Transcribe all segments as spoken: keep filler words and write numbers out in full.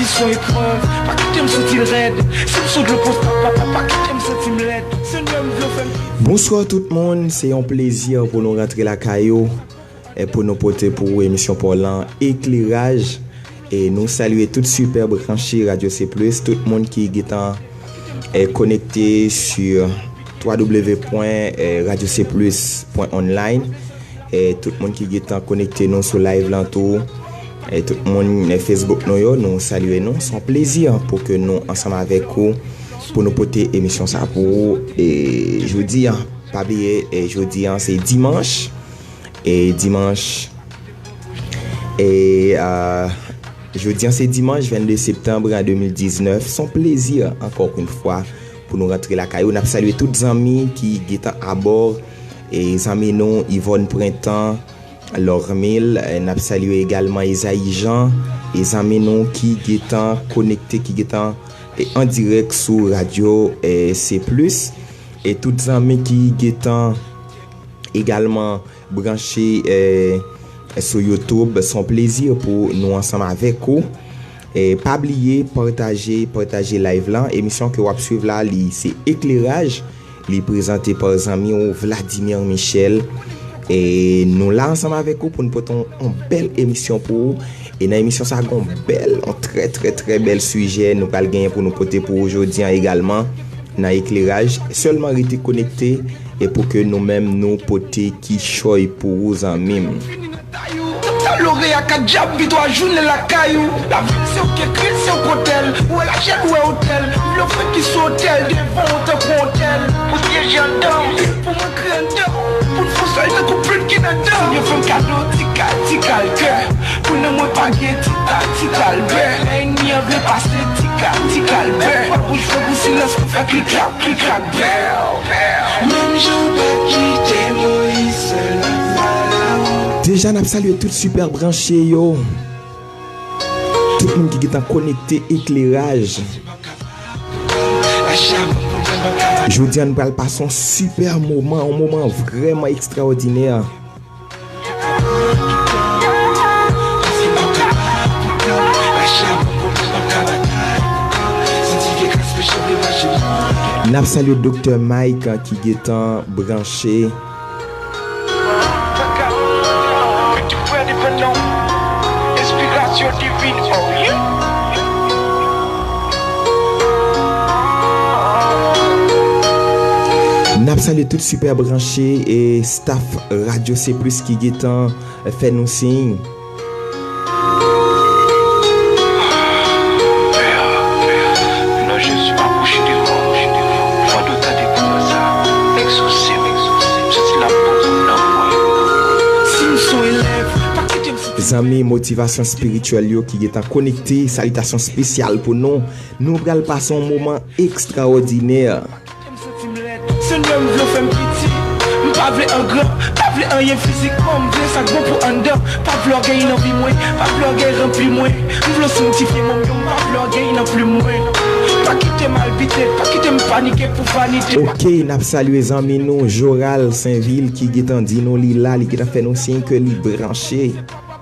Son eprèv, pa kite m santi l rèd. Si m sou dlo posta, papa, pa kite m santi m lèd. Senyè, m vle w fè m. Bonswa tout moun, se yon plezi pou nou rantre lakay ou e pou nou pote pou ou emisyon pa w lan, Ekleraj. E nou salye tout sipè branche Radyo C Plus, tout moun ki gentan e konekte sou w w w pwen radyo c plus pwen online. E tout moun ki gentan konekte nou sou live lan tou. E tout moun e Facebook nou yo, nou salye nou. Se yon plezi pou ke nou ansanm avèk ou pou nou pote emisyon sa pou ou. E jodi a, pa bliye, e jodi a se dimanch. E dimanch, e a, jodi a se dimanch vennde septanm an de mil diznèf. Se yon plezi ankò yon fwa pou nou rantre lakay ou. N ap salye tout zanmi ki gentan abò, e zanmi nou Yvonne Printan, Lormil, e n ap salye egalman Ezayi Jean, e zanmi nou ki gentan konekte, ki gentan e an dirèk sou radyo e C Plus, e tout zanmi ki gentan egalman branche e sou YouTube. Se yon plezi pou nou ansanm avèk ou. E pa bliye pataje, pataje live lan. Emisyon ke w ap swiv la, li se Ekleraj. Li prezante pa zanmi w Vladimir Michel. E nou la ansanm avèk ou pou n pote yon, yon bèl emisyon pou ou. E nan emisyon sa, gon bèl, yon trè, trè, trè bèl sijè nou pral genyen pou nou pote pou ou jodi an egalman nan Ekleraj. Sèlman rete konekte e pou ke nou menm nou pote kichòy pou ou, zanmi m. Tayou, tap taloreya kat djab, pi twa jounen lakay ou. Lavi se ou ki ekri l, se ou k otèl. Ou wè lajèl, ou wè otèl. M vle w fè ki sou otèl, devan w tankou otèl. Pou siyeje anndan w, pou m antre anndan w. Pou n fè w sal tankou plim ki nan dan w. Yo fè m kado ti kal, ti kal kè. Pou nan mwen pa gen ti tal, ti tal bè. Lè ènmi an vle pase ti kal, ti kal bè. Fè bouch, fè bouch, silans pou fè klik klak, klik klak bè. Menm jan w pa t kite Moyiz sèl ak Farawon. Deja n ap salye tout sipè branche yo. Tout moun ki gentan konekte Ekleraj. Jodi a n pral pase yon sipè moman, yon moman vrèman ekstraòdinè. N ap salye Doktè Mike ki gentan branche. Enspirasyon divin, oh yeah. N ap salye tout sipè branche e staff Radyo C Plus ki gentan fè nou siy. Pè, Pè, nan Jezi m apwoche devan w. Pandan w tande priyè sa, egzose m, egzose m. Santi l ap bon pou nanm mwen. Si m son elèv, pa kite m soti. Zanmi motivasyon espirityèl yo ki gentan konekte, salitasyon espesyal pou nou. Nou pral pase yon moman ekstraòdinè. Kite m santi m lèd. Senyè, m vle w fè m piti. M pa vle an gran, pa vle anyen fizikman. M vle sa k bon pou anndan. Pa vle ògèy nan vi mwen, pa vle ògèy ranpli mwen. M vle w sanktifye manm yo, m pa vle ògèy nan plim mwen. Pa kite m al bite, pa kite m panike pou vanite. Oke, n ap salye zanmi nou Joral Senvil ki gentan di nou li la, li gentan fè nou siy ke li branche.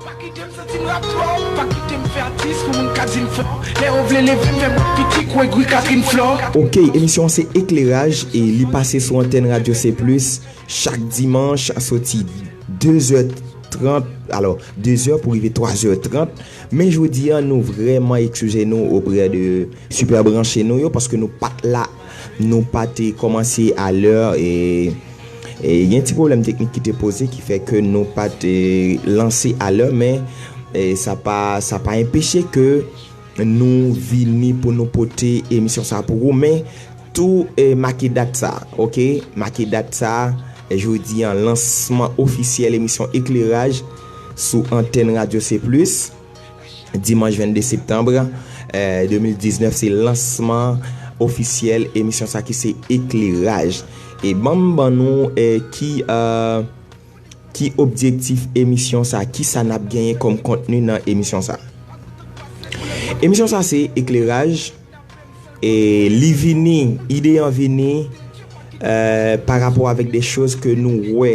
Pa kite m santi m rap twò, pa kite m fè atis pou moun ka di m fò. Lè yo vle leve m, fè m wè pitit kwè gri Catherine Flore. Oke, emisyon an se Ekleraj e li pase sou antèn Radyo C Plus chak dimanch soti de zè trant, alò, de zè pou rive twa zè trant. Men jodi a, nou vrèman ekskize nou oprè de sipè branche nou yo paske nou pa t la, nou pa te kòmanse alè e, e gen ti pwoblèm teknik ki te poze ki fè ke nou pa te lanse alè, men e, sa pa, sa pa enpeche ke nou vini pou nou pote emisyon sa pou ou, men tou e, make dat sa, oke? Make dat sa, e, jodi an, lansman ofisyèl emisyon Ekleraj sou antèn Radyo C Plus, dimanch vennde septanm, e, de mil diznèf, se lansman ofisyèl emisyon sa ki se Ekleraj. E ban m ban nou, e, ki, e, ki objektif emisyon sa, kisa n ap genyen kòm kontni nan emisyon sa. Emisyon sa se Ekleraj, e li vini, ide an vini, e, pa rapò avèk de choz ke nou wè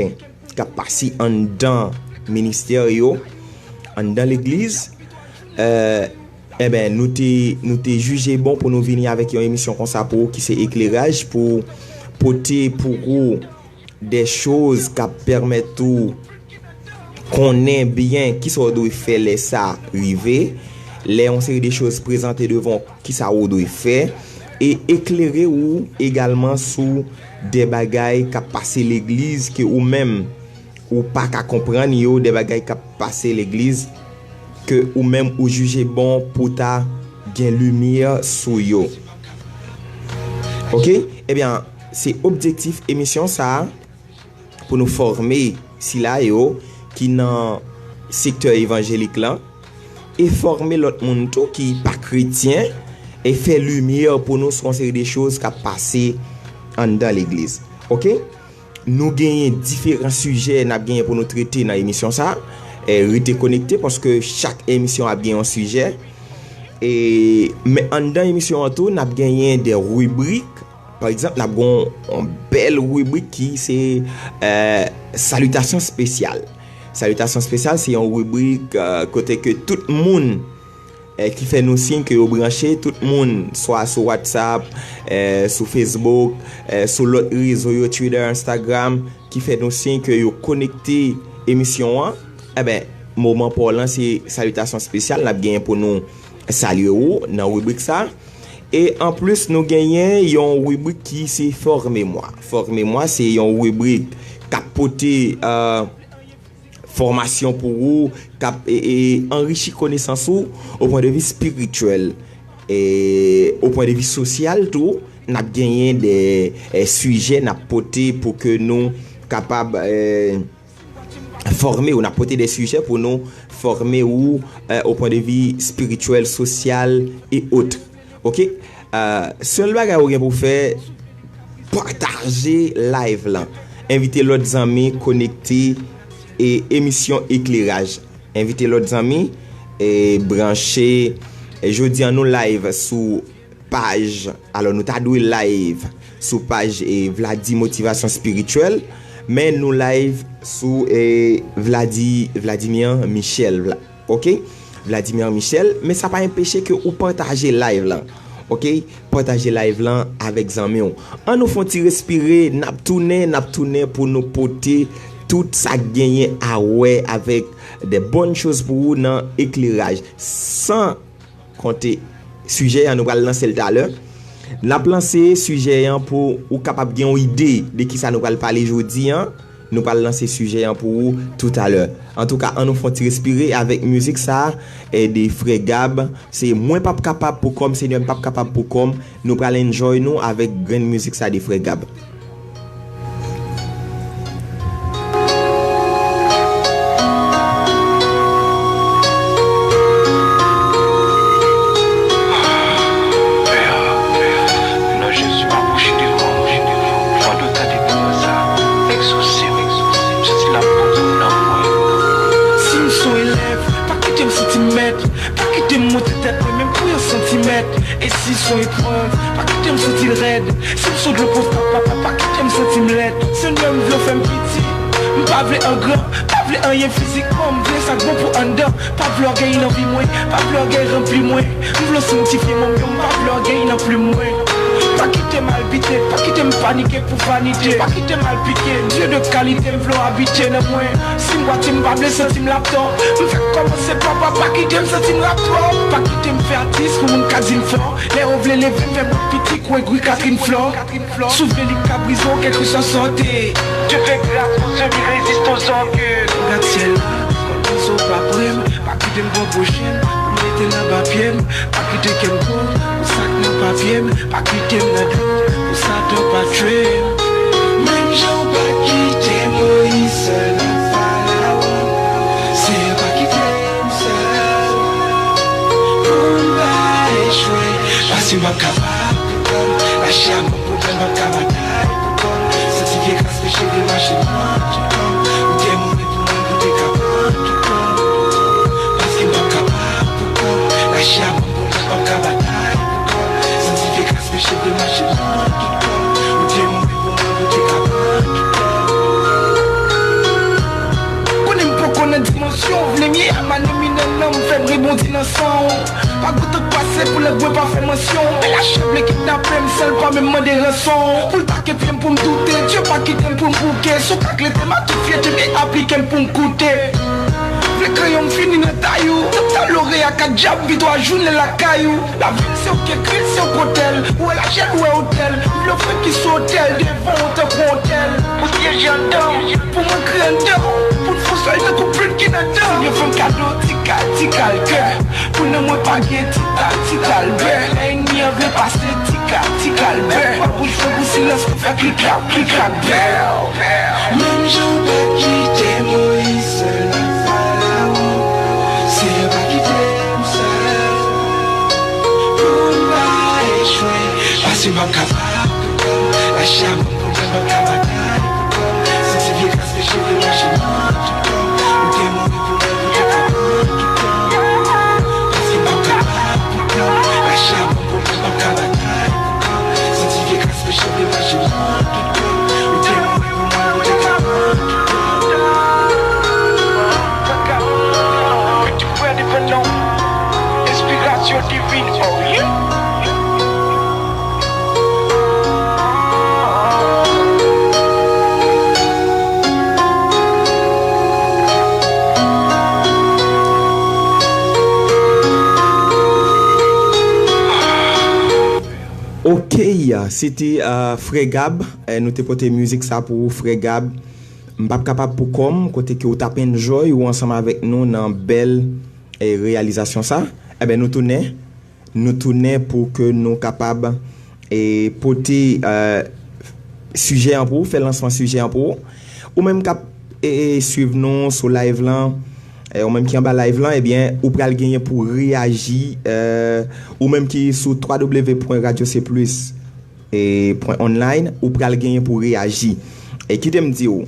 k ap pase anndan ministè yo, anndan legliz, e, Enben, nou te, nou te jije bon pou nou vini avèk yon emisyon konsa pou ou ki se Ekleraj, pou pote pou ou de choz k ap pèmèt ou konnen byen kisa w dwe fè lè sa rive, lè yon seri de choz prezante devan w, kisa w dwe fè, e eklere ou egalman sou de bagay k ap pase legliz ke ou menm ou pa ka konprann yo, de bagay k ap pase legliz ke ou menm ou jije bon pou ta gen limyè sou yo. Oke? Ebyen, se objektif emisyon sa a, pou nou fòme sila yo ki nan sektè evanjelik lan, e fòme lòt moun tou ki pa kretyen, e fè limyè pou nou sou yon seri de choz k ap pase anndan legliz. Oke? Nou genyen diferan sijè n ap genyen pou nou trete nan emisyon sa. E rete konekte paske chak emisyon ap gen yon sijè. E, men anndan emisyon an tou, n ap genyen de ribrik. Pa egzanp, n ap gen yon, yon bèl ribrik ki se, eh, salitasyon espesyal. Salitasyon espesyal, se yon ribrik, eh, kote ke tout moun, eh, ki fè nou siy ke yo branche, tout moun, swa sou WhatsApp, eh, sou Facebook, eh, sou lòt rezo yo, Twitter, Instagram, ki fè nou siy ke yo konekte emisyon an, enben, moman pa w lan se salitasyon espesyal n ap genyen pou nou salye ou nan ribrik sa. E anplis, nou genyen yon ribrik ki se Fòme Mwa. Fòme Mwa, se yon ribrik k ap pote, eh, fòmasyon pou ou, k ap, e, e, anrichi konesans ou, o pwen de vi espirityèl, e, o pwen de vi sosyal tou, n ap genyen de, e, sijè n ap pote pou ke nou kapab, e, fòme ou, n ap pote de sijè pou nou fòme ou, e, o pwen de vi espirityèl, sosyal e ot. Oke? Ah, sèl bagay ou gen pou fè, pataje live lan. Envite lòt zanmi konekte e emisyon Ekleraj. Envite lòt zanmi e branche. E jodi an nou live sou paj. Alò, nou ta dwe live sou paj e Vladi Motivasyon Espirityèl, men nou live sou e Vladi, Vladimir Michel. Vla- Oke? Vladimir Michel, men sa pa enpeche ke ou pataje live lan. Oke? Pataje live lan avèk zanmi w. An nou fè yon ti respire, n ap tounen, n ap tounen pou nou pote tout sa k genyen a wè avèk de bòn choz pou ou nan Ekleraj. San konte sijè an, nou pral lanse l talè. N ap lanse sijè an pou ou kapab gen yon ide de kisa nou pral pale jodi an. Nou pral lanse sijè an pou ou toutalè. Antouka, an nou fè yon ti respire avèk mizik sa a, e de Frè Gab. Se Mwen p ap kapab pou kò m, Senyè m p ap kapab pou kò m. Nou pral enjoy nou avèk grenn mizik sa a de Frè Gab. Pè, nan Jezi m apwoche devan w, pandan w tande priyè sa, egzose m, m santi l ap bon nan mwen. Si m se yon elèv, pa kite m santi m mèt, pa kite m monte tèt mwen menm pou yon santimèt. E si se yon eprèv, pa kite m santi l rèd, si m se yon dlo potan, papa, pa kite m santi m lèd. Senyè, m vle w fè m piti, m pa vle an gran, pa vle anyen fizikman, m vle sa k bon pou anndan. Pa vle ògèy nan vi mwen, pa vle ògèy ranpli mwen. M vle w sanktifye m, m pa vle ògèy nan plim mwen. Pa kite m al bite, pa kite m panike pou vanite. Pa kite m al pike, Dye de kalite, m vle w abite nan mwen. Si m pati, m pa vle santi m l ap twòp. M fèk kòmanse papa, pa kite m santi m l ap twòp. Pa kite m fè atis pou moun ka di m fò. Lè yo vle leve m, fè m piti, kwè gri Catherine Flore. Souvle li ka brize w, kèlkeswa sa w te ye. Dye fè gras pou sèl li reziste aux orgues. Gad syèl la, kòm izo pa pre m, pa kite m pran pwochen, pou m mete l anba pye m, pa kite kè m gwo, pou sa k nan papye m, pa kite m nan dlo, pou Satan pa tchwe m. Menm jan w pa t kite Moyiz sèl nan Farawon, Senyè pa kite m sèl, pou m pa echwe, paske m p ap kapab pou kò m, lachè a pwoblèm, m ap ka batay pou kò m. Santifye gras peche de mache nan tout kò m. Ou te mouri pou mwen pou te ka pran tout kò m. Paske m p ap kapab pou kò m. Lachè a ban m pwoblèm, m p ap ka batay pou kò m. Santifye gras peche de mache nan tout kò m. Ou te mouri pou mwen pou te ka pran tout kò m. Konnen m poko nan dimansyon w vle m ye, a mane mi nan nanm fè m rebondi nan san w. Ak bout tan k pase pou nèg mwen pa fè mansyon. Bèl a chèf vle kidnape m san l pa menm mande ranson. Pou l pa ke pye m pou m doute, Dye pa kite m pou m bouke. Si w ka klete m a tout fyète, byen aplike m pou m koute. Vle kranyon m fini nan tay ou. Tout sa loreya ka djab, vit w a jounen lakay ou. Lavil se w k ekri l, se w k otè l. Ou wè lajè l, ou wè otèl. M vle w fè ki sou otèl devan w tankou otèl. Ou syeje anndan, pou mwen kriye anndan. Pou n fon sòy tankou plit ki nan dan. Yo fè m kado ti kal, ti kal kè. Pou nan mwen pa gen ti kal, ti kal bè. Lè ènmi an vle pase ti kal, ti kal bè. Pa bouch fè pou silans pou fè klikrak, klikrak bè. Menm jan w pa t kite Moyiz sèl nan Farawon, Seyè pa kite m sèl. Pou m pa echwe, paske m p ap kapab tout kò m. Lach la ban m pwoblèm, m p ap ka batay pou kò m. Santi vye gras peche vle manje nan tout kò m. Ou te mouri pou mwen, ou te ka pran tout kò m. Paske m p ap kapab tout kò m. Lach la ban m pwoblèm, m p ap ka batay pou kò m. Santi vye gras peche vle manje nan tout kò m. Ou te mouri pou mwen, ou te ka pran tout kò m. Mwen tou prè depann nan w. Enspirasyon divin, oh yeah. Ok, se te, euh, Frè Gab. Eh, nou te pote mizik sa pou ou, Frè Gab. M p ap kapab pou kò m, kote ke w t ap enjoy ou ansanm avèk nou nan bèl, eh, reyalizasyon sa. Enben, nou tounen. Nou tounen pou ke nou kapab, eh, pote, eh, sijè an pou ou, fè lansman sijè an pou ou. Ou menm k ap, eh, eh, swiv nou sou live lan, eh, ou menm ki anba live lan, ebyen, ou pral genyen pou reyaji, eh, ou menm ki sou w w w pwen radyo se plis, eh, pwen online, ou pral genyen pou reyaji. E kite m di w,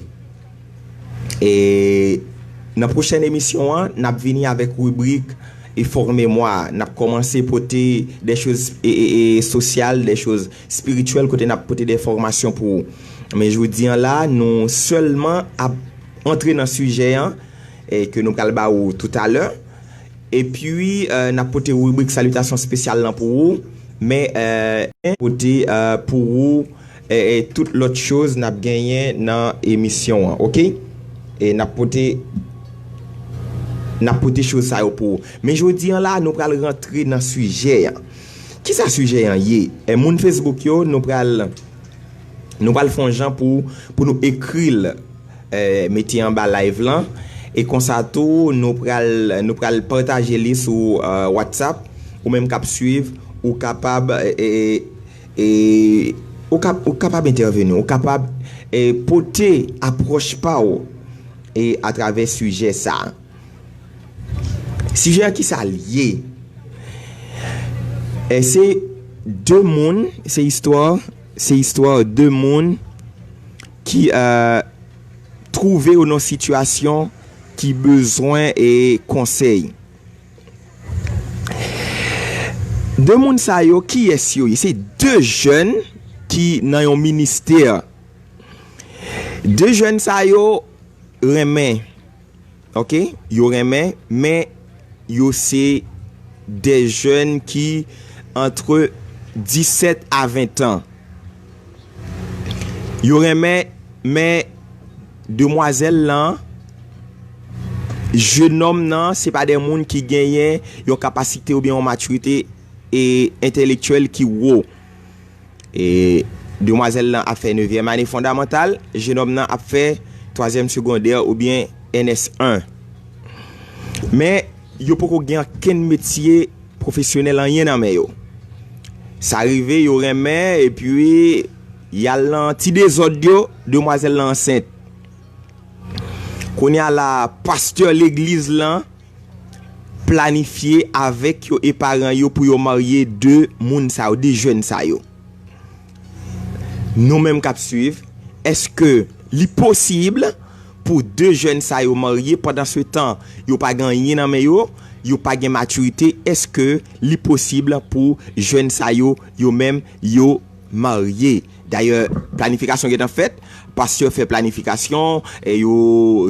e nan pwochèn emisyon an, n ap vini avèk ribrik Efòme mwa. N ap kòmanse pote de choz, e, e, e, sosyal, de choz espirityèl, kote n ap pote de enfòmasyon pou ou. Men jodi an la, nou sèlman ap antre nan sijè an, e ke nou pral ba ou toutalè. Epi, eh, n ap pote ribrik salitasyon espesyal lan pou ou. Men, eh, pote, eh, pou ou, eh, eh, tout lòt choz n ap genyen nan emisyon an, ok? E n ap pote, n ap pote choz sa yo pou ou. Men jodi an la, nou pral rantre nan sijè an. Kisa sijè an ye? Eh, moun Facebook yo, nou pral, nou pral fè yon jan pou, pou nou ekri l, eh, mete anba live lan. E konsa tou, nou pral, nou pral pataje li sou, eh, WhatsApp. Ou menm k ap swiv, ou kapab, eh, eh, eh, ou kap-, ou kapab entèveni, ou kapab, eh, pote apwòch pa w, eh, atravè sijè sa a. Sijè a, kisa l ye? Eh, se de moun, se istwa, se istwa de moun ki, eh, twouve yo nan sitiyasyon ki bezwen, eh, konsèy. De moun sa yo, kiyès yo ye? Se de jèn ki nan yon ministè. De jèn sa yo renmen, ok? Yo renmen, men yo se de jèn ki antre disèt a ven an. Yo renmen, men demwazèl lan, jenòm nan, se pa de moun ki genyen yon kapasite oubyen yon matirite, e, entelektyèl ki wo. E demwazèl lan ap fè nevyèm ane fondamantal, jenòm nan ap fè twazyèm segondè oubyen N S en. Men, yo poko gen okenn metye pwofesyonèl anyen nan men yo. Sa rive, yo renmen, epi y al nan ti dezòd yo, demwazèl lan ansent. Kounye a la, pastè legliz lan planifye avèk yo e paran yo pou yo marye de moun sa yo, de jèn sa yo. Nou menm k ap swiv, èske li posib pou de jèn sa yo marye pandan se tan yo pa gen anyen nan men yo, yo pa gen matirite? Èske li posib pou jèn sa yo, yo menm, yo marye? Dayè, planifikasyon gentan fèt, pastè fè planifikasyon, e yo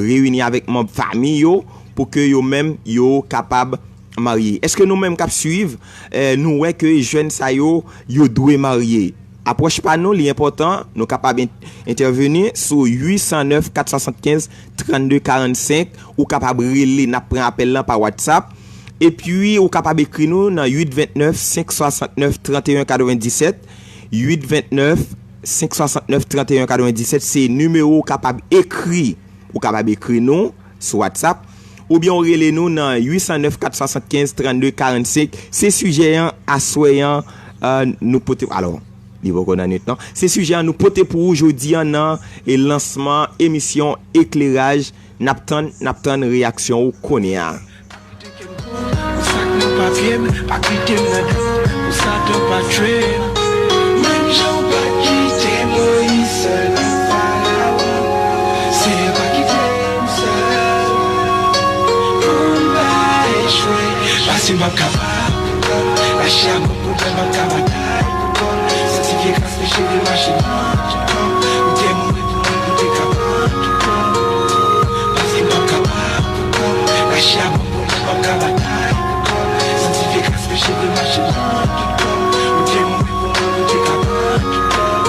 reyini avèk manm fanmi yo pou ke yo menm yo kapab marye? Èske nou menm k ap swiv, eh, nou wè ke jèn sa yo, yo dwe marye? Apwòch pa nou, li enpòtan, nou kapab en- entèveni sou uit san nèf kat swasannkenz trannde karannsenk, ou kapab rele, n ap pran apèl lan pa WhatsApp, epi ou kapab ekri nou nan uit vennèf senk swasannèf tranteyen katrevenndisèt, uit vennèf senk swasannèf tranteyen katrevenndisèt, se nimewo ou kapab ekri, ou kapab ekri nou sou WhatsApp, oubyen ou rele nou nan uit san nèf kat swasannkenz trannde karannsenk. Se sijè an, aswè an, eh, nou pote, alò, li poko nan nwit, non. Se sijè an nou pote pou ou jodi an nan, e lansman emisyon Ekleraj. N ap tann, n ap tann reyaksyon ou kounye a. Ou sak nan papye m, pa kite m nan dlo. Ou sa tan pa tchwe m. Menm jan w pa t kite Moyiz sèl nan Farawon, Seyè pa kite m sèl. Pou m pa echwe, pase m p ap kapab pou kò m. Lache a bon pou kè m p ap ka batay pou kò m. Santi vye kras peche vle mache nan tout kò m. Ou te mouri pou mwen pou te ka pran tout kò m. Pase m p ap kapab pou kò m. Lache a bon pou mwen p ap ka batay pou kò m. Santi vye kras peche vle mache nan tout kò m. Ou te mouri pou mwen pou te ka pran tout kò m.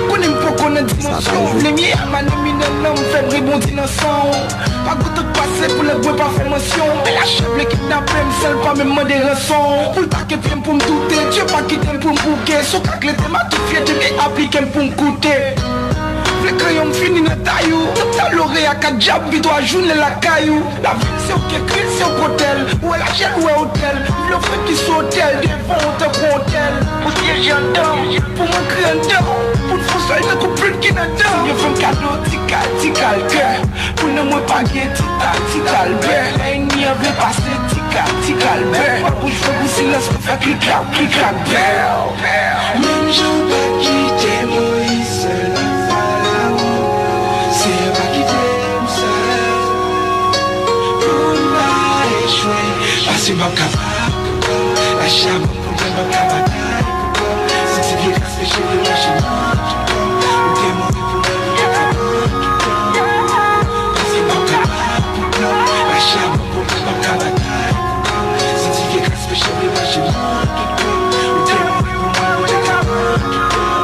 Konnen m poko nan dimansyon w vle m ye, a manon mi nan nanm fè m rebondi nan san w. Pa gon tan k pase pou lè gwen pa fè mansyon w. Men lachè vle kidnape m san l pa menm mande ranson. Pou l take pye m pou m doute, Dye pa kite m pou m bouke. Si w ka klete m a tout fyète m e aplike m pou m koute. Vle kreyon m fini nan tay ou. Doktè Lore ak dyab pito a jounen lakay ou. Lavi m se ou k ekri l, se ou k otè l. Ou wè lachè l, ou wè otè l. M vle w fè ki sou otè l, devan w tankou otè l. Pwoteje anndan m, pou m ankre anndan w. Pou n fon sòy tankou plim ki nan dan. Yo fè m kado ti kal, ti kal kè. Pou nanm mwen pa gen ti tal, ti tal bè. Lè ènmi an vle pase ti kal, ti kal bè. Bouch fè pou silans pou fè klik klak, klik klak bè. Menm jan w pa t kite Moyiz sèl ak Farawon, Seyè pa kite m sèl. Pou m pa echwe, pase m p ap kapab pou kò m. Lache a bon pou kè m p ap ka batay pou kò m. Santi vye kras peche vle mache nan tout kò m. Ou te mouri pou mwen pou te ka pran tout kò m. Pase m p ap kapab pou kò m. Lache a bon pou kè m p ap ka batay pou kò m. Santi vye kras peche vle mache nan tout kò m. Ou te mouri pou mwen pou te ka pran tout kò m.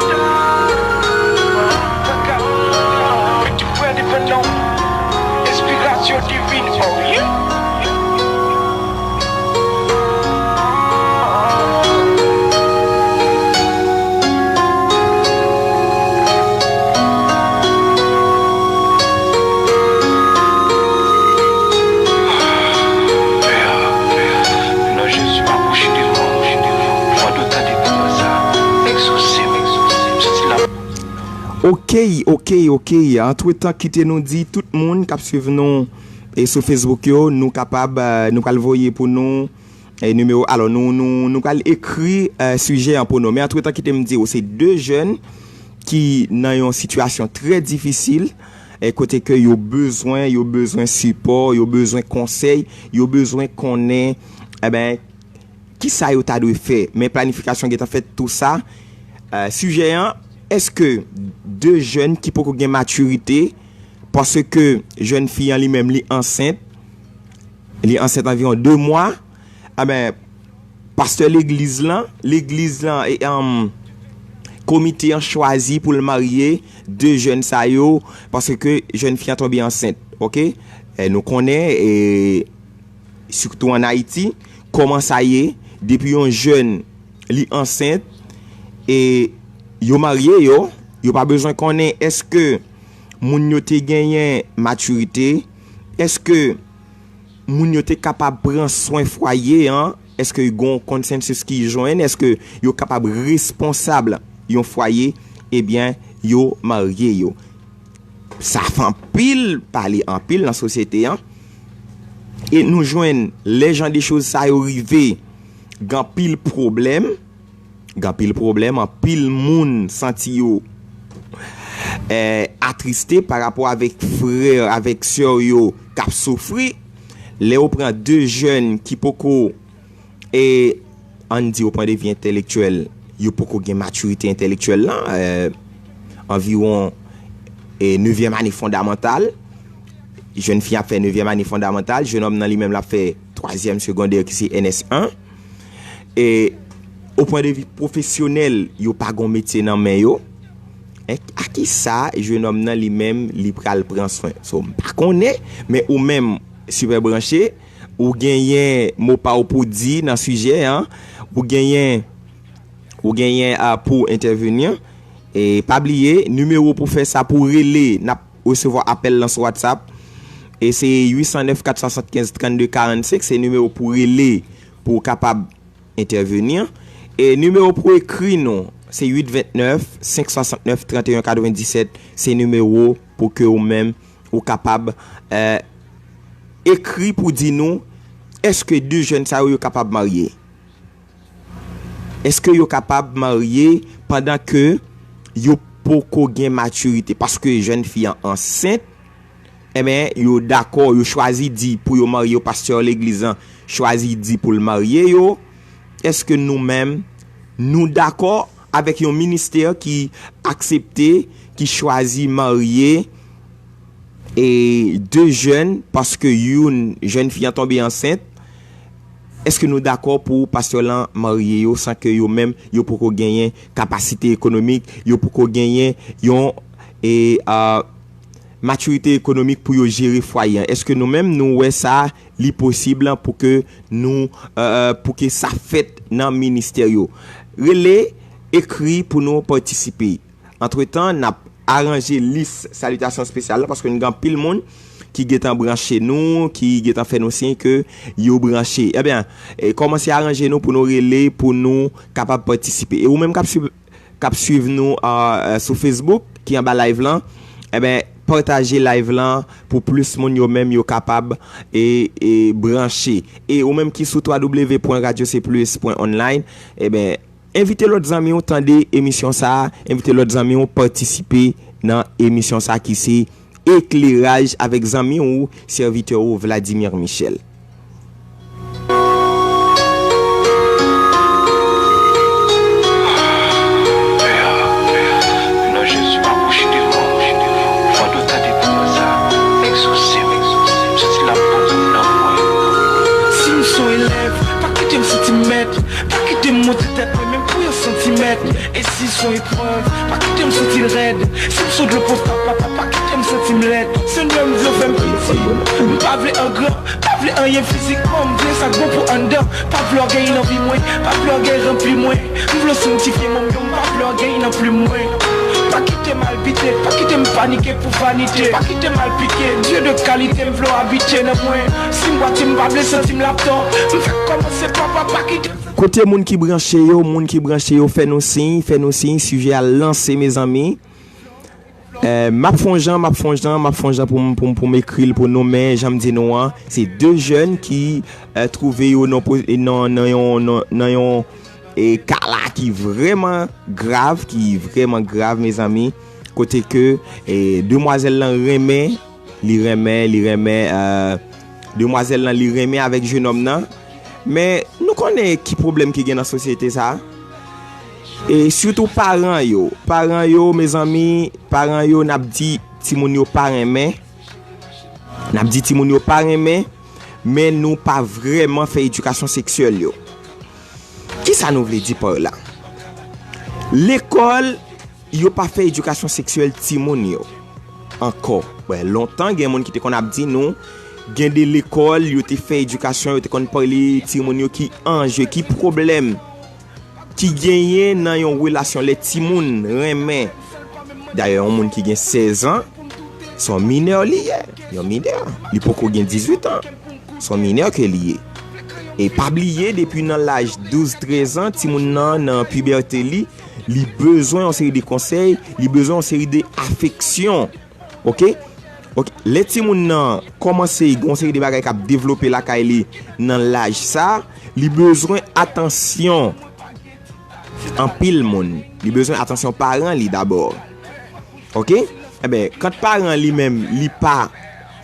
Enspirasyon divin, oh yeah. Nan Jezi m apwoche devan w, pandan w tande pawòl sa, egzose m, egzose m, santi l ap Ok, ok, ok. Antretan, kite nou di tout moun k ap swiv nou e sou Facebook yo, nou kapab, eh, nou pral voye pou nou, eh, nimewo. Alò, nou, nou, nou pral ekri, eh, sijè an pou nou. Men antretan, kite m di w, se de jèn ki nan yon sitiyasyon trè difisil, eh, kote ke yo bezwen, yo bezwen sipò, yo bezwen konsèy, yo bezwen konnen, enben, kisa yo ta dwe fè. Men planifikasyon gentan fèt tou sa. Eh, sijè an, èske de jèn ki poko gen matirite, paske jèn fi an li menm li ansent, li ansent anviwon de mwa, enben, pastè legliz lan, legliz lan, e, em, komite an chwazi pou l marye de jèn sa yo, paske jèn fi an tonbe ansent, ok? E nou konnen, e, sitou ann Ayiti, kòman sa ye, depi yon jèn li ansent, e yo marye yo, yo pa bezwen konnen èske moun yo te genyen matirite, èske moun yo te kapab pran swen fwaye an, èske gen yon konsansis ki jwenn, èske yo kapab responsab yon fwaye, ebyen, yo marye yo. Sa fè anpil pale anpil nan sosyete an. E nou jwenn lè jan de choz sa yo rive, gen anpil pwoblèm, gen anpil pwoblèm, anpil moun santi yo, eh, atriste pa rapò avèk frè, avèk sè yo k ap soufri. Lè ou pran de jèn ki poko e ann di, o pwen de vi entèlektyèl, yo poko gen matirite entèlektyèl lan, eh, anviwon, eh, nevyèm ane fondamantal, Jèn fi ap fè nevyèm ane fondamantal, jèn òm nan li menm l ap fè twazyèm segondè ki se N S en. E o pwen de vi pwofesyonèl, yo pa gon metye nan men yo. E a ki sa jèn òm nan li menm li pral pran swen? So, m pa konnen, men ou menm, Sipè Branche, ou genyen mo pa w pou di nan sijè an, ou genyen, ou genyen a pou entèveni. E pa bliye, nimewo pou fè sa, pou rele, n ap resevwa apèl lan sou WhatsApp. E se uit san nèf kat swasannkenz trannde karannsenk, se nimewo pou rele, pou w kapab entèveni. E nimewo pou ekri nou, se uit ventnèf senk swasantnèf tranteyen katrevenndisèt, se nimewo pou ke ou menm ou kapab, eh, ekri pou di nou, èske de jèn sa yo, yo kapab marye? Èske yo kapab marye pandan ke yo poko gen matirite? Paske jèn fi an ansent, enben, yo dakò, yo chwazi di pou yo marye yo, pastè legliz lan chwazi di pou l marye yo. Èske nou menm, nou dakò avèk yon ministè ki aksepte, ki chwazi marye e de jèn, paske youn, jèn fi an tonbe ansent? Èske nou dakò pou pastè lan marye yo san ke yo menm, yo poko genyen kapasite ekonomik, yo poko genyen yon, e, a, matirite ekonomik pou yo jere fwaye an? Èske nou menm, nou wè sa, li posib pou ke nou, e, e, pou ke sa fèt nan ministè yo? Rele, ekri pou nou patisipe. Antretan, n ap aranje lis salitasyon espesyal la, paske n gen anpil moun ki gentan branche nou, ki gentan fè nou siy ke yo branche. Ebyen, e, kòmanse aranje nou pou nou rele, pou nou kapab patisipe. E ou menm k ap swiv, k ap swiv nou, a, a, sou Facebook, ki anba live lan, ebyen, pataje live lan pou plis moun yo menm yo kapab e, e branche. E ou menm ki sou w w w pwen radyo se plis pwen online, ebyen, envite lòt zanmi w tande emisyon sa a, envite lòt zanmi w patisipe nan emisyon sa a ki se Ekleraj avèk zanmi w, sèvitè w Vladimir Michel. Pè, Pè, nan Jezi m apwoche devan w. Fò nou tande priyè sa. Egzose m, egzose m. Santi l ap bon nan mwen. Si m se yon elèv, pa kite m santi m mèt. Pa kite m monte tèt mwen menm pou yon santimèt. E si s on eprèv, pa kite m santi l rèd. Si m s on dlo potab, papa, pa kite m santi m lèd. Senyè, m vle w fè m piti. M pa vle an gran, pa vle anyen fizikman. M vle sa k bon pou anndan. Pa vle ògèy nan vi mwen, pa vle ògèy ranpli mwen. M vle w sanktifye manm yo, m pa vle ògèy nan plim mwen. Pa kite m al bite, pa kite m panike pou vanite. Pa kite m al pike, Dye de kalite, m vle w abite nan mwen. Si m pati, m pa vle santi m laptan. M fèk kòmanse, papa, pa kite m. Kote moun ki branche yo, moun ki branche yo, fè nou siy, fè nou siy, sijè a lanse, mezanmi. Eh, m ap fè yon jan, m ap fè yon jan, m ap fè yon jan pou m, pou m, pou m ekri l pou nou, men jan m di nou an, se de jèn ki, eh, twouve yo nan po-, nan, nan yon, nan, nan yon, eh, ka la ki vrèman grav, ki vrèman grav, mezanmi. Kote ke, eh, demwazèl lan renmen, li renmen, li renmen, eh, demwazèl lan, li renmen avèk jenòm nan. Men nou konnen ki pwoblèm ki gen nan sosyete sa a. E sitou paran yo. Paran yo, mezanmi, paran yo, n ap di timoun yo pa renmen. N ap di timoun yo pa renmen, men nou pa vrèman fè edikasyon seksyèl yo. Kisa nou vle di pa la? Lekòl, yo pa fè edikasyon seksyèl timoun yo ankò. Bon, lontan, gen moun ki te konn ap di nou, gen de lekòl, yo te fè edikasyon, yo te konn pale timoun yo ki anje, ki pwoblèm ki genyen nan yon relasyon lè timoun renmen. Dayè, yon moun ki gen sèz an, se yon minè li ye, yon minè. Li poko gen dizuit an. Se yon minè ke li ye. E pa bliye, depi nan laj douz, trèz an, timoun nan nan pibète li, li bezwen yon seri de konsèy, li bezwen yon seri de afeksyon. Oke? Oke. Lè timoun nan kòmanse gen yon seri de bagay k ap devlope lakay li nan laj sa, li bezwen atansyon anpil moun. Li bezwen atansyon paran li dabò. Oke? Enben, kant paran li menm, li pa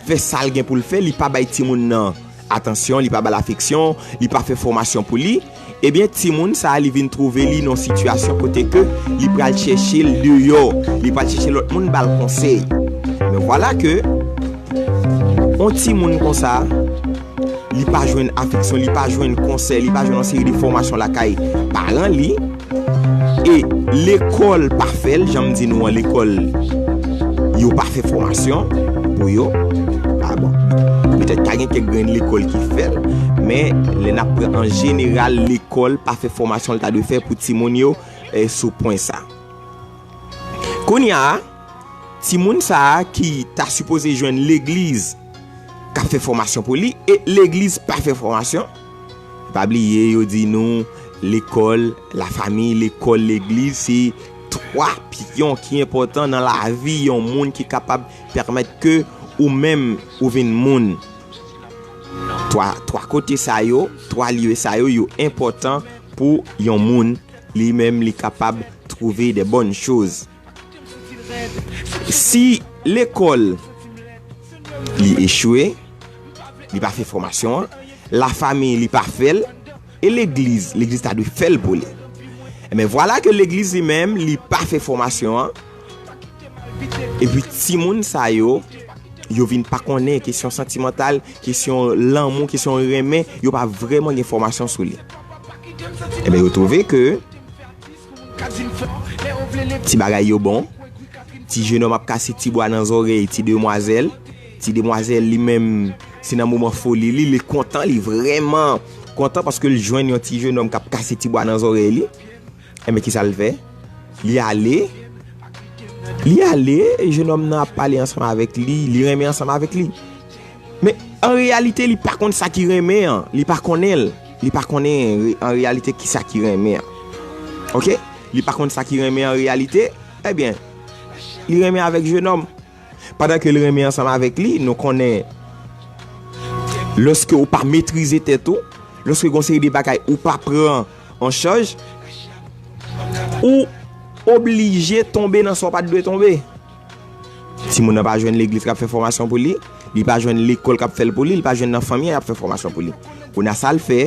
fè sa l gen pou l fè, li pa bay timoun nan atansyon, li pa ba l afeksyon, li pa fè fòmasyon pou li, ebyen, timoun sa a, li vin twouve li nan yon sitiyasyon kote ke li pral chèche l deyò, li pral chèche lòt moun ba l konsèy. Men vwala ke On timoun konsa, li pa jwenn afeksyon, li pa jwenn konsèy, li pa jwenn yon seri de fòmasyon lakay paran li, e lekòl pa fè l, jan m di nou an, lekòl, yo pa fè fòmasyon pou yo. A bon. Petèt ka gen kèk grenn lekòl ki fè l, men lè n ap pran an jeneral, lekòl pa fè fòmasyon l ta dwe fè pou timoun yo, eh, sou pwen sa. Kounye a, timoun sa a ki ta sipoze jwenn legliz k ap fè fòmasyon pou li, e legliz pa fè fòmasyon. Pa bliye, yo di nou, lekòl, lafanmi, lekòl, legliz, se twa pyon ki enpòtan nan lavi yon moun ki kapab pèmèt ke ou menm ou vin moun. Twa, twa kote sa yo, twa lye sa yo, yo enpòtan pou yon moun li menm li kapab twouve de bòn choz. Si lekòl li echwe, li pa fè fòmasyon an, lafanmi li pa fè l, e legliz, legliz ta dwe fè l pou li. Men vwala ke legliz li menm, li pa fè fòmasyon an, epi timoun sa yo, yo vin pa konnen kesyon santimantal, kesyon lanmou, kesyon renmen, yo pa vrèman gen fòmasyon sou li. Ebyen, yo twouve ke ti bagay yo bon, ti jenòm ap kase ti bwa nan zòrèy ti demwazèl, ti demwazèl li menm, se nan moman foli li, li kontan, li vrèman kontan paske l jwenn yon ti jenòm k ap kase ti bwa nan zòrèy li. Enben, kisa l fè? Li ale, li ale, jenòm nan ap pale ansanm avèk li, li renmen ansanm avèk li. Men, an reyalite, li pa konn sa ki renmen an, li pa konnen l, li pa konnen re-, an reyalite kisa ki renmen an. Oke? Li pa konn sa ki renmen an reyalite, ebyen, li renmen avèk jenòm. Pandan ke l renmen ansanm avèk li, nou konnen, lòske ou pa metrize tèt ou, lòske gon seri de bagay ou pa pran an chaj, ou oblije tonbe nan sa w pa t dwe tonbe. Timoun nan pa jwenn legliz k ap fè fòmasyon pou li, li pa jwenn lekòl k ap fè l pou li, li pa jwenn nan fanmi an y ap fè fòmasyon pou li. Kounye a sa l fè,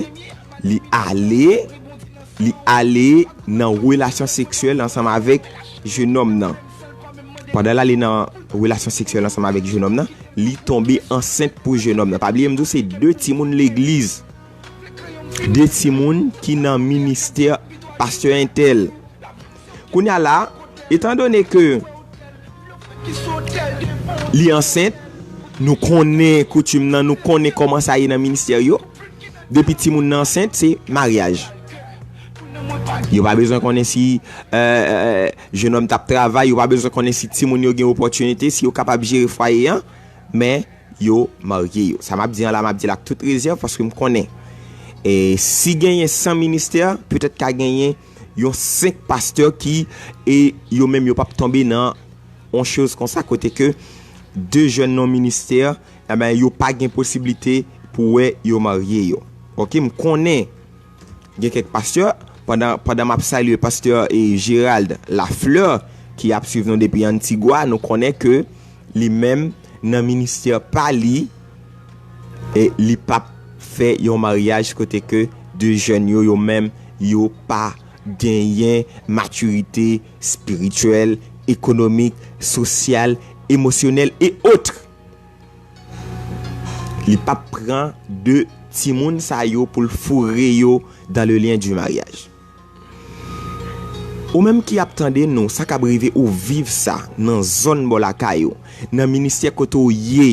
li ale, li ale nan relasyon seksyèl ansanm avèk jenòm nan. Pandan l ale nan relasyon seksyèl ansanm avèk jenòm nan, li tonbe ansent pou jenòm nan. Pa bliye m di w se de timoun legliz. De timoun ki nan ministè pastè entèl. Kounye a la, etandone ke li ansent, nou konnen koutim nan, nou konnen kòman sa ye nan ministè yo. Depi timoun nan ansent, se maryaj. Yo pa bezwen konnen si, euh, euh, jenòm t ap travay, yo pa bezwen konnen si timoun yo gen opòtinite, si yo kapab jere fwaye an, men yo marye yo. Sa m ap di an la, m ap di l ak tout rezèv paske m konnen. E si genyen san ministè, petèt ka genyen yon senk pastè ki, e yo menm yo p ap tonbe nan yon choz konsa kote ke de jèn nan ministè, enben, yo pa gen posiblite pou wè yo marye yo. Oke, m konnen gen kèk pastè, pandan, pandan m ap salye pastè, e, Gérald Lafleur, ki ap swiv nou depi Antigua, nou konnen ke li menm nan ministè pa li, e li p ap fè yon maryaj kote ke de jèn yo, yo menm, yo pa genyen matirite espirityèl, ekonomik, sosyal, emosyonèl e otre. Li p ap pran de timoun sa yo pou l foure yo dans le lien du mariage. Ou menm ki ap tande nou, sa k ap rive ou viv sa nan zòn bò lakay ou, nan ministè kote w ye,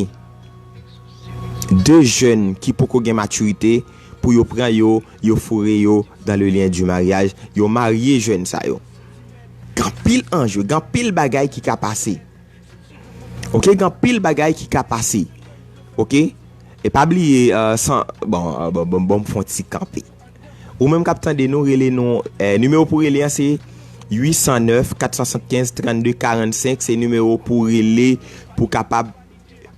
de jèn ki poko gen matirite pou yo pran yo, yo foure yo dans le lien du mariage, yo marye jèn sa yo. Gen anpil anje, gen anpil bagay ki ka pase. Oke, gen anpil bagay ki ka pase. Oke? E pa bliye, euh, san, bon, euh, bon, bon, bon, m fè yon ti kanpe. Ou menm k ap tande nou, rele nou, eh, nimewo pou rele an se uit san nèf, kat san swasannkenz, trannde karannsenk, se nimewo pou rele pou kapab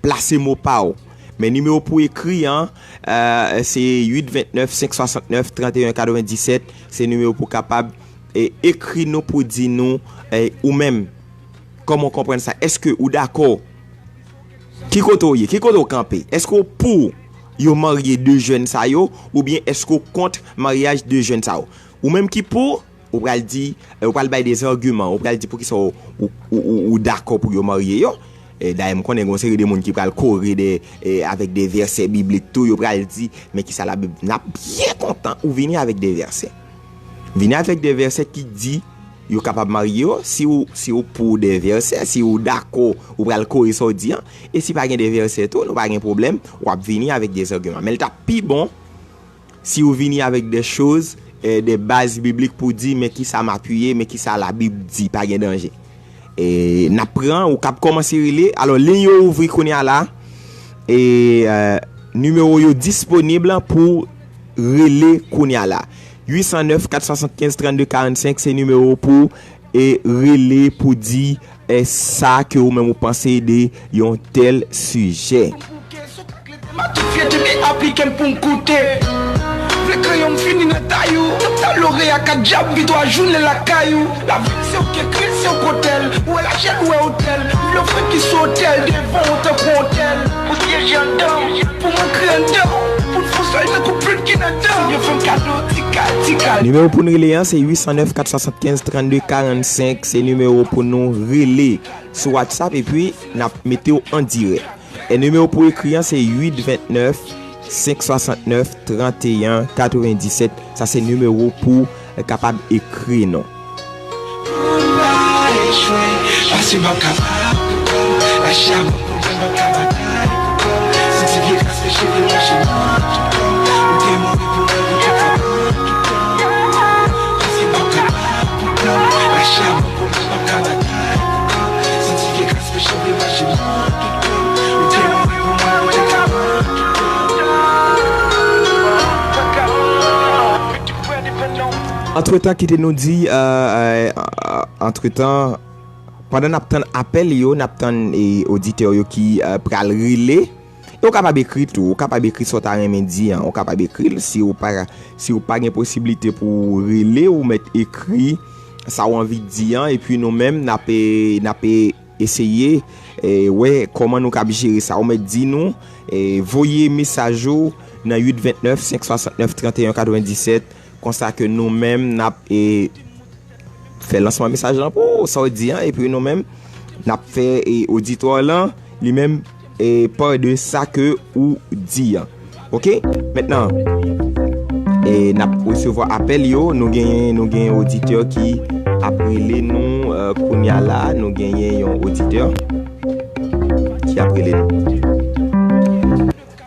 plase mo pa w. Men nimewo pou ekri an, eh, se uit vennèf, senk swasantnèf, tranteyen katrevendisèt, se nimewo pou kapab, eh, ekri nou pou di nou, eh, ou menm, kòman w konprann sa? Èske ou dakò? Ki kote w ye? Ki kote w kanpe? Èske w pou yo marye de jèn sa yo, oubyen èske w kont maryaj de jèn sa yo? Ou menm ki pou, ou pral di, eh, ou pral bay de zagiman, ou pral di poukisa w, ou, ou, ou, ou dakò pou yo marye yo. E, dayè, m konnen gen yon seri de moun ki pral kore de, e, avèk de vèsè biblik tou, yo pral di, men kisa Labib, n ap byen kontan ou vini avèk de vèsè. Vini avèk de vèsè ki di, yo kapab marye yo, si w, si w pou de vèsè, si w dakò, ou pral kore sa w di an, e si pa gen de vèsè tou, nou pa gen pwoblèm, w ap vini avèk de zagiman. Men l t ap pi bon, si w vini avèk de choz, e, de baz biblik pou di, men kisa m apiye, men kisa Labib di, pa gen danje. E, n ap pran, ou kab kòmanse rele. Alò, liy yo ouvri kounye a la. E, e, nimewo yo disponib pou rele kounye a la. Uit san nèf kat swasannkenz trannde karannsenk, se nimewo pou, e, rele pou di, e, sa ke ou menm ou panse de yon tèl sijè. Matout fyete, men aplike m pou m koute. Vle kreyon m fini nan tay ou. Nan ta lore a kat djab, vit w a jounen lakay ou. Lavi m se ou k ekri l, se ou k otèl. Ou wè lajèl, ou wè otèl. M vle w frenki sou otèl, devan w tankou otèl. Pou syeje anndan, pou m ankre anndan. Pou n fon sòy tankou plim ki nan dan. Yo fè m kado, ti kal, ti kal. Nimewo pou n rele an, se uit san nèf kat swasannkenz trannde karannsenk. Se nimewo pou nou rele sou WhatsApp epi n ap mete w an dirèk. E nimewo pou ekri an, se uit vennèf senk swasannèf tranteyen katrevendisèt. Sa se nimewo pou, e, kapab ekri nou. Pase m ap kapab, lache a ban m pwoblèm, m ap ka batay pou kò m. Santi vye gras peche vle manje m nan tout kò m. Ou te mouri pou mwen, ou te ka ban m tout kò m. Pase m ap kapab pou kò m, lache a ban m pwoblèm, m ap ka batay pou kò m. Santi vye gras peche vle manje m nan tout kò m. Ou te mouri pou mwen, ou te ka ban m tout kò m. Antretan, kite nou di, e, e, antretan, pandan n ap tann apèl yo, n ap tann, e, oditè yo ki, e, pral rele. E ou kapab ekri tou, ou kapab ekri sa w ta renmen di an, ou kapab ekri l. Si ou pa, si ou pa gen posiblite pou w rele, ou mèt ekri sa w anvi di an, epi nou menm, n ap, e, n ap, e, eseye, e, wè kòman nou kab jere sa. Ou mèt di nou, e, voye mesaj ou nan uit vennèf senk swasannèf tranteyen katrevendisèt, konsa ke nou menm n ap, e, fè lansman mesaj lan pou ou, sa w di an, epi nou menm n ap fè, e, oditè lan, li menm, e, pa de sa ke ou di an. Oke? Mentnan, e, n ap resevwa apèl yo. Nou genyen, nou genyen oditè ki ap rele nou, e, kounye a la. Nou genyen yon oditè ki ap rele nou.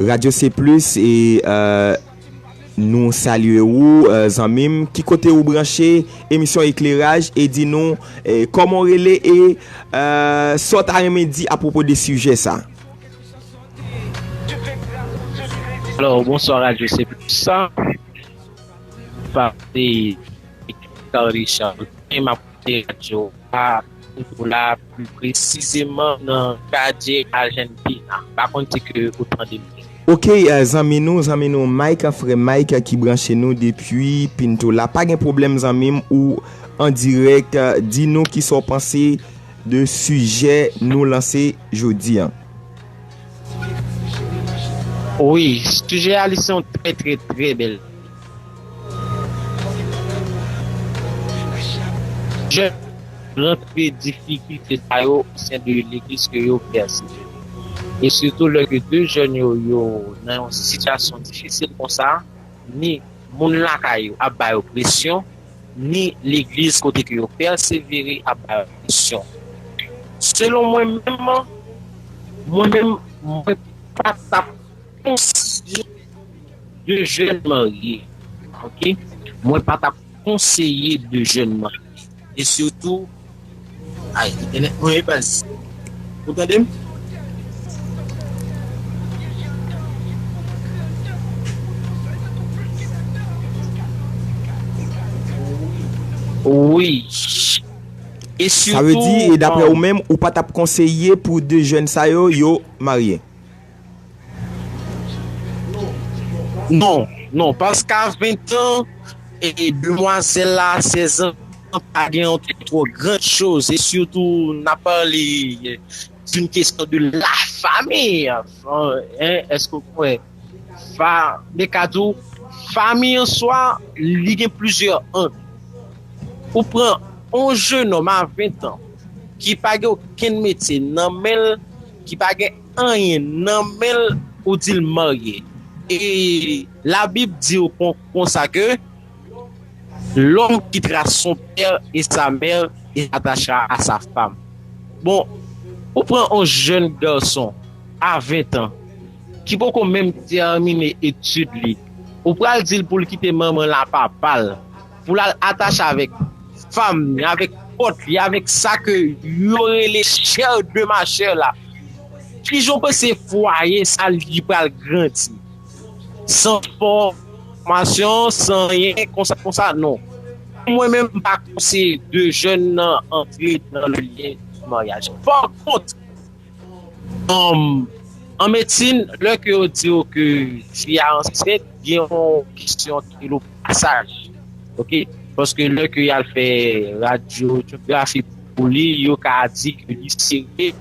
Radyo Se Plis, e, e, nou salye ou, e, zanmi m. Ki kote ou branche emisyon Ekleraj e di nou, e, kòman w rele e, e, sa w ta renmen di apwopo de sijè sa? Alò, bonswa, Radyo Se Plis sa. Pa se Carl Richard. M ap koute radyo a, Pinto la, pli presizeman nan katye Argentina. Pa konn si ke ou tande m byen. Oke, e, zanmi nou, zanmi nou Mike, frè Mike ki branche nou depi Pinto la. Pa gen pwoblèm, zanmi m, ou an dirèk. E, di nou kisa w panse de sijè nou lanse jodi an. Wi, sijè a, li se yon trè, trè, trè bèl. Jèn rantre difikilte sa yo o sen de legliz ke yo pèsevere. E sitou lè ke de jèn yo, yo nan yon sitiyasyon difisil konsa, ni moun lakay yo ap ba yo presyon, ni legliz kote ke yo pèsevere ap ba yo presyon. Selon mwen menm, mwen menm, mwen pa t ap konseye de jèn marye. Oke? Mwen pa t ap konseye de jèn marye. E sitou, ay, entènèt mwen e baz. Ou tande m? Wi. E sitou, sa vle di, e daprè ou menm, ou pa t ap konseye pou de jèn sa yo, yo marye? Non, non, paske a ven tan, e demwazèl la, sèz an, pa gen yon twò gran choz, e sitou, n ap pale d'une question de la famille, hein, èske w kwè? Fa, m ka di w, fanmi an swa, li gen plizyè ang. Ou pran yon jennonm a ven an ki pa gen okenn metye nan men l, ki pa gen anyen nan men l, ou di l marye. E Labib di w kon, konsa ke l'homme quittera son père et sa mère et s'attachera à sa femme. Bon, ou pran yon jèn gason a ven tan ki poko menm tèmine etid li, ou pral di l pou l kite manman l a papa l, pou l al atache avèk fanm li, avèk kòt li, avèk sa ke yo rele chair de ma chair la. Kijan w panse fwaye sa li pral grandi? San fòmasyon, san anyen, konsa, konsa, non. Mwen menm, m pa konseye de jèn nan antre nan le lyen du maryaj. Pa kont, um, an medsin, lè ke yo di w ke fi a ansent, gen yon kesyon ki rele pasaj. Ok? Paske lè ke y al fè radyografi pou li, yo ka di ke li serye.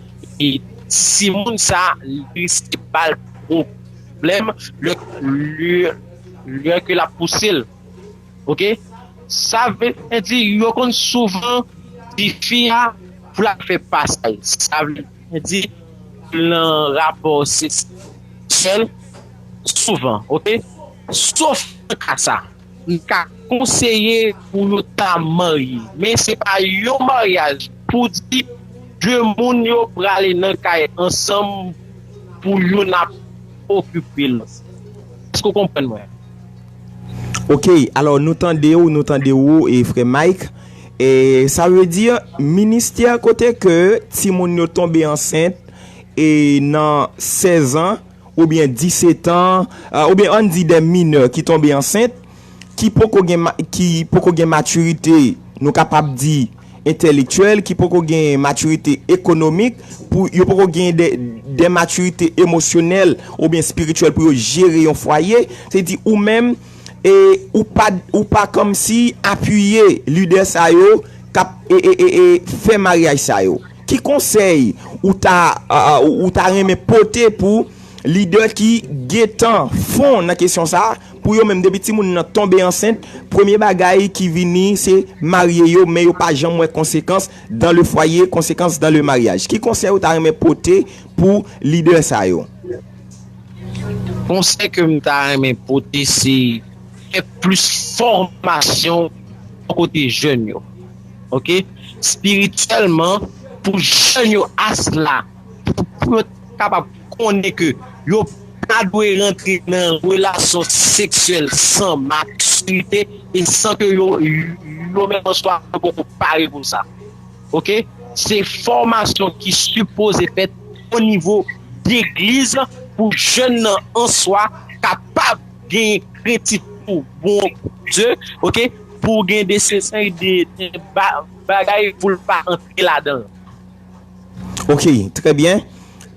E timoun sa, li riske ba l pwoblèm lè, lè, lè ke l ap pouse l. Ok? Sa vle di, yo konn souvan di fi a pou l al fè pasaj. Sa vle di, nan rapò seksyèl, souvan, ok? Sof nan ka sa, m ka konseye pou yo ta marye. Men se pa yon maryaj pou di de moun yo prale nan kay ansanm pou youn ap okipe lòt. Èske w konprann mwen? Ok, alò nou tande w, nou tande w, e frè Mike. E sa vle di, ministè kote ke timoun yo tonbe ansent e nan sèz an, oubyen disèt an, euh, oubyen ann di de minè ki tonbe ansent, ki poko gen, ma- ki poko gen matirite, nou kapab di, entèlektyèl, ki poko gen matirite ekonomik, pou yo poko gen de, de matirite emosyonèl oubyen espirityèl pou yo jere yon fwaye, se di ou menm, e ou pa, ou pa kòmsi apiye lidè sa yo k ap e, e, e, e, fè maryaj sa yo. Ki konsèy ou ta, a, a, ou ta renmen pote pou lidè ki gentan fon nan kesyon sa a, pou yo menm depi timoun nan tonbe ansent, premye bagay ki vini se marye yo, men yo pa janm wè konsekans dans le foyer, conséquence dans le mariage. Ki konsèy ou ta renmen pote pou lidè sa yo? Konsèy ke m ta renmen pote se fè plis fòmasyon bò kote jèn yo. Ok? Espirityèlman, pou jèn yo asla, pou, pou yo kapab konnen ke yo pa dwe rantre nan relasyon seksyèl san matirite e san ke yo, yo menm an swa yo poko pare pou sa. Ok? Se fòmasyon ki sipoze fèt o nivo legliz pou jèn nan an swa kapab genyen krentif pou Bondye, ok? Pou gen de se seri de, de ba- bagay pou l pa antre ladan l. Ok, trè byen.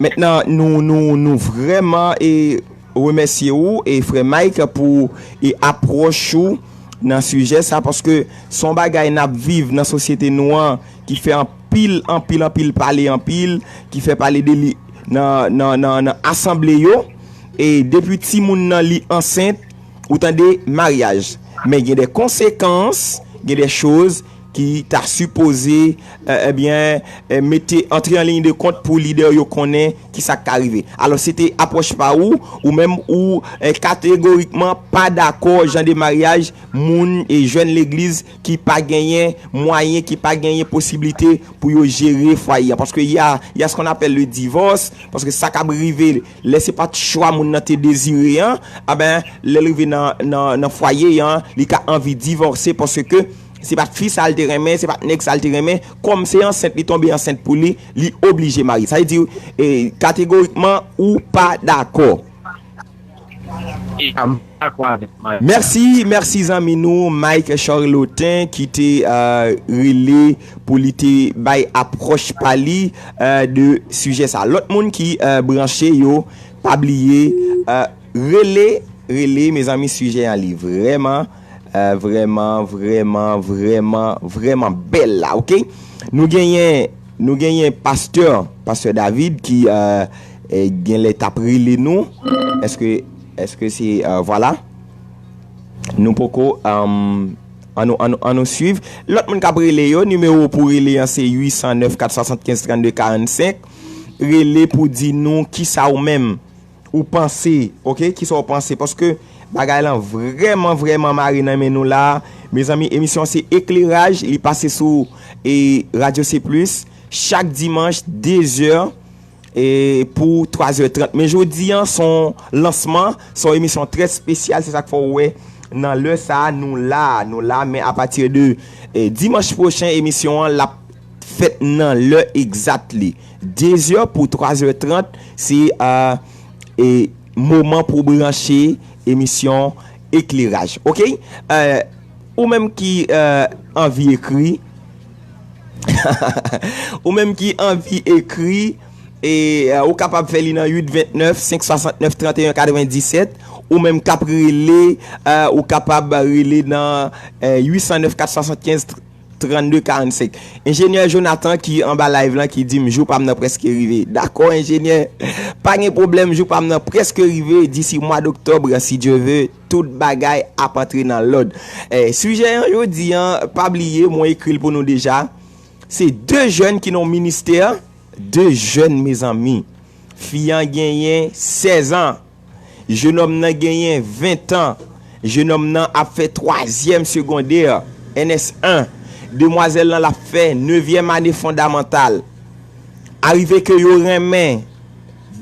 Mentnan nou, nou, nou vrèman e remèsye ou e frè Mike pou e apwòch ou nan sijè sa, paske se yon bagay n ap viv nan sosyete nou an ki fè anpil, anpil, anpil pale anpil, ki fè pale de li nan, nan, nan, nan asanble yo. E depi timoun nan li ansent, ou tande, maryaj. Men gen de konsekans, gen de choz ki ta sipoze, e, ebyen, e, mete, antre an liy de kont pou lidè yo konnen ki sa k ka rive. Alò, se te apwòch pa ou, ou menm ou, e, kategorikman pa dakò jan de maryaj moun e jèn legliz ki pa genyen mwayen, ki pa genyen posiblite pou yo jere fwaye a. Paske y a, y a ce qu'on appelle le divorce, paske sa k ap rive lè se pa t chwa moun nan te dezire an, a ben, lè l rive nan, nan, nan fwaye an, li ka anvi divòse paske se pa t fi sa l te renmen, se pa t nèg sa l te renmen, kòm se ansent li tonbe ansent pou li, li oblije marye. Sa vle di, e, kategorikman, ou pa dakò. E, m dakò avèk Mike. Mèsi, mèsi zanmi nou Mike Charlotin ki te, euh, rele pou li te bay apwòch pa li, euh, de sijè sa. Lòt moun ki, euh, branche yo, pa bliye, euh, rele, rele, mezanmi, sijè an li vrèman, euh, vrèman, vrèman, vrèman, vrèman bèl la, ok? Nou genyen, nou genyen pastè, pastè David ki, euh, eh, genlè t ap rele nou. Èske, èske se, euh, vwala? Nou poko, euh, ann nou, ann nou, ann nou swiv. Lòt moun k ap rele yo, nimewo pou rele an se uit san nèf kat swasannkenz trannde karannsenk. rele pou di nou kisa ou menm ou panse, oke? Kisa ou panse? Paske bagay lan vrèman, vrèman mare nan men nou la. Mezanmi, emisyon se Ekleraj, li pase sou e Radyo C Plus chak dimanch, de zè e pou twa zè trant. Men jodi an, se yon lansman, se yon emisyon trè espesyal, se sa k fè w wè nan lè sa a, nou la, nou la, men apati de e, dimanch pwochen, emisyon an l ap fèt nan lè egzat li. De zè pou twa zè trant, se e, moman pou branche emisyon Ekleraj. Oke? E, ou menm ki e, anvi ekri, ou menm ki anvi ekri, e, e, ou kapab fè li nan uit vennèf, senk swasantnèf, tranteyen katrevenndisèt, ou menm k ap rele, e, ou kapab rele nan e, uit san nèf, kat swasannkenz, trannde karannsenk. Enjenyè Jonathan ki anba live lan ki di m jou pa m nan prèske rive. Dakò, enjenyè. Pa gen pwoblèm, jou pa m nan prèske rive. Disi mwa doktòb, si Dye ve, tout bagay ap antre nan lòd. E, sijè an jodi an, pa bliye, mwen ekri l pou nou deja. Se de jèn ki nan ministè, de jèn, mezanmi. Fi an genyen sèz an. Jenòm nan genyen ven tan. Jenòm nan ap fè twazyèm segondè, N S en. Demwazèl lan l ap fè nevyèm ane fondamantal. Arive ke yo renmen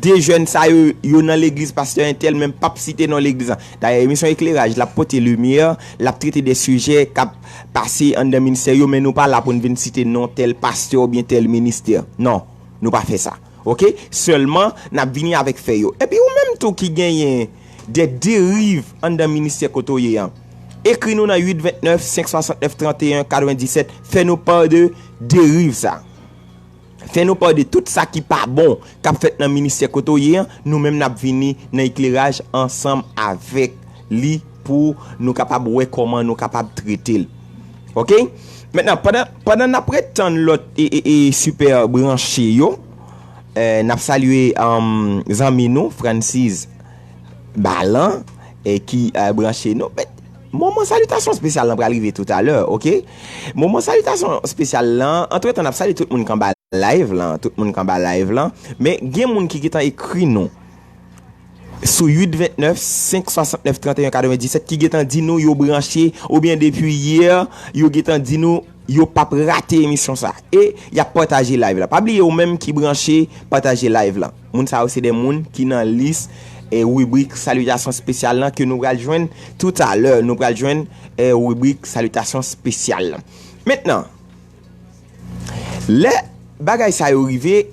de jèn sa yo, yo nan legliz pastè entèl, men m p ap site non legliz lan. Dayè, emisyon Ekleraj, l ap pote limyè, l ap trete de sijè k ap pase anndan ministè yo, men nou pa la pou n vin site non tèl pastè oubyen tèl ministè. Non, nou pa fè sa. Oke? Sèlman, n ap vini avèk fè yo. Epi ou menm tou ki genyen de deriv anndan ministè kote w ye an, ekri nou nan uit vennèf, senk swasantnèf, tranteyen katrevenndisèt. Fè nou pa de deriv sa. Fè nou pa de tout sa ki pa bon k ap fèt nan ministè kote w ye an. Nou menm n ap vini nan Ekleraj ansanm avèk li pou nou kapab wè kòman nou kapab trete l. Oke? Mentnan, pandan, pandan n ap ret tann lòt e, e, e sipè branche yo, e, n ap salye, um, zanmi nou, Francis Balan, e, ki, e, branche nou. Men, moman salitasyon espesyal lan pral rive toutalè, oke? Moman salitasyon espesyal lan, antretan, n ap salye tout moun k anba live lan, tout moun k anba live lan. Men, gen moun ki gentan ekri nou sou uit vennèf, senk swasantnèf, tranteyen katrevenndisèt, ki gentan di nou yo branche, oubyen depi yè, yo gentan di nou yo p ap rate emisyon sa. E y ap pataje live la. Pa bliye, ou menm ki branche, pataje live la. Moun sa yo se de moun ki nan lis e ribrik salitasyon espesyal lan ke nou pral jwenn toutalè. Nou pral jwenn e ribrik salitasyon espesyal lan. Mentnan, lè bagay sa yo rive,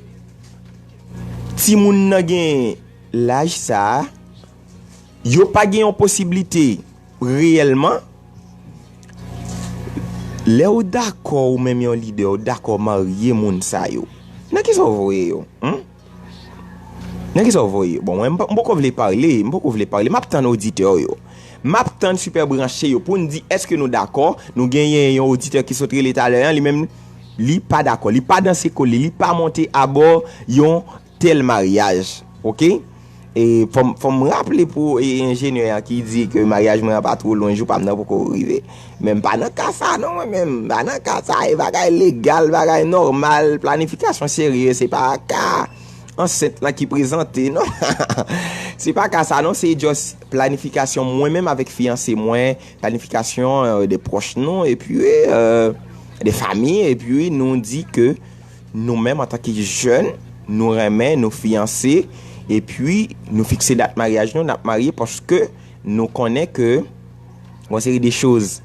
timoun nan gen laj sa a, yo pa gen yon posiblite reyèlman. Lè w dakò, ou menm yon lidè, w dakò marye moun sa yo, nan kisa w voye yo? Hmm? Nan kisa w voye yo? Bon, mwen, m p-, m poko vle pale, m poko vle pale. M ap tann oditè yo. M ap tann sipè branche yo pou n di èske nou dakò. Nou genyen yon oditè ki sot rele talè an, li menm, li pa dakò. Li pa danse kole, li pa monte abò yon tèl maryaj. Oke? E fò m, fò m raple pou, e, enjenyè an ki di ke maryaj mwen an pa two lwen, jou pa m nan poko rive. Men m pa nan ka sa non, mwen menm. M pa nan ka sa, e bagay legal, bagay nòmal, planifikasyon serye, se pa ka ansent lan ki prezante, non. Se pa ka sa, non, se just planifikasyon mwen menm avèk fiyanse mwen, planifikasyon, e, de pwòch nou, epi, e, de fanmi, epi nou di ke nou menm, antanke jèn, nou renmen, nou fiyanse, epi nou fikse dat maryaj nou, n ap marye paske nou konnen ke yon seri de choz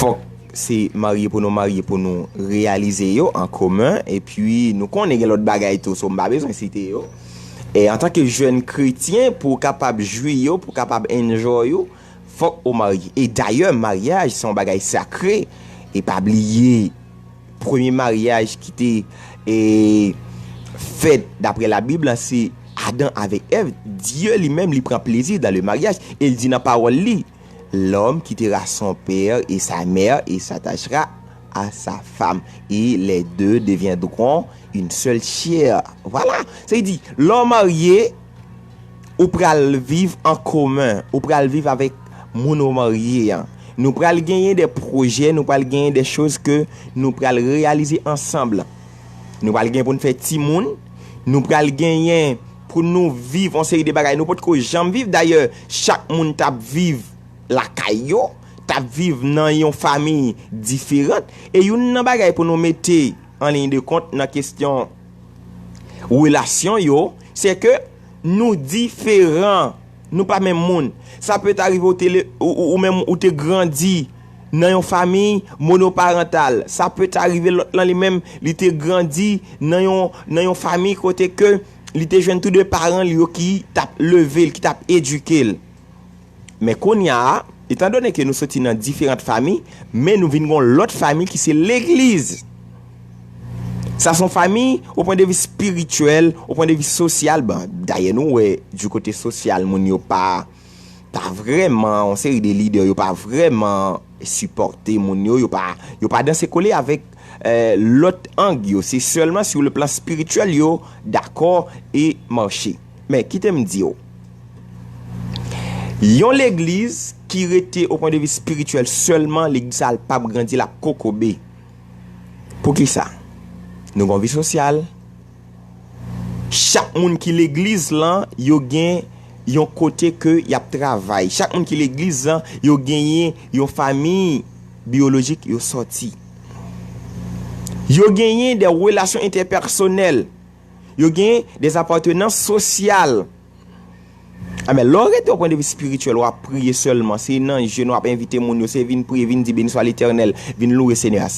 fòk se marye pou nou marye pou nou reyalize yo an komen, epi nou konnen gen lòt bagay tou, so m pa bezwen site yo. E antanke jèn kretyen, pou w kapab jwi yo, pou w kapab enjoy yo, fòk ou marye. E dayè, maryaj se yon bagay sakre. E pa bliye, premye maryaj ki te, e, fèt daprè Labib la, se Adan avèk Èv. Dye li menm, li pran plezi dans le mariage. E l di nan pawòl li, L'homme quittera son père et sa mère et s'attachera à sa femme, et les deux deviendront une seule chair. Vwala. Sa vle di, lè w marye, ou pral viv an komen, ou pral viv avèk moun ou marye an. Nou pral genyen de pwojè, nou pral genyen de choz ke nou pral reyalize ansanm. Nou pral gen pou n fè timoun, Nou pral genyen pou nou viv yon seri de bagay nou potko janm viv. Dayè, chak moun t ap viv lakay yo, t ap viv nan yon fanmi diferan. E youn nan bagay pou nou mete an liy de kont nan kesyon relasyon yo, se ke nou diferan. Nou pa menm moun. Sa pèt arive ou te le, ou, ou, ou menm ou te grandi nan yon fanmi monoparantal. Sa pèt arive lòt lan li menm, li te grandi nan yon, nan yon fanmi kote ke li te jwenn tou de paran li yo ki t ap leve l, ki t ap edike l. Men kounye a, etandone ke nou soti nan diferan fanmi, men nou vin gon lòt fanmi ki se legliz. Sa se yon fanmi, o pwen de vi espirityèl, o pwen de vi sosyal, bon, dayè nou wè, di kote sosyal, moun yo pa, pa vrèman, yon seri de lidè yo pa vrèman sipòte moun yo, yo pa, yo pa danse kole avèk, eh, lòt ang yo. Se sèlman sou le plan espirityèl yo dakò e mache. Men, kite m di w, yon legliz ki rete o pwen de vi espirityèl sèlman, legliz sa a l p ap grandi, l ap kokobe. Poukisa? Nou gon vi sosyal. Chak moun ki legliz lan, yo gen yon kote ke y ap travay. Chak moun ki legliz lan, yo genyen yon fanmi biyolojik yo sòti. Yo genyen de relasyon entèpèsonèl. Yo genyen de apartenans sosyal. Amen. Lè w rete o pwen de vi espirityèl, w ap priye sèlman. Se nan jèn w ap envite moun yo, se vin priye, vin di, "Beni swa Letènèl," vin louwe Senyè a.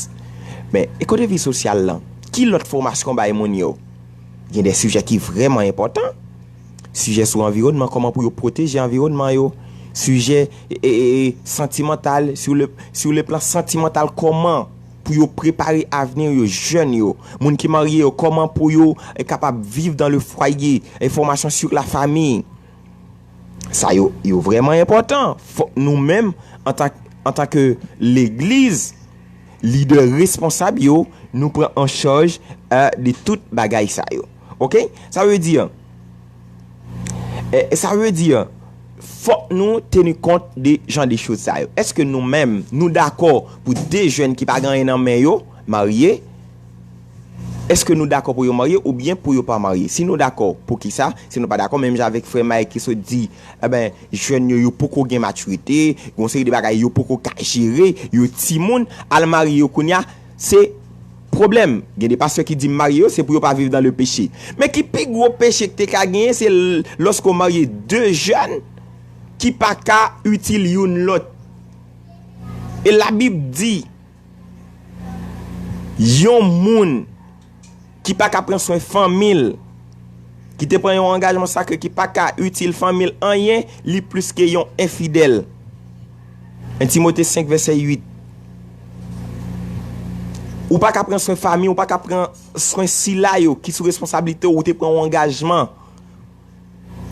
Men, e kote vi sosyal lan? Ki lòt fòmasyon w bay moun yo? Gen de sijè ki vrèman enpòtan. Sijè sou anviwònman, kòman pou yo pwoteje anviwònman yo. Sijè, e, e, e, santimantal, sou le, sou le plan santimantal, kòman pou yo prepare avni yo, jèn yo, moun ki marye yo, kòman pou yo, e, kapab viv dans le foyer, e, fòmasyon sur la famille. Sa yo, yo vrèman enpòtan. Fòk nou menm, antan, antan ke legliz, lidè responsab yo, nou pran an chaj, eh, de tout bagay sa yo. Oke? Sa vle di, eh, sa vle di, fòk nou teni kont de jan de choz sa yo. Èske nou menm, nou dakò pou de jèn ki pa gen anyen nan men yo, marye? Èske nou dakò pou yo marye oubyen pou yo pa marye? Si nou dakò, poukisa? Si nou pa dakò, menm jan avèk frè Mike ki sot di, eben, jèn yo, yo poko gen matirite, gon seri de bagay yo poko ka jere, yo timoun, al marye yo kounye a, se pwoblèm. Gen de pastè ki di marye yo, se pou yo pa viv dans le péché. Men ki pi gwo peche ki te ka genyen, se l-, lòske w marye de jèn ki pa ka itil youn lòt. E Labib di, yon moun ki pa ka pran swen fanmi l, ki te pran yon angajman sakre, ki pa ka itil fanmi l anyen, li plis ke yon enfidèl. En Timote senk vèsè uit. Ou pa ka pran swen fanmi, ou pa ka pran swen sila yo ki sou responsablite w, ou te pran yon angajman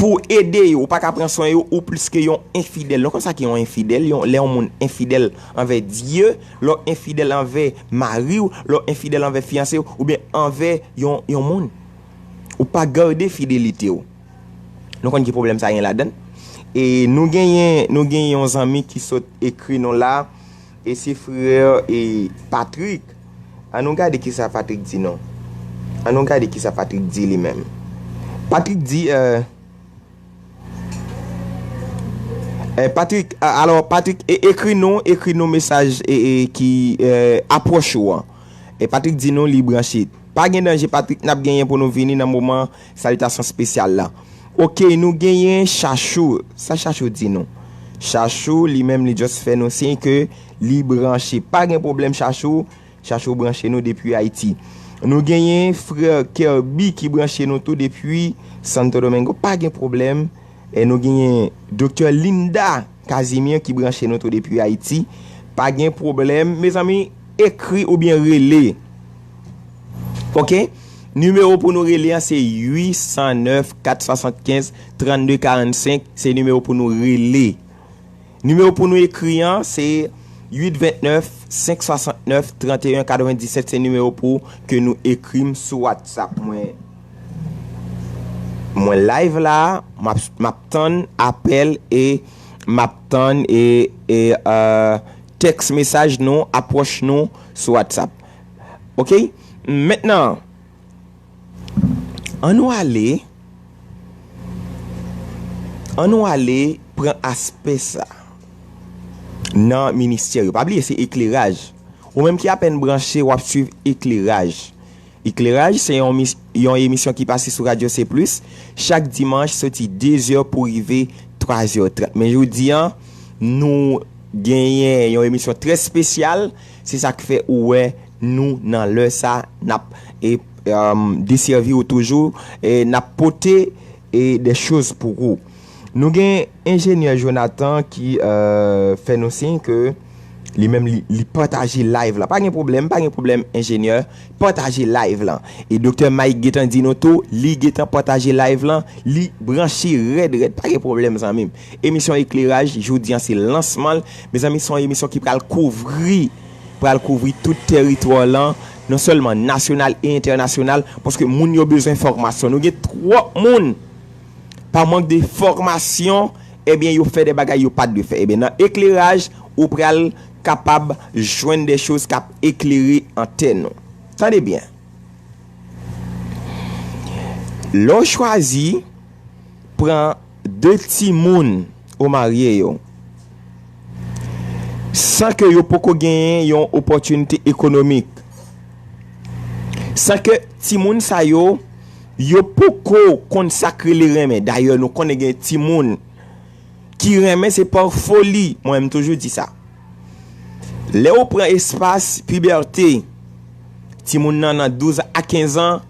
pou ede yo, ou pa ka pran swen yo, ou plis ke yon enfidèl. Nou konn sa ki yon enfidèl? Yon, lè yon moun enfidèl anvè Dye, lè w enfidèl anvè mari w, lè w enfidèl anvè fiyanse w, oubyen anvè yon, yon moun. Ou pa gade fidelite w. Nou konn ki pwoblèm sa gen ladan l? E nou genyen, nou genyen yon zanmi ki sot ekri nou la, e se frè, e, Patrick. An nou gade kisa Patrick di nou. An nou gade kisa Patrick di li menm. Patrick di, eh, eh, Patrick, a-, alò, Patrick, e, ekri nou, ekri nou mesaj, e, e, ki, eh, apwòch ou an. E Patrick di nou li branche. Pa gen danje, Patrick, n ap genyen pou nou vini nan moman salitasyon espesyal la. Oke, nou genyen Chachou. Sa Chachou di nou? Chachou, li menm, li just fè nou siy ke li branche. Pa gen pwoblèm, Chachou. Chachou branche nou depi Ayiti. Nou genyen frè Kerby ki branche nou tou depi Santo Domingo. Pa gen pwoblèm. E nou genyen Doktè Linda Casimir ki branche nou tou depi Ayiti. Pa gen pwoblèm. Mezanmi, ekri oubyen rele. Oke? Nimewo pou nou rele an se uit san nèf, kat swasannkenz, trannde karannsenk. Se nimewo pou nou rele. Nimewo pou nou ekri an se uit vennèf, senk swasannèf, tranteyen katrevendisèt. Se nimewo pou ke nou ekri m sou WhatsApp mwen. Mwen live la, m ap, m ap tann apèl e m ap tann e, e, eh, tèks mesaj nou, apwòch nou sou WhatsApp. Oke? Mentnan, Ann nou ale, ann nou ale pran aspè sa nan ministè yo. Pa bliye, se ekleraj. Ou menm ki apèn branche, w ap swiv Ekleraj. Ekleraj, se yon, mis- yon emisyon ki pase sou Radyo C Plus chak dimanch soti de zè pou rive twa zè trant. Men jodi a, nou genyen yon emisyon trè espesyal. Se sa k fè ou wè nou nan lè sa, n ap e, um, desèvi ou toujou, e n ap pote e de choz pou ou. Nou gen enjenyè Jonathan ki, euh, fè nou siy ke li menm li, li pataje live la. Pa gen pwoblèm, pa gen pwoblèm, enjenyè. Pataje live la. E Doktè Mike gentan di nou tou, li gentan pataje live la. Li branche rèd rèd, pa gen pwoblèm, zanmi m. Emisyon Ekleraj, jodi a se lansman l. Mezanmi, se yon emisyon ki pral kouvri, pral kouvri tout tèritwa la, non sèlman nasyonal e entènasyonal, paske moun yo bezwen fòmasyon. Nou gen twòp moun pa mank de fòmasyon, ebyen, yo fè de bagay yo pa t dwe fè. Ebyen, nan Ekleraj, ou pral kapab jwenn de choz k ap eklere antèn ou. Tande byen. Lè w chwazi pran de timoun ou marye yo, san ke yo poko genyen yon opòtinite ekonomik, san ke timoun sa yo, yo poko konn sa k rele renmen. Dayè, nou konnen gen timoun ki renmen se pa foli. Mwen, m toujou di sa. Lè ou pran espas pibète, timoun nan nan douz a kenz an,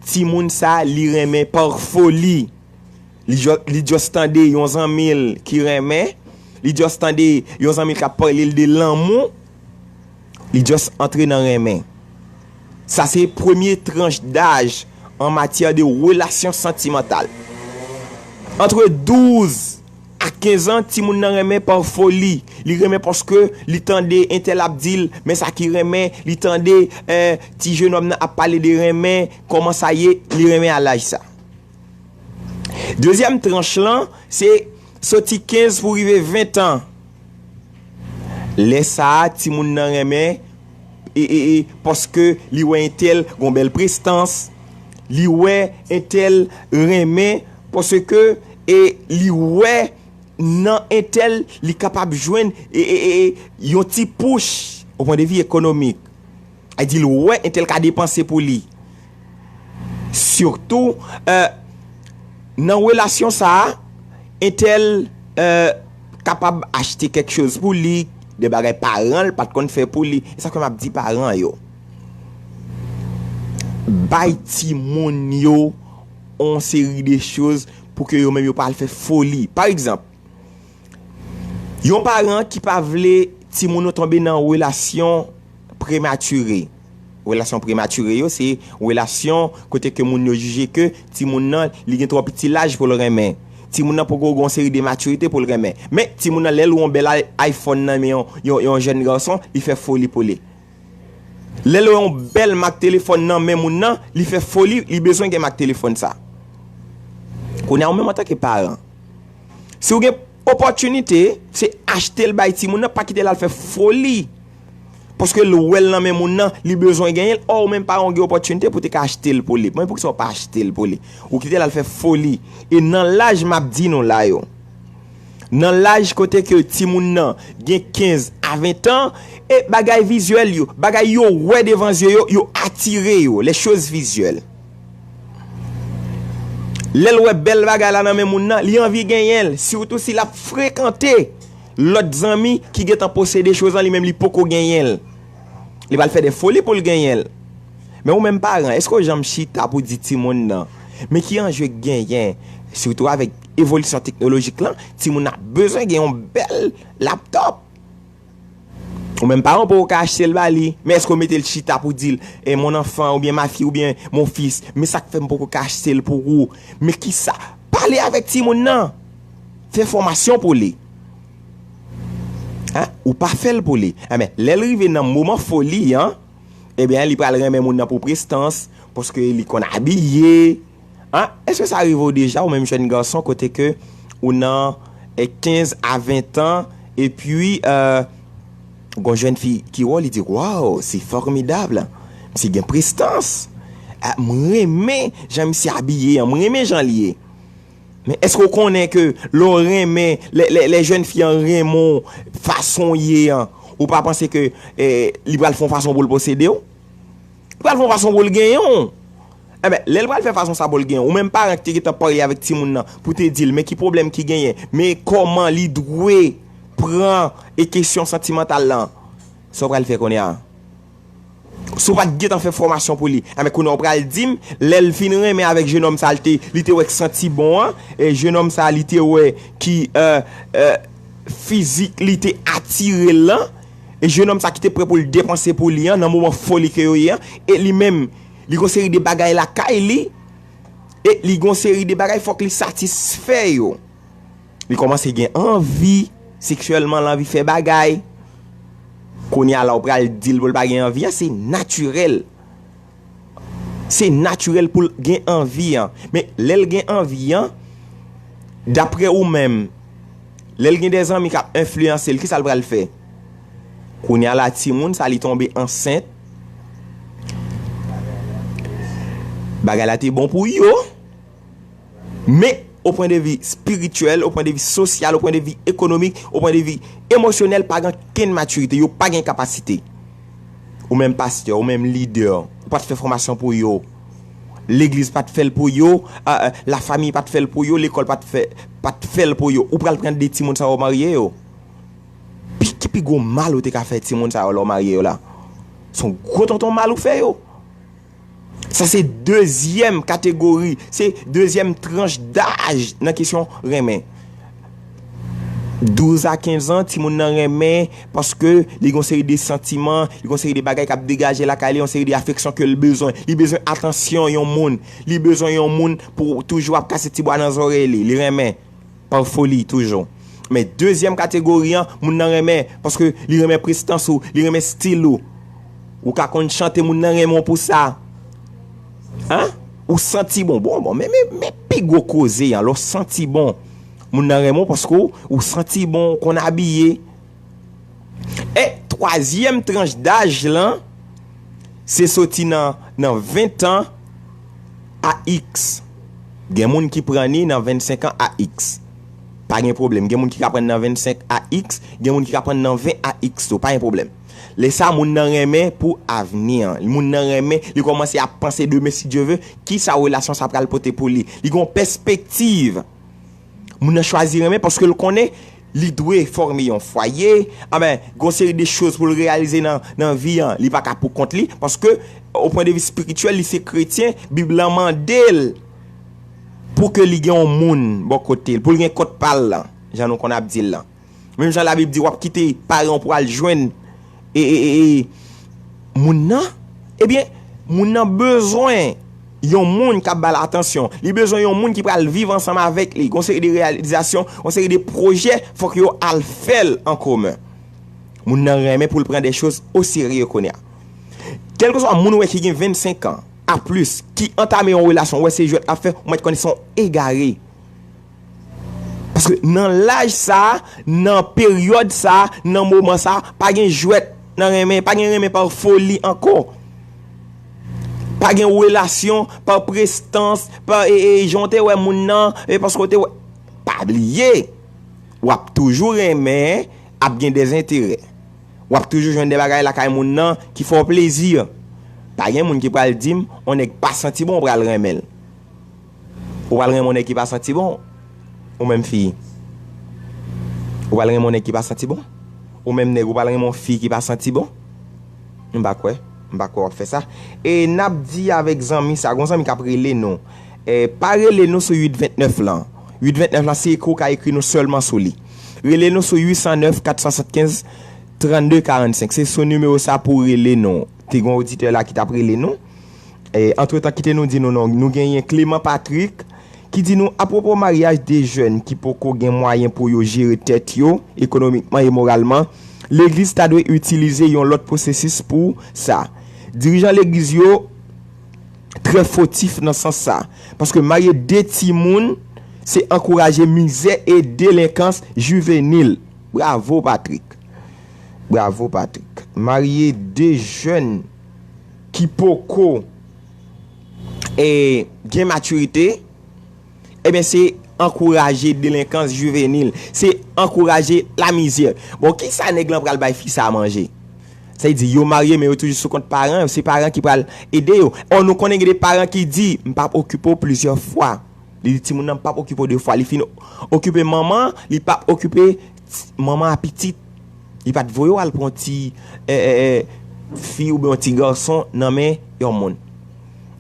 timoun sa, li renmen pa foli. Li, li just tande yon zanmi l ki renmen, li just tande yon zanmi l k ap pale l de lanmou, li just antre nan renmen. Sa se premye tranch daj an matyè de relasyon santimantal. Antre douz a kenz an, timoun nan renmen pa foli. Li renmen paske li tande entèl ap di l, men sa ki renmen, li tande, eh, ti jenòm nan ap pale de renmen, kòman sa ye, li renmen a laj sa. Dezyèm tranch lan, se soti kenz pou rive ven an. Lè sa a, timoun nan renmen, e, e, e, paske li wè entèl gon bèl prestans, li wè entèl renmen, paske, e, li wè nan entèl, li kapab jwenn, e, e, e, e, yon ti pouch, o pwen de vi ekonomik. Ay di l wè entèl ka depanse pou li. Sitou, eh, nan relasyon sa a, entèl, eh, kapab achte kèk choz pou li, de bagay paran l pa t konn fè pou li. E sa k fè m ap di paran yo, bay timoun yo yon seri de choz pou ke yo menm yo pa al fè foli. Pa egzanp, yon paran ki pa vle timoun yo tonbe nan relasyon prematire. Relasyon prematire yo, se relasyon kote ke moun yo jije ke timoun nan, li gen twò piti laj pou l renmen. Timoun nan poko gen yon seri de matirite pou l renmen. Men, timoun nan, lè l wè yon bèl i-, iPhone nan men yon, yon, yon jèn gason, li fè foli pou li. Lè l wè yon bèl mak telefòn nan men moun nan, li fè foli, li bezwen gen mak telefòn sa. Kounye a, ou menm antanke paran, si w gen opòtinite, se achte l bay timoun nan, pa kite l al fè foli. Paske l wè l nan men moun nan, li bezwen genyen l, ò, ou menm paran w gen opòtinite pou te ka achte l pou li. Men poukisa w pa achte l pou li? Ou kite l al fè foli. E nan laj m ap di nou la yo, nan laj kote ke timoun nan gen kenz a ven an, e bagay vizyèl yo, bagay yo wè devan zye yo, yo atire yo, les choses visuelles. Lè l wè bèl bagay la nan men moun nan, li anvi genyen l, sitou si l ap frekante lòt zanmi ki gentan posede choz lan, li menm li poko genyen l. Li pral fè de foli pou l genyen l. Men ou menm paran, èske w janm chita pou di timoun nan, men ki anje k genyen, sitou avèk evolisyon teknolojik lan, timoun nan ap bezwen gen yon bèl laptòp? Ou menm paran, ou poko ka achte l ba li, men èske w mete l chita pou di l, eh, mon enfant, oubyen ma fille, oubyen mon fils, men sa k fè m poko ka achte l pou ou? Men kisa? Pale avèk timoun nan. Fè fòmasyon pou li. Hein? Ou pa fè l pou li. Enben, lè l rive nan moman foli an, ebyen, li pral renmen moun nan pou prestans, paske li konn abiye. Hein? Èske sa rive w deja, ou menm jèn gason, kote ke ou nan, eh, kenz a ven an, epi, eh, gon jèn fi ki wè w, li di, waw, se fòmidab, misye gen prestans. Ah, m renmen jan misye abiye an, m renmen jan l ye. Men èske w konnen ke lè w renmen, lè, lè, lè jèn fi an renmen w fason w ye an, ou pa panse ke eh, li pral fè yon fason pou l posede w? Li pral fè yon fason pou l genyen w. Enben, lè l pral fè fason sa pou l genyen w, ou menm paran ki te gentan pale avèk timoun nan pou te di l, men ki pwoblèm ki genyen, men kòman li dwe pran e kesyon santimantal lan. Sa w pral fè kounye a? Si w pa t gentan fè fòmasyon pou li, enben kounye a w pral di m, lè l fin renmen avèk jenòm sa l te, li te wè k santi bon an, e jenòm sa li te wè ki eh, eh, fizik li te atire l lan, e jenòm sa ki te prè pou l depanse pou li an, nan moman foli ke yo ye an, e li menm, li gon seri de bagay lakay li, e li gon seri de bagay fòk li satisfè yo. Li kòmanse gen anvi, seksyèlman l anvi fè bagay. Kounye a la w pral di l pou l pa gen anvi an, se natirèl. Se natirèl pou l gen anvi an. Men lè l gen anvi an, daprè ou menm, lè l gen de zanmi k ap enfliyanse l, kisa l pral fè? Kounye a la timoun sa li tonbe ansent. Bagay la te bon pou yo. Men, o pwen de vi espirityèl, o pwen de vi sosyal, o pwen de vi ekonomik, o pwen de vi emosyonèl, pa gen kenn matirite, yo pa gen kapasite. Ou menm pastè, ou menm lidè, ou pa t fè fòmasyon pou yo. Legliz pa t fè l pou yo, a, a, lafanmi pa t fè l pou yo, lekòl pa t fè, pa t fè l pou yo. Ou pral pran de timoun sa yo marye yo. Pi, ki pi gwo mal ou te ka fè timoun sa yo lè w marye yo la? Se yon gwo tonton mal ou fè yo. Sa se dezyèm kategori, se dezyèm tranch daj nan kesyon renmen. Douz a kenz an, timoun nan renmen paske li gon seri de santiman, li gon seri de bagay k ap degaje lakay li, yon seri de afeksyon ke l bezwen. Li bezwen atansyon yon moun, li bezwen yon moun pou toujou ap kase ti bwa nan zòrèy li, li renmen. Pa foli toujou. Men dezyèm kategori an, moun nan renmen paske li renmen prestans ou, li renmen stil ou. Ou ka konn chante, moun nan renmen w pou sa. Hein? Ou santi bon. Bon, bon, men, men, men pi gwo koze an, lè w santi bon. Moun nan renmen w paske w, ou santi bon, w konn abiye. E twazyèm tranch daj lan, se soti nan, nan ven tan a iks. Gen moun ki pran ni nan vennsenk an a iks. Pa gen pwoblèm. Gen moun ki ka pran nan vennsenk a iks, gen moun ki ka pran nan ven a iks tou, pa gen pwoblèm. Lè sa, moun nan renmen pou avni an. Moun nan renmen, li kòmanse ap panse demen, si Dye ve, kisa relasyon sa pral pote pou li. Li gen yon pèspektiv. Moun nan chwazi renmen paske l konnen li dwe fòme yon fwaye, anben, gon seri de choz pou l reyalize nan, nan vi an, li pa ka pou kont li, paske, o pwen de vi espirityèl, li se kretyen, Bib lan mande l pou ke li gen yon moun bò kote l, pou l gen kòt pa l lan, jan nou konn ap di l lan. Menm jan Labib di, w ap kite paran w pou w al jwenn e, e, e, e, moun nan, ebyen, moun nan bezwen yon moun k ap ba l atansyon. Li bezwen yon moun ki pral viv ansanm avèk li. Gon seri de reyalizasyon, gon seri de pwojè, fòk yo al fè l an komen. Moun nan renmen pou l pran de choz o serye kounye a. Kèlkeswa moun ou wè ki gen vennsenk an a plis, ki antame yon relasyon, ou wè se jwèt l ap fè, ou mèt konnen se yon egare. Paske nan laj sa, nan peryòd sa, nan moman sa, pa gen jwèt nan renmen, pa gen renmen pa foli ankò. Pa gen relasyon pa prestans, pa e, e, jan w te wè moun nan, e paske w te wè. Pa bliye, w ap toujou renmen, ap gen de enterè. W ap toujou jwenn de bagay lakay moun nan ki fè w plezi. Pa gen moun ki pral di m, yon nèg pa santi bon, w pral renmen l. Ou pral renmen yon nèg ki pa santi bon? Ou menm fi? Ou pral renmen yon nèg ki pa santi bon? Ou menm nèg, ou pral renmen yon fi ki pa santi bon? M pa kwè. M pa kwè w ap fè sa. E n ap di avèk zanmi sa, gon zanmi k ap rele nou. E, pa rele nou sou uit ventnèf lan. Uit ventnèf lan, se ekri, ou ka ekri nou sèlman sou li. Rele nou sou uit san nèf, kat san swasannkenz, trannde karannsenk. Se sou nimewo sa pou w rele nou. Te gon oditè la ki t ap rele nou. E, antretan, kite nou di nou non, nou genyen Clément Patrick ki di nou, apwopo maryaj de jèn ki poko gen mwayen pou yo jere tèt yo ekonomikman e moralman, legliz ta dwe itilize yon lòt pwosesis pou sa. Dirijan legliz yo trè fotif nan sans sa, paske marye de timoun se ankouraje mizè e delenkans jivenil. Bravo, Patrick. Bravo, Patrick. Marye de jèn ki poko e gen matirite, ebyen, se ankouraje delenkans jivenil, se ankouraje lamizè. Bon, kisa nèg lan pral bay fi sa a manje? Sa vle di, yo marye, men yo toujou sou kont paran yo. Se paran ki pral ede yo. Ò, nou konnen gen de paran ki di, "M p ap okipe w plizyè fwa." Li di timoun nan, "M p ap okipe w de fwa." Li fin okipe manman, li p ap okipe ti- manman a pitit. Li pa t voye w al pran yon ti, eh, eh, eh, fi oubyen yon ti gason nan men yon moun.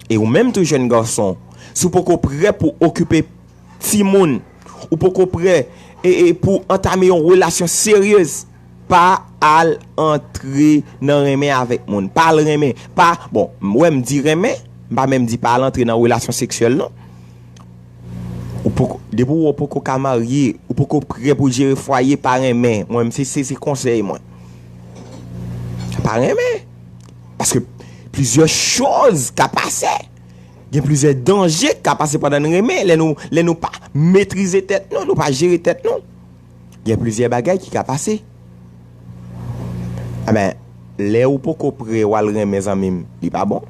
E ou menm tou jèn gason, si w poko prè pou okipe timoun, ou poko prè e, e pou antame yon relasyon seryez, pa al antre nan renmen avèk moun. Pa al renmen. Pa, bon, m wè m di renmen, m pa menm di pa al antre nan relasyon seksyèl, non. Ou poko, depi w poko ka marye, ou poko prè pou jere fwaye, pa renmen. Mwen, se, se, se konsèy mwen. Pa renmen. Paske plizyè choz ka pase. Gen plizyè danje k ka pase pandan n renmen. Lè nou, lè nou pa metrize tèt nou, nou pa jere tèt nou, gen plizyè bagay ki ka pase. Enben, lè ou poko prè w al renmen, zanmi m, li pa bon.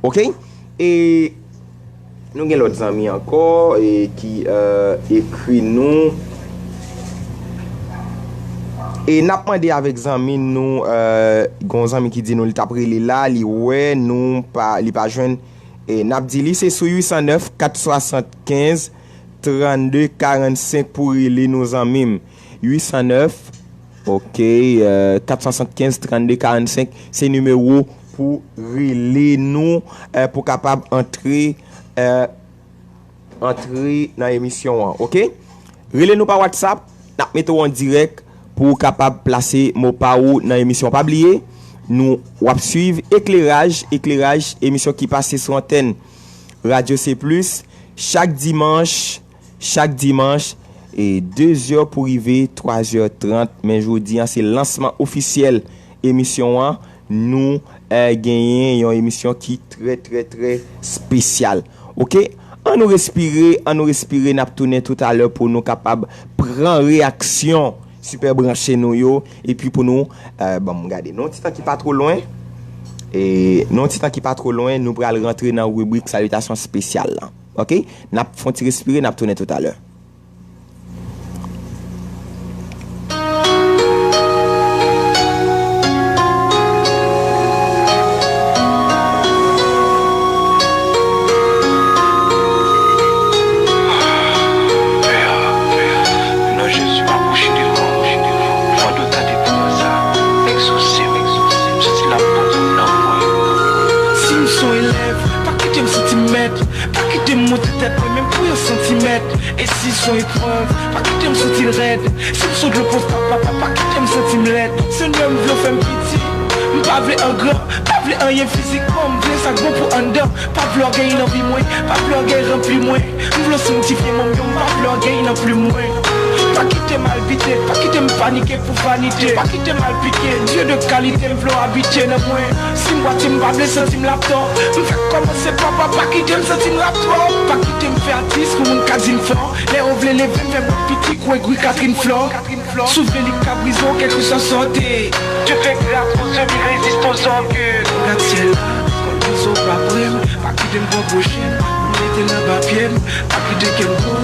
Oke? E nou gen lòt zanmi ankò, e ki, eh, ekri nou. E n ap mande avèk zanmi nou, eh, gen yon zanmi ki di nou li t ap rele la, li wè nou pa, li pa jwenn. E n ap di li se sou uit san nèf, kat swasannkenz, trannde karannsenk pou rele nou, zanmi m. Uit san nèf, oke, eh, kat swasannkenz, trannde karannsenk, se nimewo pou rele nou, eh, pou kapab antre, eh, antre nan emisyon an, oke? Rele nou pa WhatsApp, n ap mete w an dirèk pou w kapab plase mo pa ou nan emisyon. Pa bliye, nou, w ap swiv Ekleraj, Ekleraj, emisyon ki pase sou antèn Radyo C Plus, chak dimanch, chak dimanch, e de zè pou rive twa zè trant. Men jodi a, se lansman ofisyèl emisyon an. Nou, eh, genyen yon emisyon ki trè, trè, trè espesyal. Oke? An nou respire, an nou respire, n ap tounen toutalè pou nou kapab pran reyaksyon sipè branche nou yo, epi pou nou, eh, ban m gade. Nan yon ti tan ki pa twò lwen, e nan yon ti tan ki pa twò lwen, nou pral rantre nan ribrik salitasyon espesyal la. Oke? N ap fè yon ti respire, n ap tounen toutalè. Non, Jezi, m apwoche devan w. Fò dlo ta depi nan sa. Egzose m, egzose m. Santi l ap bon pou nanm mwen. Si m se yon elèv, pa kite m santi m mèt. Pa kite m monte tèt mwen menm pou yon santimèt. E si s on eprèv, pa kite m santi l rèd. Si m s on dlo posta, papa, pa kite m santi m lèd. Senyè, m vle w fè m piti. M pa vle an gran, pa vle anyen fizikman. M vle sa k bon pou anndan. Pa vle ògèy nan vi mwen, pa vle ògèy ranpli mwen. M vle w sanktifye manm yo, m pa vle ògèy nan plim mwen. Pa kite m al bite, pa kite m panike pou vanite. Pa kite m al pike, Dye de kalite, m vle w abite nan mwen. Si m pati, m pa vle santi m laptò. M fèk kòmanse, papa, pa kite m santi m rap twò. Pa kite m fè atis pou moun ka di m fò. Lè yo vle leve m, fè m piti kou egri Catherine Flore. Si w vle li ka brize w, kèlkeswa sa w te. Dye fè gras pou sèvi rezistans ògèy. Gad syèl la, kòl brize w pa pre m. Pa kite m pran pwochen, m mete nan papye m. Pa kite kè m gwo,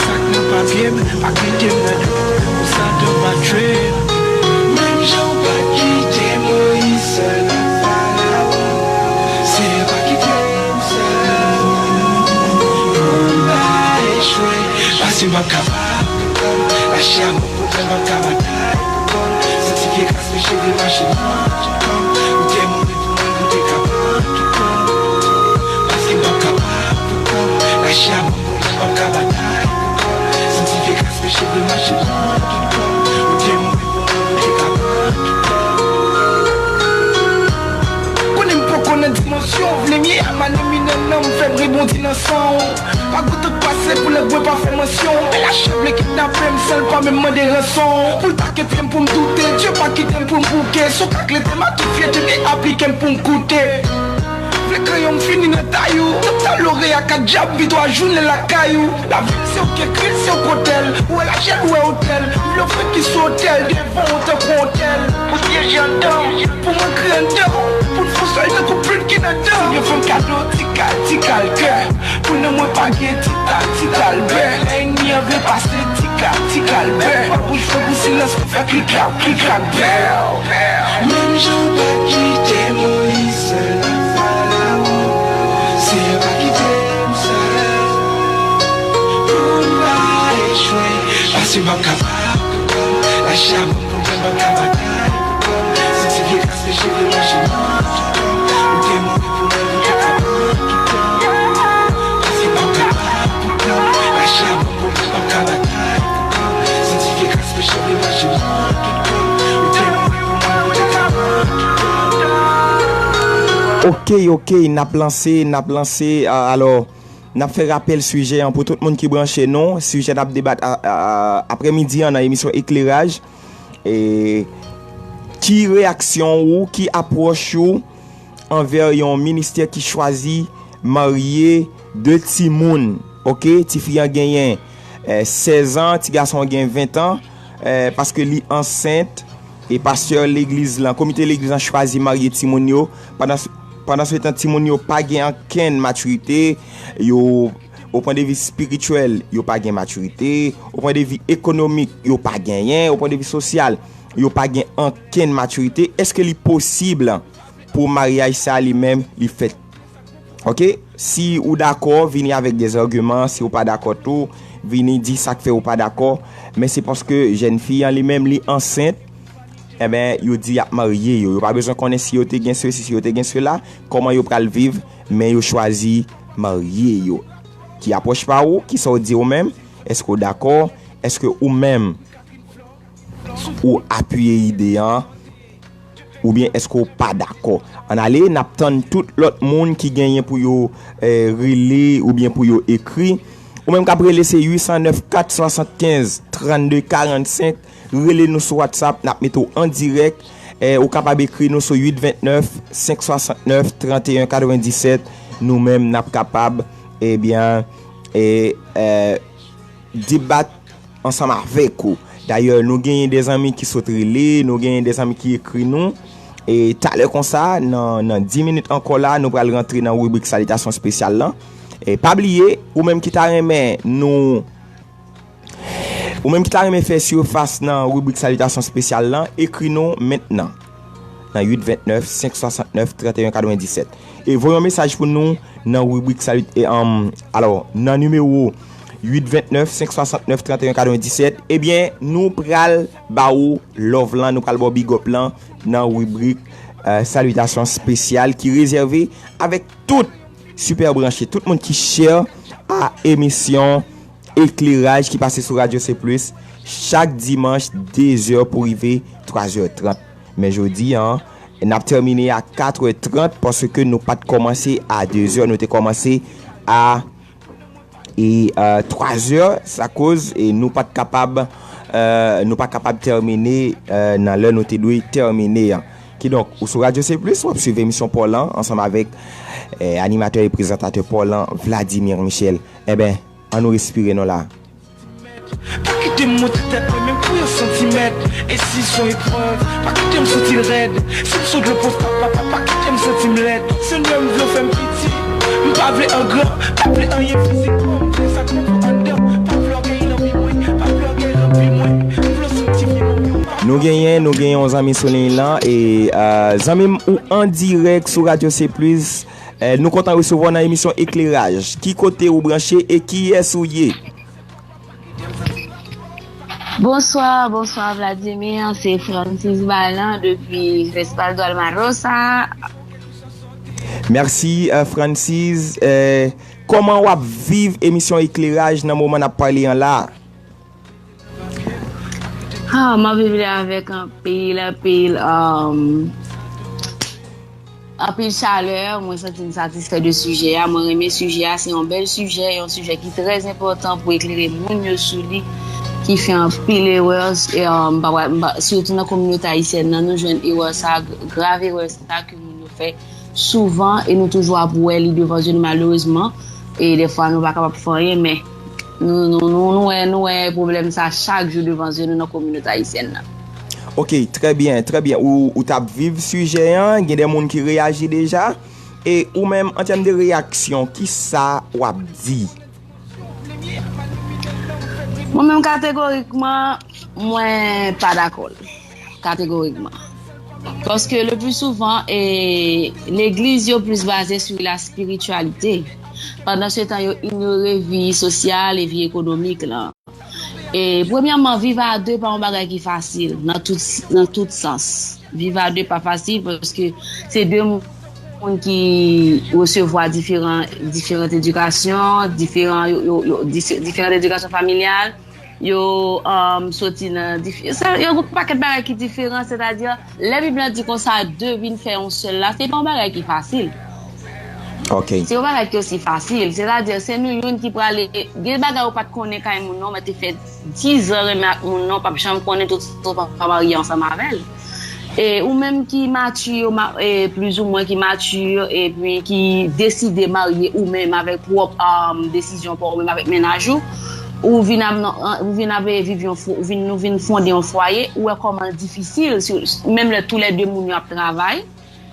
sa k nan papye m. Pa kite m nan dlo, pou Satan pa tchwe m. Menm jan w pa t kite Moyiz sèl ak Farawon, Senyè pa kite m sèl. Pou m pa echwe, paske m p ap kapab tout tan. Lachè a bon pou kè m p ap ka batay pou kò m. Sanktifye gras peche vle mache nan tout tan. Ou te mouri pou mwen pou te ka pran tout tan. Paske m p ap kapab tout tan. Lachè a bon pou kè m p ap ka batay pou kò m. Sanktifye gras peche vle mache nan tout tan. Ou te mouri pou mwen pou te ka pran tout tan. Konnen m poko nan dimansyon w vle m ye, a manen minè nan m fè m rebondi nan san w. Pa goutan k pase pou lang mwen pa fè mansyon. Men lachè vle kidnape m san l pa menm mande ranson. Pou l take pye m pou m doute, Dye pa kite m pou m bouke. Si w ka klete m a tout fyète, byen aplike m pou m koute. Vle kanyon m fini nan tay ou. Tantan lore ak a dyab, pito a jounen lakay ou. Lavi m se ou k ekri l, se ou k kote l. Ou wè lajèl, ou wè otèl. M vle w fè ki sou otèl, devan w tankou ontèl. Pou syeje anndan m, pou m ankre anndan w. Pou n fon sòy tankou plim ki nan dan. Senyè fè m kado, ti Kal, ti kal kè, pou nan mwen pa gen ti kal, ti kal bè. Lè ènmi an vle pase, ti kal, ti kal bè. Pa bouch fè pou silans pou fè klik klak, klik klak bè. Menm jan w pa kite Moyiz sèl nan Farawon, Seyè pa kite m sèl pou m pa echwe. Pase m ap kapab pou kò m, lache a bon pou mwen, m ap ka batay pou kò m. Santi vye kras peche vle manje nan tout kò m. Ou te mouri pou mwen, ou te ka pran tout kò m. Pase m ap kapab pou kò m, lache a bon pou mwen, m ap ka batay pou kò m. Santi vye kras peche vle manje nan tout kò m. Ou te mouri pou mwen, ou te ka pran tout kò m. Ok, ok, n ap lanse, n ap lanse, a, alò, n ap fè rapèl sijè an pou tout moun ki branche nou. Sijè n ap debat a, a, aprèmidi an nan emisyon Ekleraj. E, ki reyaksyon ou, ki apwòch ou anvè yon ministè ki chwazi marye de timoun? Ok, tifi an genyen, eh, sèz an, ti gason an gen ven an, eh, paske li ansent, e pastè legliz lan, komite legliz lan chwazi marye timoun yo, pandan, pandan se tan timoun yo pa gen ankenn matirite, yo, o pwen de vi espirityèl, yo pa gen matirite, o pwen de vi ekonomik, yo pa genyen, o pwen de vi sosyal, yo pa gen ankenn matirite. Èske li posib pou maryaj sa li menm li fèt? Ok, si ou dakò, vini avèk de zagiman. Si ou pa dakò tou, vini di sa k fè ou pa dakò. Men se paske jèn fi an li menm li ansent, enben, yo di y ap marye yo. Yo pa bezwen konnen si yo te gen sesi, si yo te gen sela, kòman yo pral viv, men yo chwazi marye yo. Ki apwòch pa ou? Kisa w di ou menm? Èske w dakò? Èske ou menm ou apiye ide an? Oubyen èske w pa dakò? Ann ale, n ap tann tout lòt moun ki genyen pou yo, eh, rele oubyen pou yo ekri. Ou menm k ap rele, se uit san nèf kat swasannkenz trannde karannsenk. Rele nou sou WhatsApp, n ap mete w an dirèk. Eh, ou kapab ekri nou sou uit ventnèf senk swasannnèf tranteyen katrevenndisèt. Nou menm, n ap kapab, ebyen, eh, eh, debat ansanm avèk ou. Dayè, nou genyen de zanmi ki sot rele, nou genyen de zanmi ki ekri nou. E talè konsa, nan, nan dis minit ankò la, nou pral rantre nan ribrik salitasyon espesyal lan. E pa bliye, ou menm ki ta renmen nou, ou menm ki ta renmen fè sifas nan ribrik salitasyon espesyal lan, ekri nou mentnan nan uit ventnèf senk swasannnèf tranteyen katrevenndisèt. E voye yon mesaj pou nou nan ribrik salit, e, anm, alò, nan nimewo uit ventnèf senk swasannnèf tranteyen katrevenndisèt. Ebyen, nou pral ba ou love lan, nou pral ba w big up lan nan ribrik, eh, salitasyon espesyal ki rezève avèk tout sipè branche, tout moun ki share a emisyon Ekleraj ki pase sou Radyo C Plus chak dimanch de zè pou rive twa zè trant. Men jodi a, n ap tèmine a kat è trant paske nou pa t kòmanse a de zè, nou te kòmanse a, e, a twa zè, sa koz, e, nou pa t kapab, e, nou pa kapab tèmine, e, nan lè nou te dwe tèmine an. Kidonk, ou sou Radyo C Plus, w ap swiv emisyon pa w lan ansanm avèk, e, animatè e prezantatè pa w lan, Vladimir Michel. Enben, ann nou respire non la. Pa kite m monte tèt mwen menm pou yon santimèt. E si s on eprèv, pa kite m santi l rèd. Si m sou dlo posta, papa, pa kite m santi m lèd. Senyè, m vle w fè m piti. M pa vle an gran, pa vle anyen fizikman. M vle sa k bon pou anndan. Pa vle ògèy nan vi mwen, pa vle ògèy ranpli mwen. M vle w santi vi mwen. Nou genyen, nou genyen yon zanmi sou liy lan. E, e, zanmi m, ou an dirèk sou Radyo C Plus. E, nou kontan resevwa w nan emisyon Ekleraj. Ki kote ou branche e kiyès ou ye? Bonswa, bonswa Vladimir, se Francis Balan depi Respaldo Almarosa. Mèsi, e, Francis. E, kòman w ap viv emisyon Ekleraj nan moman n ap pale an la? Ah, m ap viv li avèk anpil, anpil, um, anpil chalè, mwen santi m satisfè de sijè a. Mwen renmen sijè a, se yon bèl sijè, yon sijè ki trè enpòtan pou eklere moun yo sou li, ki fè anpil erè, e, um, m pa pral, m pa, sitou nan kominote ayisyèn nan, nou jwenn erè sa, grav erè sa ke moun yo fè souvan e nou toujou ap wè li devan zye nou malerezman. E dèfwa nou pa kapab fè anyen, men nou, nou, nou, nou wè, nou wè pwoblèm sa chak jou devan zye nou nan kominote ayisyèn nan. Ok, trè byen, trè byen. Ou, ou t ap viv sijè an, gen de moun ki reyaji deja. E ou menm, an tèm de reyaksyon, ki sa w ap di? Mwen menm kategorikman, mwen pa dakò l. Kategorikman. Paske le pli souvan, e, legliz yo plis baze sou la spirityalite. Pandan se tan, yo inyore vi sosyal e vi ekonomik lan. E premyèman, viv a de pa yon bagay ki fasil nan tout, nan tout sans. Viv a de pa fasil paske se de moun ki resevwa diferan, diferan edikasyon, diferan, yo, yo, yo, diferan edikasyon familyal, yo um, soti nan, yo gen yon pakèt bagay ki diferan, sètadi, lè Bib la di konsa, de vin fè yon sèl la, se pa yon bagay ki fasil. Ok. Se yon bagay ki osi fasil. Sètadi, se nou youn ki prale, gen bagay ou pa t konnen kay moun non, men te fè diz an renmen ak moun non, w p ap janm konnen tout sa w pa marye ansanm avè l. E ou menm ki mati, e, plizoumwen ki mati, epi ki deside marye ou menm avèk pwòp um, desizyon pa ou menm avèk mennaj ou, ou vin ap, ou vin ap viv yon, ou vin, nou vin fonde yon fwaye, ou wè kòman l difisil, menm lè toulède moun yo ap travay,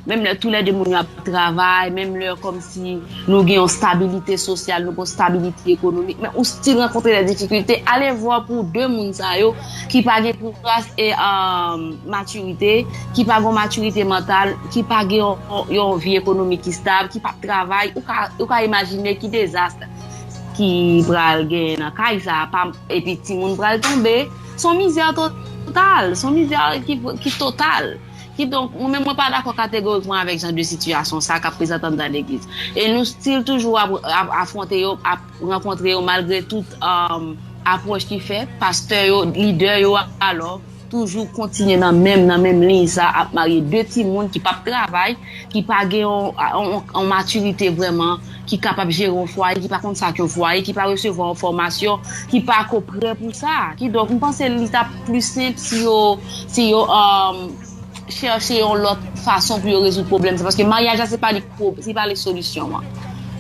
menm lè toulède moun yo ap travay, menm lè kòmsi nou gen yon stabilite sosyal, nou gen yon stabilite ekonomik, men ou still rankontre de difikilte. Ale vwa pou de moun sa yo ki pa gen kouraj e um, matirite, ki pa gen matirite mantal, ki pa gen yon, yon vi ekonomik ki stab, ki pa travay, ou ka, ou ka imajine ki dezas ki pral gen nan kay sa, epi timoun pral tonbe. Se yon mizè total, se yon mizè ki, ki total. Kidonk, mwen menm mwen pa dakò kategorikman avèk jan de sitiyasyon sa k ap prezante anndan legliz. E nou still toujou ap, ap afwonte yo, ap rankontre yo malgre tout um, apwòch ki fèt, pastè yo, lidè yo alò, toujou kontinye nan menm, nan menm liy sa, ap marye de timoun ki p ap travay, ki pa gen yon, yon, yon matirite vrèman, ki kapab jere yon fwaye, ki pa konn sa k yon fwaye, ki pa resevwa yon fòmasyon, ki pa ko prè pou sa. Kidonk, m panse li t ap pli senp si yo, si yo um, chèche yon lòt fason pou yo rezoud pwoblèm sa. Paske maryaj la, se pa li, se pa li solisyon an.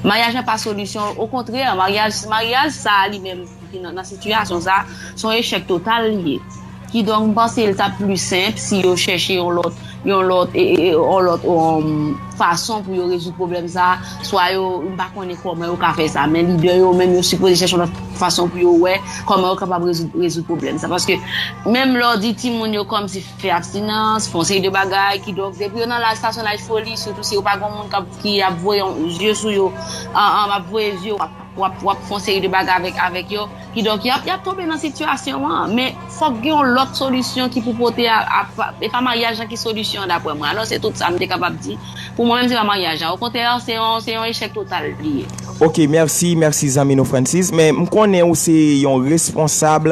Maryaj la pa solisyon. Okontrè, maryaj, maryaj sa li menm ki nan, nan sitiyasyon sa, se yon echèk total li ye. Kidonk, m panse l t ap pli senp si yo chèche yon lòt, yon lòt, e, e, e, yon lòt um, fason pou yo rezoud pwoblèm sa. Swa yo, m pa konnen kòman yo ka fè sa, men lidè yo menm yo sipoze chèche yon lòt fason pou yo wè kòman yo kapab rezoud, rezoud pwoblèm sa. Paske menm lè w di timoun yo kòmsi fè abstinans, fè yon seri de bagay, kidonk depi yo nan laj sa se yon laj foli, sitou si yo pa gen yon moun k ap, ki ap voye yon zye sou yo, an, an, ap voye zye, w ap, w ap, w ap fè yon seri de bagay avèk, avèk yo. Kidonk, y ap, y ap tonbe nan sitiyasyon an. Men, fòk gen yon lòt solisyon ki pou pote a, a, e pa maryaj lan ki solisyon an, daprè mwen. Alò, se tout sa m te kapab di. Pou mwen menm, se pa maryaj lan. Okontrè, se yon, se yon echèk total li ye. Ok, mèsi, mèsi zanmi nou Francis. Men, m konnen ou se yon responsab,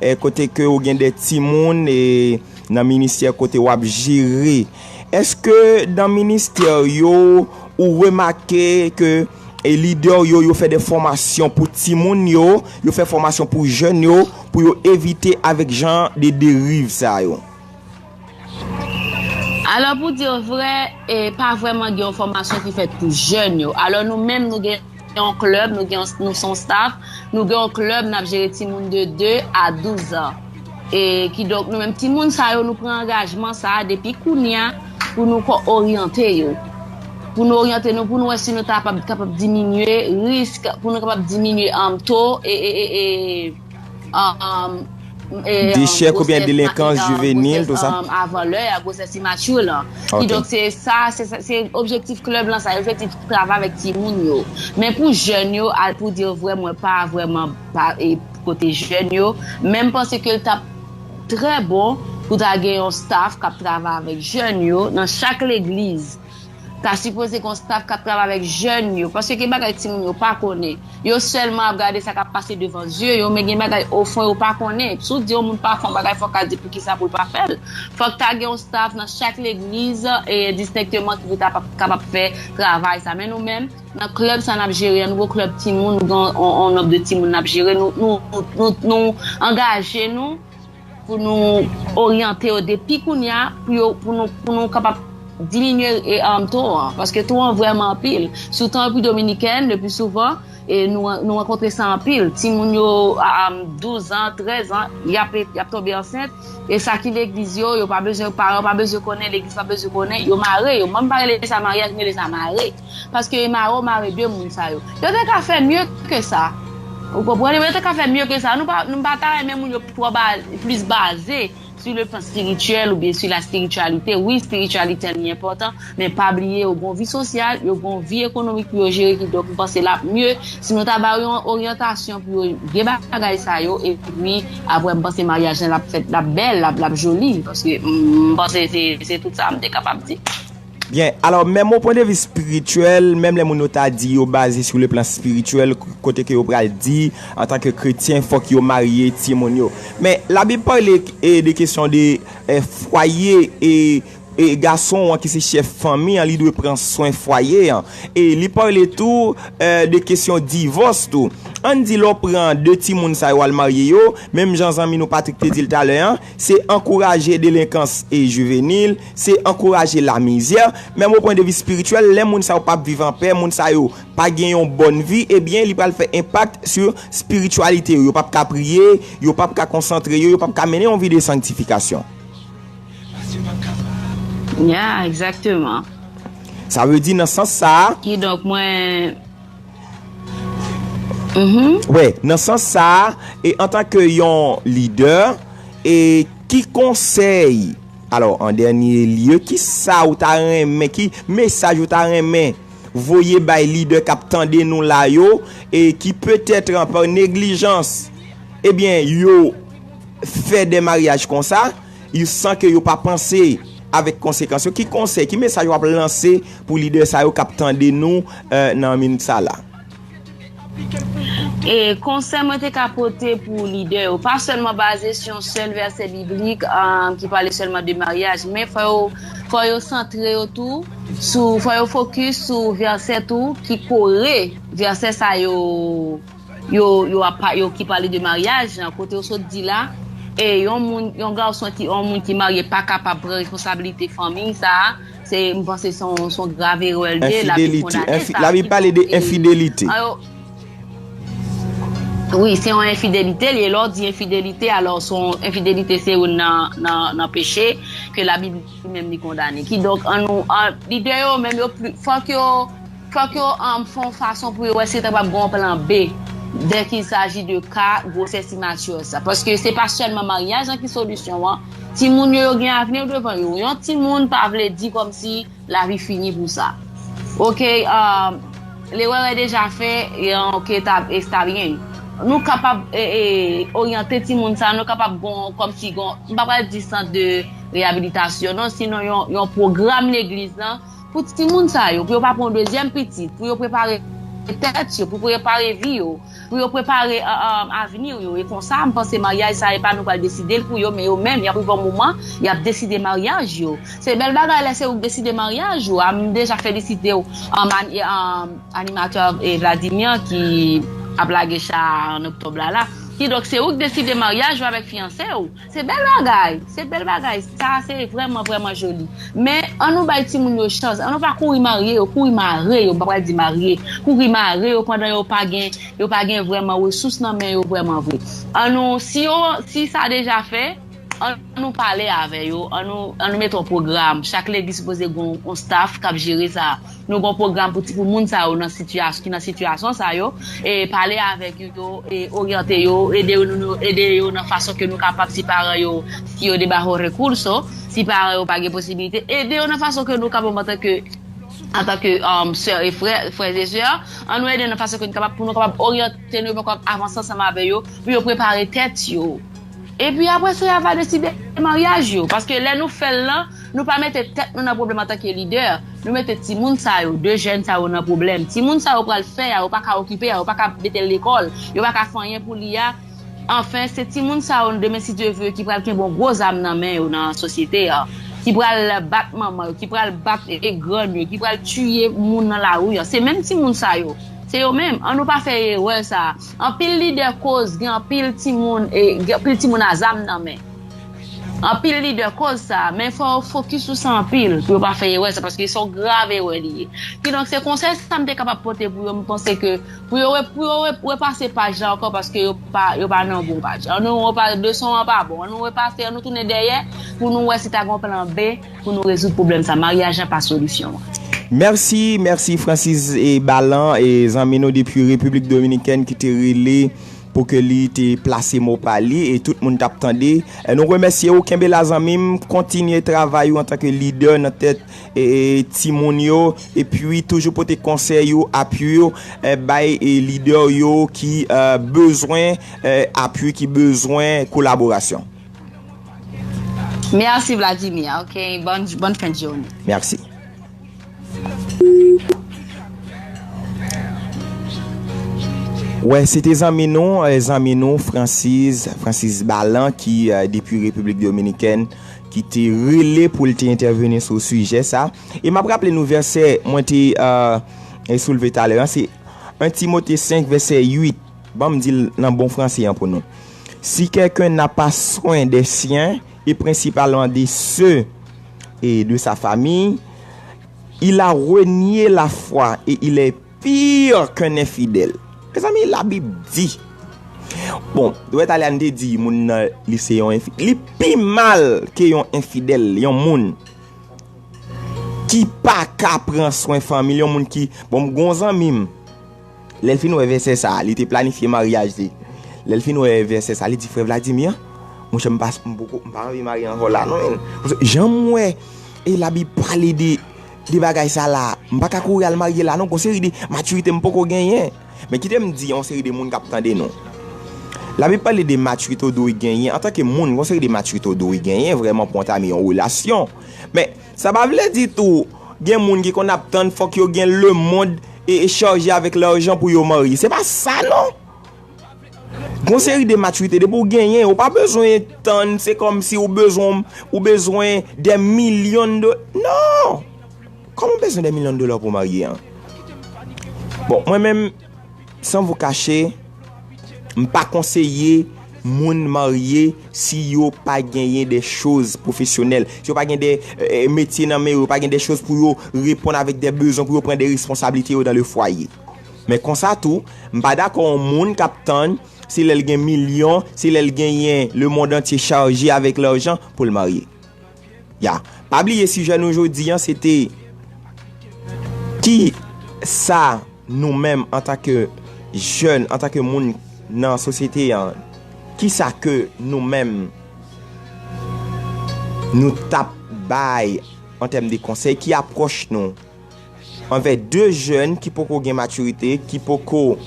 eh, kote ke ou gen de timoun, e nan ministè kote w ap jere. Èske nan ministè yo, ou remake ke e lidè yo, yo fè de fòmasyon pou timoun yo, yo fè fòmasyon pou jèn yo, pou yo evite avèk jan de deriv sa yo? Alò, pou di vrè, e pa vrèman gen yon fòmasyon ki fèt pou jèn yo. Alò, nou menm, nou gen yon klèb, nou gen, nou se yon staff, nou gen yon klèb, n ap jere timoun de de a douz an. E kidonk, nou menm timoun sa yo, nou pran angajman sa a depi kounye a pou nou ko oryante yo. Pou nou oryante nou, pou nou wè si nou ta kapab, kapab diminye risk, pou nou kapab diminye um, to e, e, e, e, um, e, um, Dechèk oubyen delenkans jivenil, tout sa. Avan lè a, gwosès imature lan. Kidonk, se sa, se objektif klèb lan sa, objektif travay avèk timoun yo. Men pou jèn yo, pou di vrè, mwen pa vrèman kote jèn yo, men m panse ke l t ap trè bon pou ta gen yon staff k ap travay avèk jèn yo nan chak legliz. Ta sipoze gen yon staff k ap travay avèk jèn yo, paske gen bagay timoun yo pa konnen. Yo sèlman ap gade sa k ap pase devan zye yo, men gen bagay ofon yo pa konnen. Si w di yon moun pa fè yon bagay, fòk a di poukisa pou l pa fè l. Fòk ta gen yon staff nan chak legliz, e distenkteman, ki pou ta kapab fè travay sa. Men nou menm, nan klèb sa n ap jere, yon nouvo klèb timoun, nou gen yon nonb de timoun n ap jere, nou, nou, nou, nou angaje nou pou nou oryante yo depi kounye a, pou yo, pou nou, pou nou kapab diminye e, um, to an, paske to an vrèman anpil. Sitou an Repiblik Dominikèn, le pli souvan, e nou, nou rankontre sa anpil. Timoun yo, um, douz an, trèz an, y ap, y ap tonbe ansent. E sa ki legliz yo, yo pa bezwen, paran yo pa bezwen konnen, legliz pa bezwen konnen, yo mare yo. Mwen, m pa rele sa maryaj, m rele sa mare. Paske yo mare, yo mare de moun sa yo. Yo te ka fè mye ke sa. Ou konprann? Yo te ka fè mye ke sa. Nou pa, nou pa ta renmen moun yo twò ba, plis baze sur le plan spirituel oubyen sur la spiritualité. Wi, espirityalite an li enpòtan, men pa bliye yo gon vi sosyal, yo gon vi ekonomik pou yo jere, kidonk m panse l ap mye si nou ta ba yo yon oryantasyon pou yo gen bagay sa yo, epi apre m panse maryaj lan l ap fèt, l ap bèl, l ap, l ap joli, paske m, m panse se, se tout sa m te kapab di. Byen, alò, menm o pwen de vi espirityèl, menm lè moun yo ta di yo baze sou le plan espirityèl, kote ke yo pral di, antanke kretyen, fòk yo marye timoun yo. Men, Labib pale e, de kesyon de e, fwaye e, e gason an ki se chèf fanmi an, li dwe pran swen fwaye an. E li pale tou e, de kesyon divòs tou. Ann di lè w pran de timoun sa yo al marye yo, menm jan zanmi nou Patrick te di l talè an, se ankouraje delenkans e jivenil, se ankouraje lamizè, menm o pwen de vi espirityèl, lè moun sa yo p ap viv anpè, moun sa yo pa gen yon bòn vi, ebyen, li pral fè enpak sou espirityalite yo. Yo p ap ka priye, yo p ap ka konsantre yo, yo p ap ka mennen yon vi de sanktifikasyon. Ya, egzakteman. Sa vle di nan sans sa a, Kidonk, mwen. Wè, nan sans sa a, e antanke yon lidè, e ki konsèy, alò, an dènye lye, ki sa ou ta renmen, ki mesaj ou ta renmen voye bay lidè k ap tande nou la yo, e ki petèt pa neglijans, ebyen, yo fè de maryaj konsa, yo san ke yo pa panse avèk konsekans yo. Ki konsèy, ki mesaj w ap lanse pou lidè sa yo k ap tande nou e, nan minit sa la? E konsèy mwen te ka pote pou lidè yo, pa sèlman baze sou yon sèl vèsè biblik, um, ki pale sèlman de maryaj, men fò yo, fò yo santre yo tou sou, fò yo fokis sou vèsè tou ki kore vèsè sa yo, yo, yo, ap, yo ki pale de maryaj, jan kote yo sot di la, e yon moun, yon gason ki, yon moun ki marye pa kapab pran responsabilite fanmi sa a, se, m panse se yon, se yon grav erè l ye, Labib kondane sa. Labib pale de enfidelite. Wi, se yon enfidelite li ye. Lè w di enfidelite, alò, se yon enfidelite se youn nan, nan, nan peche ke Labib li menm li kondane. Kidonk, an nou, an, lidè yo menm yo pli, fòk yo, fòk yo um, fè yon fason pou yo wè si yo ta kapab gen yon plan B dès qu'il s'agit de ka gwosès imature sa. Paske se pa sèlman maryaj lan ki solisyon an. Timoun yo, yo gen avni devan yo. Yon timoun pa vle di kòmsi lavi fini pou sa. Oke, um, lerè est déjà faite, e, oke, ta, e, ta byen. Nou kapab e, e, oryante timoun sa, nou kapab gon, kòmsi gon, m pa pral di sant de reyabilitasyon, non, sinon yon, yon pwogram legliz lan pou timoun sa yo, pou yo pa pran yon dezyèm pitit, pou yo prepare tèt yo, pou prepare vi yo, pou yo prepare a, a, avni yo. E konsa, m panse maryaj sa, e pa nou pral deside l pou yo, men yo menm, y ap rive yon moman, y ap deside maryaj yo. Se bèl bagay lè se ou k deside maryaj ou. A, m deja felisite w, um, an, e, um, animatè e Vladimir ki ap lage cha an oktòb la la. Kidonk, se ou k deside maryaj ou avèk fiyanse w. Se bèl bagay, se bèl bagay. Sa se vrèman, vrèman joli. Men, an nou bay timoun yo chans. An nou pa kouri marye yo, kouri mare yo, m pa pral di marye. Kouri mare yo pandan yo pa gen, yo pa gen vrèman resous nan men yo vrèman vre. An nou, si yo, si sa deja fè, an nou pale avè yo, an nou, an nou mete yon pwogram. Chak legliz sipoze gen yon staff k ap jere sa. Nou gen yon pwogram pou ti, pou moun sa yo nan sitiyas-, ki nan sitiyasyon sa yo, e pale avèk yo, e oryante yo, ede yo, nou, ede yo nan fason ke nou kapab, si paran yo, si yo de bajos rekursos, si paran yo pa gen posibilite, ede yo nan fason ke nou kapab antanke, antanke, um, sè e frè, frè e sè, an nou ede nan fason ke nou kapab, pou nou kapab oryante nou, pou nou kapab avanse ansanm avè yo, pou yo prepare tèt yo. Epi apre sa, y a va deside maryaj yo. Paske lè nou fè l lan, nou pa mete tèt nou nan pwoblèm antanke lidè. Nou mete timoun sa yo, de jèn sa yo nan pwoblèm. Timoun sa yo pral fè a, yo pa ka okipe a, yo pa ka mete l lekòl, yo pa ka fè anyen pou li a. Anfen, se timoun sa yo, demen, si Dye vle, ki pral kenbe yon gwo zam nan men yo nan sosyete a, ki pral bat manman yo, ki pral bat e, e grann yo, ki pral tiye moun nan lari a. Se menm timoun sa yo. Se yo menm. An nou pa fè erè sa. Anpil lidè koz, gen anpil timoun, e, gen anpil timoun a zam nan men. Anpil lidè koz sa, men fò yo fokis sou sa anpil pou yo pa fè erè sa, paske se yon grav erè li ye. Kidonk, se konsèy sa m te kapab pote pou yo, m panse ke pou yo re- pou yo re- repase paj la ankò, paske yo pa yo pa nan bon paj. An nou repase, leson an pa bon. An nou repase, an nou tounen dèyè pou nou wè si ta gen yon plan B pou nou rezoud pwoblèm sa. Maryaj la pa solisyon an. Mèsi, mèsi Francis e Balan e zanmi nou depi Repiblik Dominikèn ki te rele pou ke li te plase mo pa li e tout moun t ap tande. E nou remèsye ou, kenbe la zanmi m, kontinye travay ou antanke lidè nan tèt e, e, timoun yo, epi toujou pote konsèy ou, apui ou e, bay e, lidè yo ki e, bezwen e, apui, ki bezwen kolaborasyon. Merci Vladimir, ok? Bonne, bonne fin de journée. Mèsi. Wè, se te zanmi nou, e, zanmi nou Francis, Francis Balan ki e, depi Repiblik Dominikèn ki te rele pou l te entèveni sou sijè sa. E m ap raple nou vèsè mwen te e, e, soulve talè an, se en Timote senk vèsè uit. Ban m di l nan bon franse an pou nou. Si quelqu'un n'a pas soin des siens, et principalement de ceux et de sa famille, il a renié la foi et il est pire qu'un infidèle. Mezanmi, Labib di. Bon, dwèt ale a n te di moun nan li se yon enfidèl. Li pi mal ke yon enfidèl, yon moun ki pa ka pran swen fanmi l, yon moun ki, bon, m gon zanmi m. Lè l fin wè vèsè sa, li te planifye maryaj li. Lè l fin wè vèsè sa, li di, frè Vladimir, monchè, m pa, m poko, m pa anvi marye ankò la non, men. Paske jan m wè e Labib pale de, de bagay sa la, m pa ka kouri al marye la non, gon seri de matirite m poko genyen. Men kite m di yon seri de moun k ap tande nou. Labib pale de matirite w dwe genyen antanke moun, gon seri de matirite w dwe genyen vrèman pou w antame yon relasyon. Men sa pa vle di tou gen moun ki konn ap tann fòk yo gen lemonn e, e chaje avèk lajan pou yo marye. Se pa sa non. Gon seri de matirite depi w genyen, ou pa bezwen tann, se kòmsi ou bezwen ou bezwen de milyon de, non. Kòman w bezwen de milyon de dola pou w marye an? Bon, mwen menm, sans vous cacher, m pa konseye moun marye si yo pa genyen de choz pwofesyonèl, si yo pa gen de e, metye nan men yo, yo pa gen de choz pou yo reponn avèk de bezwen, pou yo pran de responsablite yo dans le foyer. Men konsa tou, m pa dakò yon moun k ap tann se lè l gen milyon, se lè l genyen lemonn antye chaje avèk lajan pou l marye. Ya, pa bliye sijè nou jodi an se te ki sa nou menm antanke jèn, antanke moun nan sosyete an, ki sa ke nou menm nou t ap bay an tèm de konsèy, ki apwòch nou anvè de jèn ki poko gen matirite, ki poko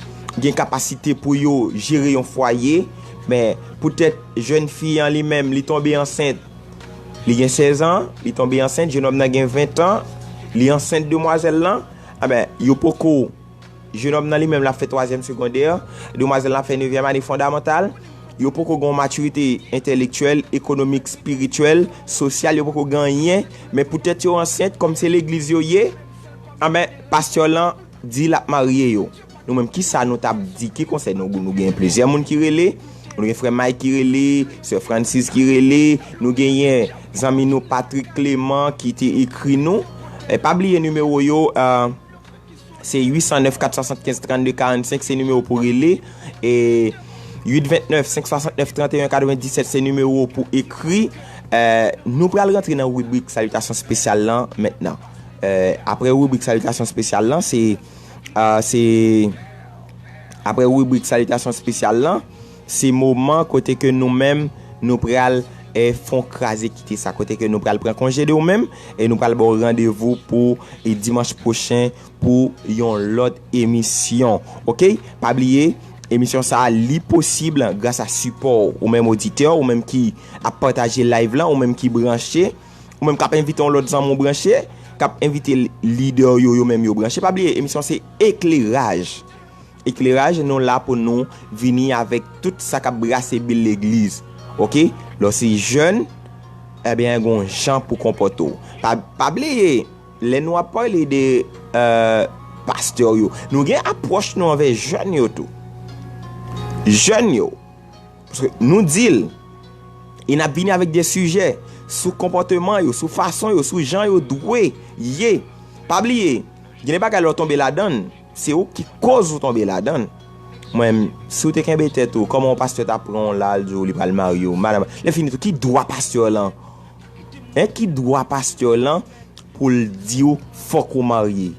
gen kapasite pou yo jere yon fwaye, men poutèt jèn fi an li menm li tonbe ansent, li gen sèz an, li tonbe ansent, jenòm nan gen ven an, li ansent demwazèl lan, enben, yo poko, jenòm nan li menm l ap fè twazyèm segondè, demwazèl lan ap fè nevyèm ane fondamantal, yo poko gen yon matirite entèlektyèl, ekonomik, espirityèl, sosyal, yo poko gen anyen, men poutèt yo ansent, kòm se legliz yo ye, enben, pastè lan di l ap marye yo. Nou menm, kisa nou t ap di? Ki konsèy nou, nou gen plizyè moun ki rele. Nou gen frè Mike ki rele, sè Francis ki rele, nou genyen zanmi nou Patrick Clément ki te ekri nou. E pa bliye nimewo yo, e, se uit san nèf kat swasannkenz trannde karannsenk, se nimewo pou rele. E uit vennèf senk swasantnèf tranteyen katrevendisèt, se nimewo pou ekri. E, nou pral rantre nan ribrik salitasyon espesyal lan mentnan. E, apre ribrik salitasyon espesyal lan, se, e, se, apre ribrik salitasyon espesyal lan, se moman kote ke nou menm, nou pral, e, fè yon kraze kite sa, kote ke nou pral pran konje de ou menm, e nou pral ba w randevou pou, e, dimanch pwochen pou yon lòt emisyon. Oke? Pa bliye, emisyon sa a, li posib gras a sipò w, ou menm oditè, ou menm ki ap pataje live lan, ou menm ki branche, ou menm k ap envite yon lòt zanmi w branche, k ap envite lidè yo, yo menm yo branche. Pa bliye, emisyon se Ekleraj. Ekleraj, nou la pou nou vini avèk tout sa k ap brase bil legliz. Oke? Lè w se jèn, ebyen, gen yon jan pou konpòte w. Pa, pa bliye, lè nou ap pale de, e, pastè yo, nou gen apwòch nou anvè jèn yo tou. Jèn yo. Paske nou di l, E n ap vini avèk de sijè sou konpòteman yo, sou fason yo, sou jan yo dwe ye. Pa bliye, gen de bagay lè w tonbe ladan l, se ou ki koz ou tonbe ladan l. Mwen, si w te kenbe tèt ou, kòman yon pastè ta pran w la, l di w li pral marye w, madanm, lè fini tou, ki dwa pastè lan? Hein, ki dwa pastè lan pou l di w fòk ou marye?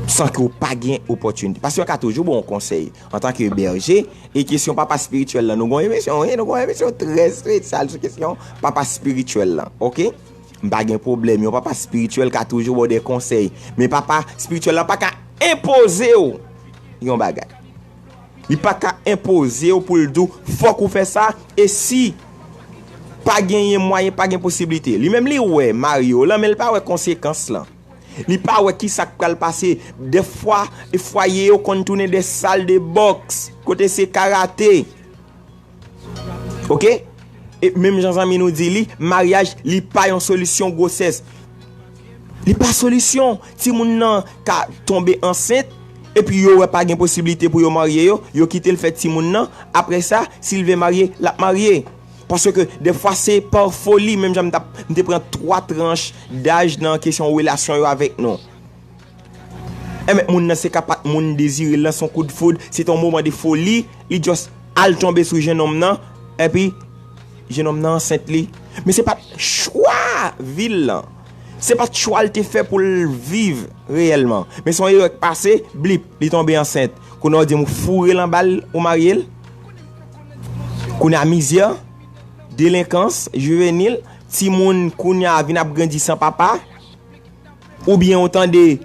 San ke w pa gen opòtinite. Pastè ka toujou ba w konsèy. Antanke bèje, e kesyon papa espirityèl lan, nou gon emisyon, wi, nou gon emisyon trè espesyal sou kesyon papa espirityèl lan, oke? M pa gen pwoblèm, yon papa espirityèl ka toujou ba w de konsèy. Men papa espirityèl lan pa ka enpoze w yon bagay. Li pa ka enpoze w pou l di w fòk ou fè sa, e si pa genyen mwayen, pa gen posiblite. Li menm li wè marye w lan, men l pa wè konsekans lan. Li pa wè ki sa k pral pase. Dèfwa, fwaye yo konn tounen de sal de bòks, kote se karate. Oke? E menm jan zanmi nou di li, maryaj, li pa yon solisyon gwosès. Li pa solisyon. Timoun nan ka tonbe ansent, epi yo wè pa gen posiblite pou yo marye yo, yo kite l fè timoun nan. Apre sa, si l vle marye, l ap marye. Paske dèfwa se pa foli, menm jan m t ap, m te pran twa tranch daj nan kesyon relasyon yo avèk nou. Enben, moun nan se ka pa t moun dezire l lan, se yon koudfoud, se te yon moman de foli, li just al tonbe sou jennonm nan, epi jennonm nan ansent li. Men se pa t chwa vi l lan. Se pa t chwa l te fè pou l viv reyèlman. Men se yon erè k pase, blip, li tonbe ansent. Kounye a w di m ou foure l anba l, ou marye l? Kounye a mizè, delenkans jivenil, timoun kounye a vin ap grandi san papa, oubyen ou tande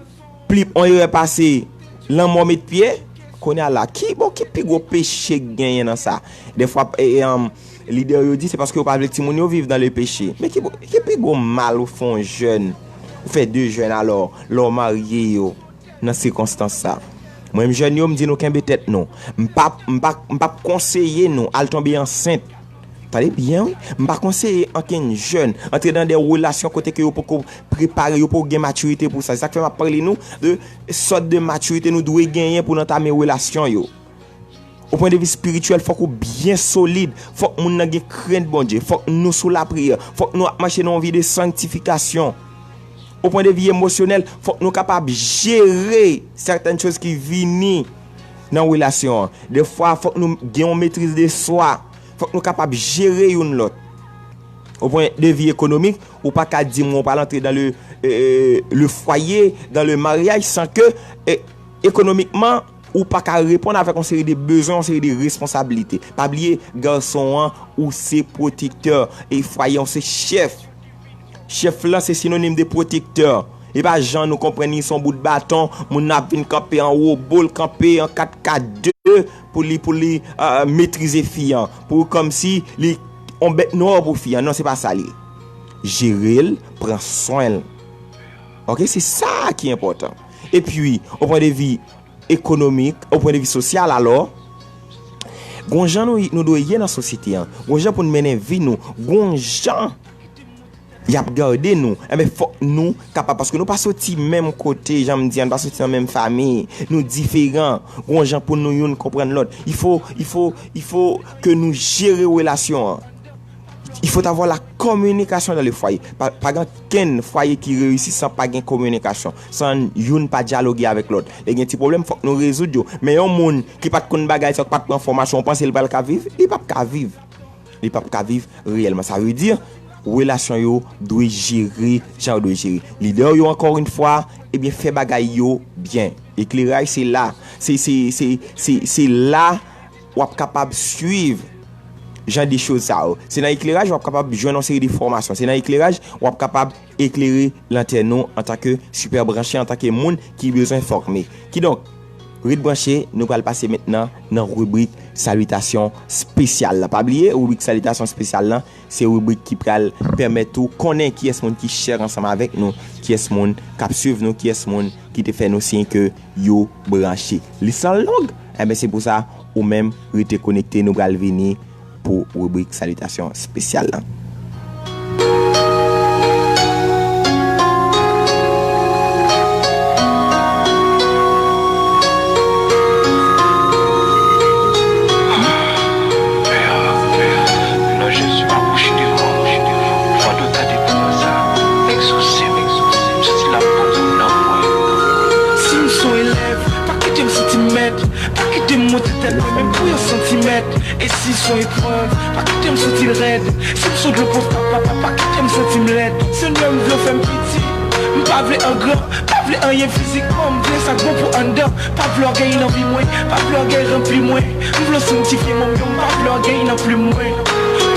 plip on erè pase, lanmò met pye, kounye a la, ki, bon, ki pi gwo peche k genyen nan sa? Dèfwa, e, e, anm, lidè yo di se paske yo pa vle timoun yo viv dans le péché. Men ki, ki pi gwo mal ou fè on jèn, ou fè de jèn alò, lè w marye yo? Nan sikonstans sa. Mwen menm jèn yo, m di nou kenbe tèt nou. M p ap, m p ap, m p ap konseye nou al tonbe ansent. Tande byen, wi. M pa konseye ankenn jèn antre nan de relasyon kote ke yo poko prepare, yo poko gen matirite pou sa. Se sa k fè m ap pale nou de sòt de matirite nou dwe genyen pou n antame relasyon yo. O pwen de vi espirityèl, fòk ou byen solid. Fòk moun nan gen krent Bondye. Fòk nou sou lapriyè. Fòk nou ap mache nan yon vi de sanktifikasyon. O pwen de vi emosyonèl, fòk nou kapab jere sètèn choz ki vini nan relasyon an. Dèfwa, fòk nou gen yon metriz de swa. Fòk nou kapab jere youn lòt. O pwen de vi ekonomik, ou pa ka di m ou pral antre dans le, euh, le foyer, dans le mariage, san ke, euh, ekonomikman, ou pa ka reponn avèk yon seri de bezwen, yon seri de responsablite. Pa bliye, gason an, ou se pwotektè, e fwaye an, ou se chèf. Chèf lan se sinonim de pwotektè. E pa jan nou konprann li se yon bout baton, moun nan ap vin kanpe anwo bo l, kanpe an kat kat de pou li, pou li, euh, metrize fi an. Pou kòmsi li yon bèt nwè pou fi an. Non, se pa sa li ye. Jere l, pran swen l. Oke, se sa ki enpòtan. Epi, o pwen de vi ekonomik, o pwen de vi sosyal, alò, gon jan nou, nou dwe ye nan sosyete an, gon jan pou n mennen vi nou, gon jan y ap gade nou, enben, fòk nou kapab, paske nou pa soti menm kote, jan m di a, nou pa soti nan menm fanmi, nou diferan, gon jan pou nou youn konprann lòt. Il faut, il faut, il faut que nou jere relasyon an. Il faut avoir la communication dans le foyer. Pa, pa gen kenn fwaye ki reyisi san pa gen kominikasyon, san youn pa dyaloge avèk lòt. Lè gen ti pwoblèm, fòk nou rezoud yo. Men yon moun ki pa t konn bagay sa, ki pa t pran fòmasyon, ou panse l pral ka viv? Li p ap ka viv. Li p ap ka viv reyèlman. Sa vle di, relasyon yo dwe jere jan yo dwe jere. Lidè yo, ankò yon fwa, ebyen, fè bagay yo byen. Ekleraj, se la. Se, se, se, se, se la w ap kapab swiv jan de choz sa yo. Se nan ekleraj w ap kapab jwenn yon seri de fòmasyon. Se nan ekleraj w ap kapab eklere lantèn ou antanke sipè branche, antanke moun ki bezwen fòme. Kidonk, ret branche, nou pral pase mentnan nan ribrik salitasyon espesyal la. Pa bliye, ribrik salitasyon espesyal la, se ribrik ki pral pèmèt ou konnen kiyès moun ki share ansanm avèk nou, kiyès moun k ap swiv nou, kiyès moun ki te fè nou siy ke yo branche. Li san long, enben, se pou sa, ou menm, rete konekte, nou pral vini pou ribrik salitasyon espesyal la. Tèt mwen menm pou yon santimèt. E si s on eprèv, pa kite m santi l rèd. Si m s on dlo potatab, pa, pa, pa kite m santi m lèd. Senyè, m vle w fè m piti. M pa vle an gran, pa vle anyen fizikman. M vle sa k bon pou anndan. Pa vle ògèy nan vi mwen, pa vle ògèy ranpli mwen. M vle w sanktifye manm yo, m pa vle ògèy nan plim mwen.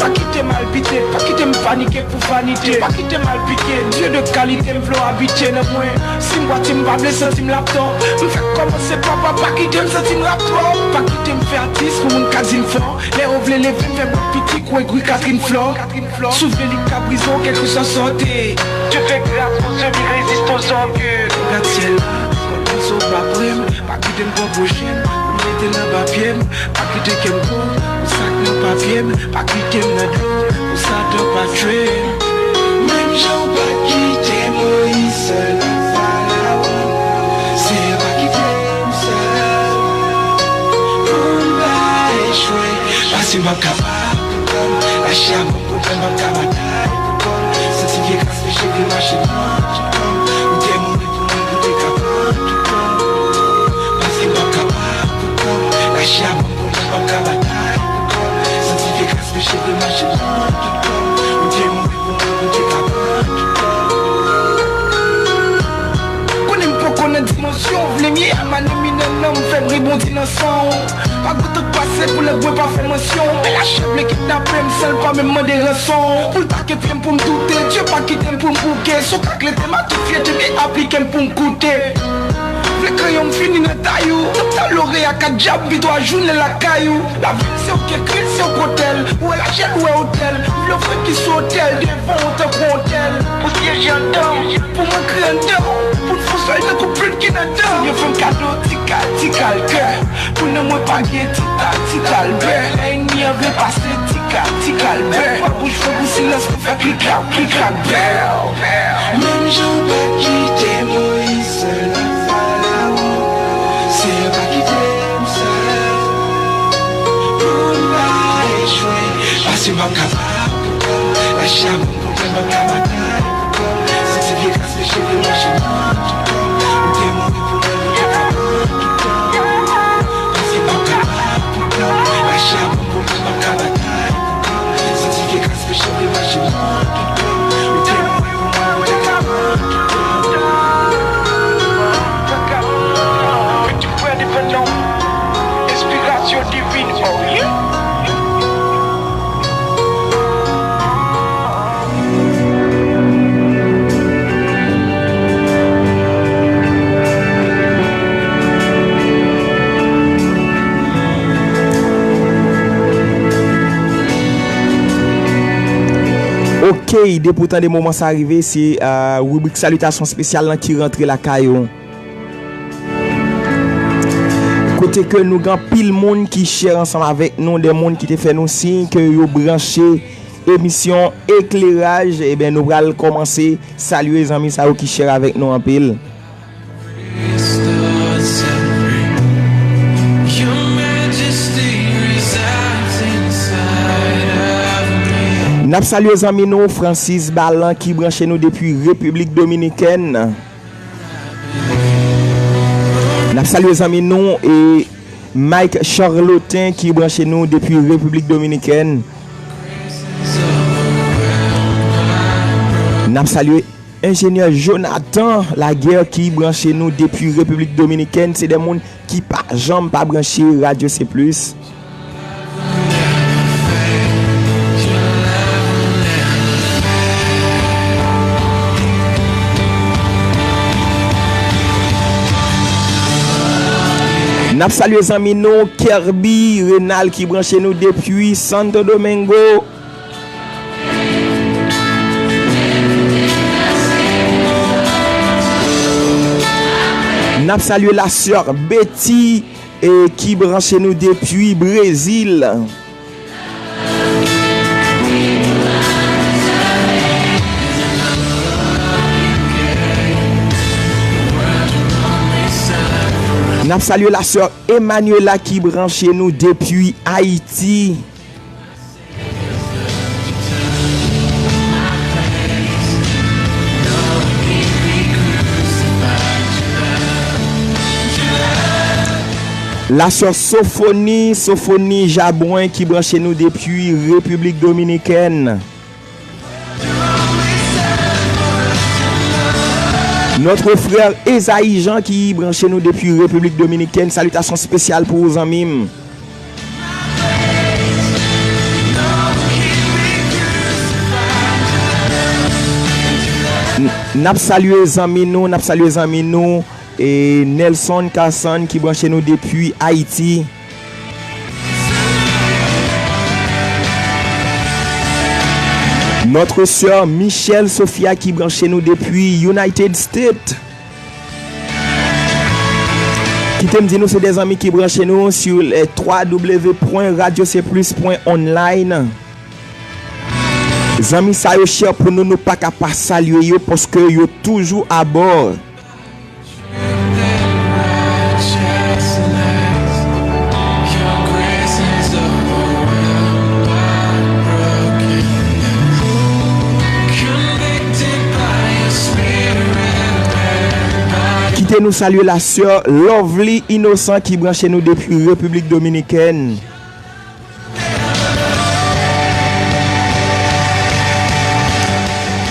Pa kite m al bite, pa kite m panike pou vanite. Pa kite m al pike, Dye de kalite m vle w abite nan mwen. Si m pati m pa vle santi m l ap tò. M fèk kòmanse papa, pa kite m santi m l ap twò. Pa kite m fè atis pou moun ka di m fò. Lè yo vle leve m fè bòt piti kou egri Catherine Flore. Si w vle li ka brize w kèlkeswa sa w te. Dye fè gras pou semi rezistan zògè. Gad syèl la, kòd pase w pa pre m. Pa kite m pran pwochen pou m mete nan papye m. Pa kite kè m kou pou sa k nan papye m. Pa kite m nan dlo pou Satan pa tchwe m. Menm jan w pa t kite Moyiz sèl ak Farawon, Seyè pa kite m sèl pou m pa echwe. Pase m p ap kapab pou kò m, lachè a ban m pwoblèm, m ap ka batay pou kò m. Santifye gras peche vle mache nan tout kò m. Ou te mouri pou mwen pou te ka pran tout kò m. Pase m p ap kapab pou kò m, lachè a ban m pwoblèm, m ap ka batay pou kò m. Santifye gras peche vle mache nan tout kò m. Ou te mouri pou mwen pou te ka pran tout kò m. Konnen m poko nan dimansyon w vle m ye, a manen minè nan m fè m rebondi nan san w. Pa gon tan k pase pou lang mwen pa fè mansyon w. Men lachè vle kidnape m san l pa menm mande ranson. Pou l take pye m pou m doute, Dye pa kite m pou m bouke. Si w ka klete m a tout fyète m, e aplike m pou m goute. Vle kanyon m fini nan tay ou. Tanp ta lore a kat dyab, pi twa jounen lakay ou. Lavil se w k ekri l, se w k otè l. Ou wè lajè l, ou wè otè l. M vle w fè ki sou otè l devan w tankou ontèl. Pou syeje anndan m, pou m ankre anndan w. Pou n fon sòy tankou plim ki nan dan m. Yo fè m kado ti kal, ti kal kè. Pou nanm mwen pa gen ti kal, ti kal bè. Lè ènmi an vle pase ti kal, ti kal bè. Pa bouch fè pou silans pou fè klik klak, klik klak bè. Menm jan w pa t kite Moyiz sèl ak Farawon, Seyè pa kite m sèl pou m pa echwe. Pase m p ap kapab pou kò m, lachè a ban m pwoblèm, m ap ka batay pou kò m. Santifye gras peche vle mache nan tout kò m. Ou te mouri pou mwen, pou te ka pran tout kò m. Pase m p ap kapab pou kò m, lachè a ban m pwoblèm, m ap ka batay pou kò m. Santifye gras peche vle mache nan tout kò m. Ou te mouri pou mwen, pou te ka pran tout kò m. Mwen tout prè depann nan ou. Enspirasyon divin, oh yeah. Ok, depi w tande moman sa rive, se, euh, ribrik salitasyon espesyal lan ki rantre lakay ou. Kote ke nou gen anpil moun ki share ansanm avèk nou, de moun ki te fè nou siy ke yo branche emisyon Ekleraj, ebyen, nou pral kòmanse salye zanmi sa yo ki share avèk nou anpil. N ap salye zanmi nou Francis Balan ki branche nou depi Repiblik Dominikèn. N ap salye zanmi nou e Mike Charlotin ki branche nou depi Repiblik Dominikèn. N ap salye enjenyè Jonathan Laguerre ki branche nou depi Repiblik Dominikèn. Se de moun ki pa janm pa branche Radyo C Plus. N ap salye zanmi nou Kerby Renal ki branche nou depi Santo Domingo. N ap salye la sè Betty e ki branche nou depi Brezil. N ap salye la sè Emmanuela ki branche nou depi Ayiti. La sè Sofoni, Sofoni Jabwen ki branche nou depi Repiblik Dominikèn. Notre frère Esaï Jean ki branche nou depi Repiblik Dominikèn. Salitasyon espesyal pou ou, zanmi m. N-, n ap salye zanmi nou, n ap salye zanmi nou, e Nelson Carson ki branche nou depi Ayiti. Notre sè Michelle Sophia ki branche nou depi United States. Kite m di nou se de zanmi ki branche nou sou, eh, w w w pwen radyo se plis pwen online. Zanmi sa yo chè pou nou, nou pa ka pa salye yo paske yo toujou abò. Kite nou salye la sè Lovely Innocent ki branche nou depi Repiblik Dominikèn.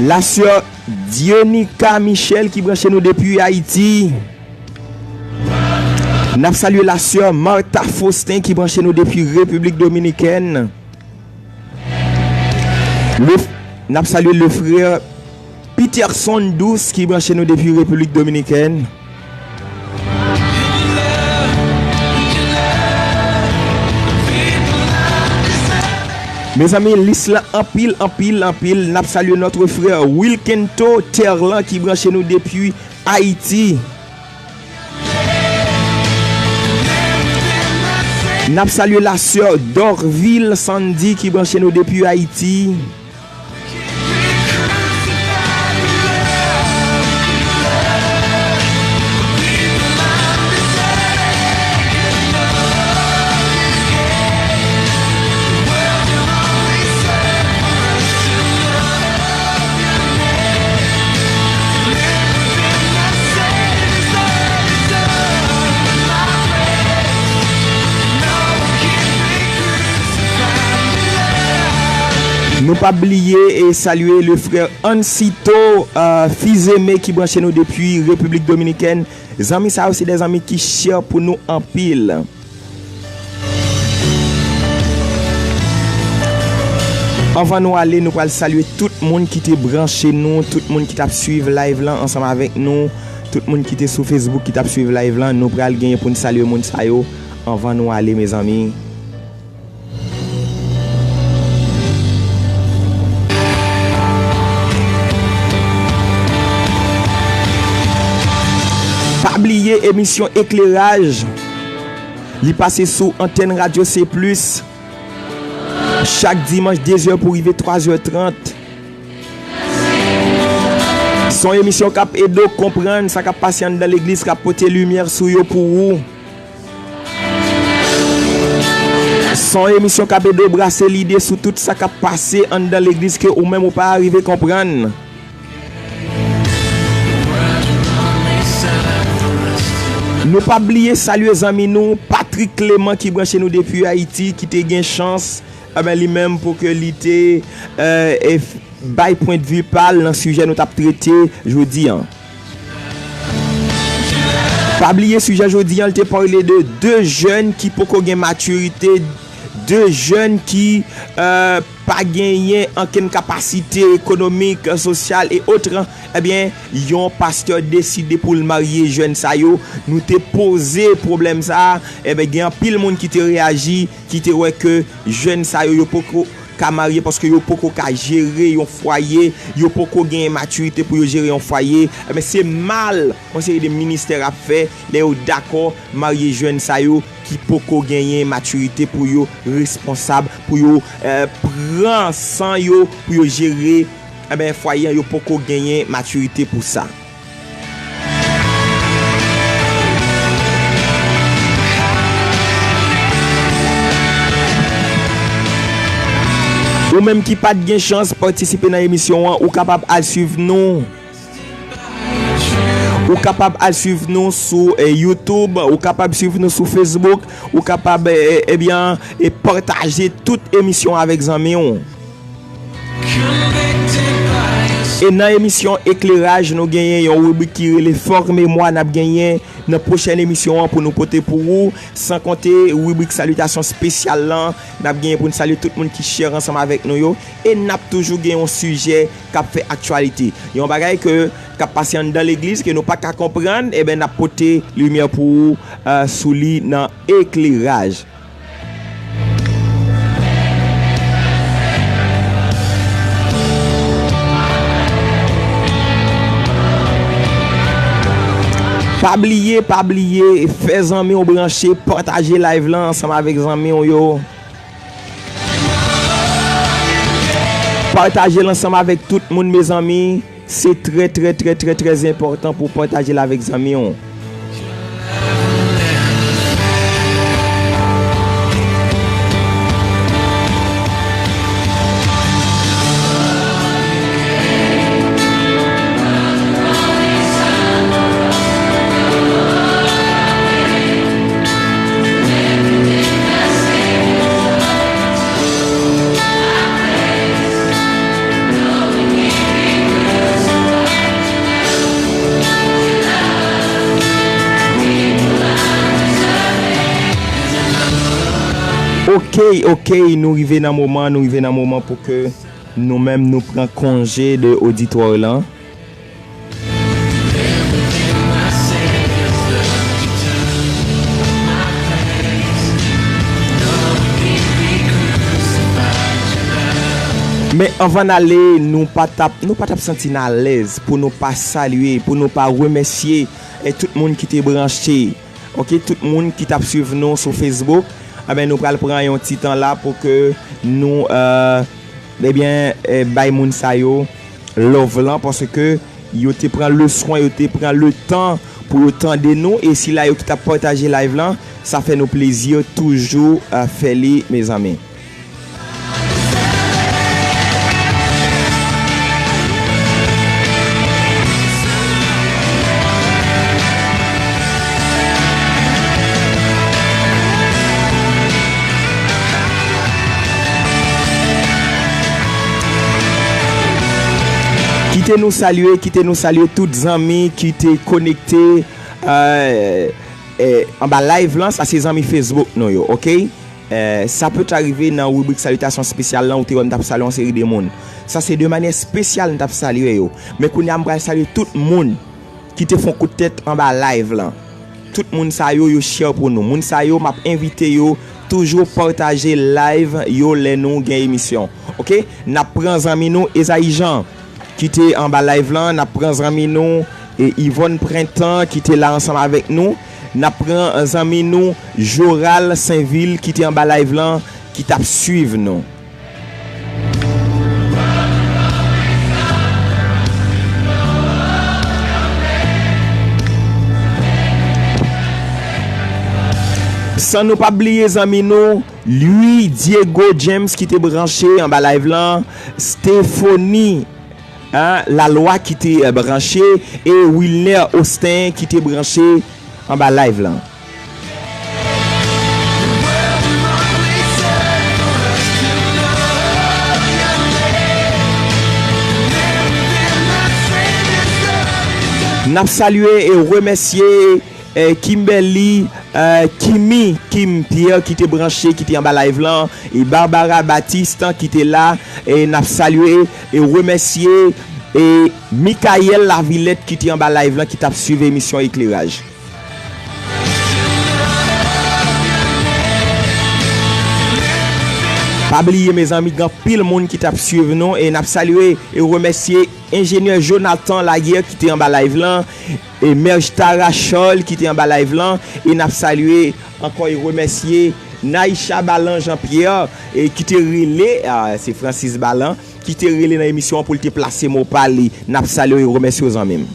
La sè Dienica Michel ki branche nou depi Ayiti. N ap salye la sè Martha Faustin ki branche nou depi Repiblik Dominikèn. Le, n ap salye le frè Peterson Douce ki branche nou depi Repiblik Dominikèn. Mezanmi, lis lan anpil, anpil, anpil. N ap salye notre frè Wilkento Terlan ki branche nou depi Ayiti. N ap salye la sè Dorville Sandy ki branche nou depi Ayiti. Nou p ap bliye e salye le frè Ansito, euh, Fizeme ki branche nou depi Repiblik Dominikèn. Zanmi sa yo se de zanmi ki chè pou nou anpil. Anvan nou ale, nou pral salye tout moun ki te branche nou, tout moun ki t ap swiv live lan ansanm avèk nou, tout moun ki te sou Facebook ki t ap swiv live lan. Nou pral genyen pou n salye moun sa yo anvan nou ale, mezanmi. Pa bliye emisyon Ekleraj. Li pase sou antèn Radyo Se Plis chak dimanch de zè pou rive twa zè trant. Se yon emisyon k ap ede w konprann sa k ap pase anndan legliz, k ap pote limyè sou yo pou ou. Se yon emisyon k ap ede w brase lide sou tout sa k ap pase anndan legliz ke ou menm ou pa rive konprann. Nou p ap bliye salye zanmi nou, Patrick Clément, ki branche nou depi Ayiti, ki te gen chans, enben, li menm, pou ke li te, euh, e f-, bay pwendvi pa l nan sijè nou t ap trete jodi an. Pa bliye sijè jodi an, li te pale de de jèn ki poko gen matirite, de jèn ki, euh, pa genyen ankenn kapasite ekonomik, sosyal e otre. Ebyen, yon pastè deside pou l marye jèn sa yo. Nou te poze pwoblèm sa a. Ebyen, gen anpil moun ki te reyaji, ki te wè ke jèn sa yo, yo poko ka marye paske yo poko ka jere yon fwaye, yo poko genyen matirite pou yo jere yon fwaye. Ebyen, se mal yon seri de ministè ap fè lè yo dakò marye jèn sa yo ki poko genyen matirite pou yo responsab, pou yo, eh, pran san yo, pou yo jere, enben, fwaye an, yo poko genyen matirite pou sa. Ou menm ki pa t gen chans patisipe nan emisyon an, ou kapab al swiv nou. Ou kapab al swiv nou sou, eh, YouTube, ou kapab swiv nou sou Facebook, ou kapab, eh, eh, ebyen, eh, pataje tout emisyon avèk zanmi w. E nan emisyon Ekleraj, nou genyen yon ribrik ki rele Fòk Memwa n ap genyen nan pwochèn emisyon an pou nou pote pou ou, san konte ribrik salitasyon espesyal lan, n ap genyen pou n salye tout moun ki share ansanm avèk nou yo, e n ap toujou gen yon sijè k ap fè aktyalite. Yon bagay ke, k ap pase anndan legliz ke nou pa ka konprann, e ben n ap pote limyè pou ou, eh, sou li nan Ekleraj. Pa bliye, pa bliye, fè zanmi w branche, pataje live lan ansanm avèk zanmi w yo. Pataje l ansanm avèk tout moun, mezanmi. Se trè, trè, trè, trè, trè enpòtan pou w pataje l avèk zanmi w. Ok, ok, nou rive nan moman, nou rive nan moman pou ke nou menm nou pran konje de oditwa lan. Men anvan n ale, nou pa t ap, nou pa t ap santi n alèz pou nou pa salye, pou nou pa remèsye, eh, tout moun ki te branche. Ok, tout moun ki t ap swiv nou sou Facebook, enben, nou pral pran yon ti tan la pou ke nou, eh, ebyen, eh, bay moun sa yo love lan, paske yo te pran le swen, yo te pran le tan pou yo tande nou, e sila yo ki t ap pataje live lan, sa fè nou plezi toujou, eh, fè li, mezanmi. Kite nou salye, kite nou salye tout zanmi ki te konekte, eh, eh, anba live lan, sa se zanmi Facebook nou yo, ok? Eh, sa peut arriver nan ribrik salitasyon espesyal lan, ou te wè m t ap salye yon seri de moun. Sa se de manyè espesyal m t ap salye yo. Men kounye a m pral salye tout moun ki te fè yon kout tèt anba live lan. Tout moun sa yo, yo share pou nou. Moun sa yo, m ap envite yo toujou pataje live yo lè nou gen emisyon. Ok? N ap pran zanmi nou Esaïe Jean ki te anba live lan, n ap pran zanmi nou, e, Yvonne Printemps ki te la ansanm avèk nou, n ap pran zanmi nou Joral Sainvil ki te anba live lan, ki t ap swiv nou. San nou pa bliye zanmi nou, Louis Diego James ki te branche anba live lan, Stéphanie, hein, Lalwa ki te, eh, branche, e Wilner Austin ki te branche anba live lan. N ap salye e remèsye, eh, Kimberly, eh, Kimi, Kim Pierre ki te branche, ki te anba live lan, e Barbara Baptiste ki te la, e n ap salye e remèsye, e Michael Lavilette ki te anba live lan, ki t ap swiv emisyon Ekleraj. Pa bliye, mezanmi, gen anpil moun ki t ap swiv nou, e n ap salye e remèsye enjenyè Jonathan Laguerre ki te anba live lan, e Merjta Rachel ki te anba live lan, e n ap salye ankò e remèsye Naïcha Balan Jean Pierre, e ki te rele, ah, se Francis Balan, ki te rele nan emisyon an pou l te plase mo pa li. N ap salye w e remèsye w, zanmi m.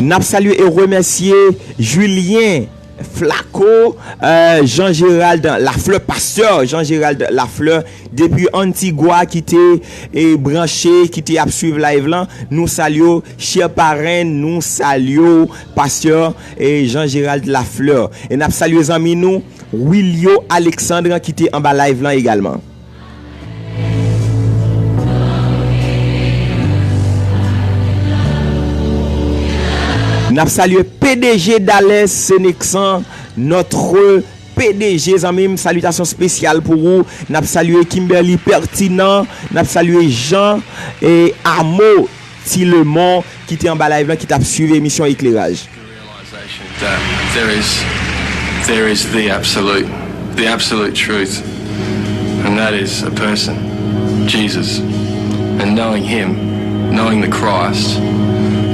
N ap salye e remèsye Julien Flako, euh, Jean Gérald Lafleur, pastè Jean Gérald Lafleur, depi Antigua ki te, e, branche, ki te ap swiv live lan. Nou salye w, chè parenn, nou salye w, pastè, e, Jean Gérald Lafleur. E n ap salye zanmi nou, Wilio Alexandre, ki te anba live lan egalman. N ap salye P D G Dales Senexan, notre P D G, zanmi m, salitasyon espesyal pou ou. N ap salye Kimberly Pertinent, n ap salye Jean e Amo Tilemon ki te anba live lan, ki t ap swiv emisyon Ekleraj. Realization that there is, there is the absolute, the absolute truth, and that is a person, Jesus. And knowing him, knowing the Christ,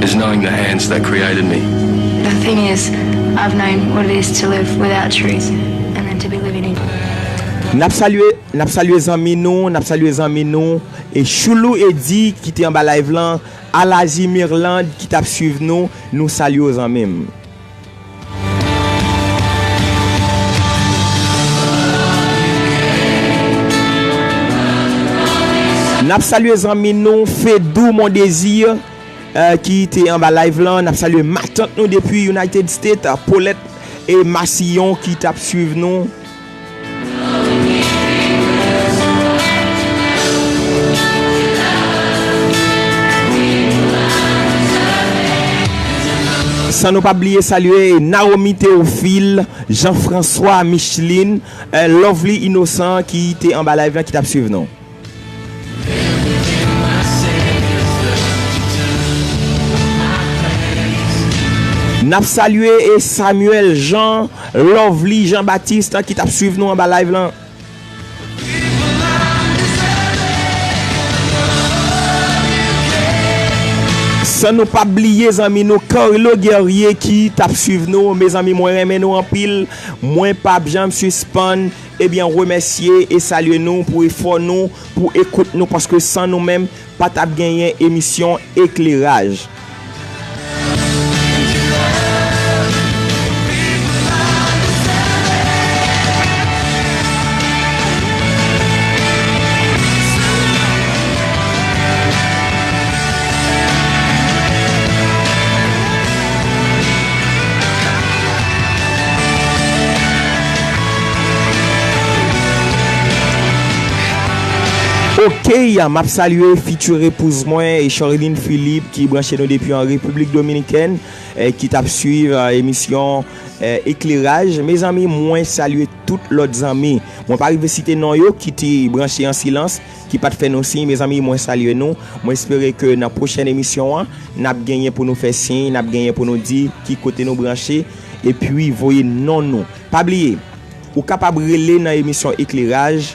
is knowing the hands that created me. The thing is, I've known what it is to live without truth and then to be living in. N ap salye, n ap salye zanmi nou, n ap salye zanmi nou, e Choulou Eddy ki te anba live lan, Alaji Mirlande ki t ap swiv nou, nou salye w zanmi m. N ap salye zanmi nou, Fedou Mondésir, eh, ki te anba live lan. N ap salye matant nou depi United States, Paulette e Massillon ki t ap swiv nou. San nou pa bliye salye Naomi Théophile, Jean-François, Micheline, eh, Lovely Innocent ki te anba live lan ki t ap swiv nou. N ap salye e Samuel Jean, Lovely Jean Baptiste ki t ap swiv nou anba live lan. San nou pa bliye zanmi nou Carlo Guerrier ki t ap swiv nou. Mezanmi, mwen renmen nou anpil. Mwen p ap janm sispann, ebyen, remèsye e salye nou pou efò nou, pou ekout nou, paske san nou menm, pa t ap genyen emisyon Ekleraj. Ok, m ap salye fitur epouz mwen, e Charline Philippe, ki branche nou depi an Repiblik Dominikèn, eh, ki t ap swiv, eh, emisyon, eh, Ekleraj. Mezanmi, mwen salye tout lòt zanmi. Mwen pa rive site non yo ki te branche an silans, ki pa t fè nou siy. Mezanmi, mwen salye nou. Mwen espere ke nan pwochèn emisyon an, n ap genyen pou nou fè siy, n ap genyen pou nou di ki kote nou branche, epi voye non nou. Pa bliye, ou kapab rele nan emisyon Ekleraj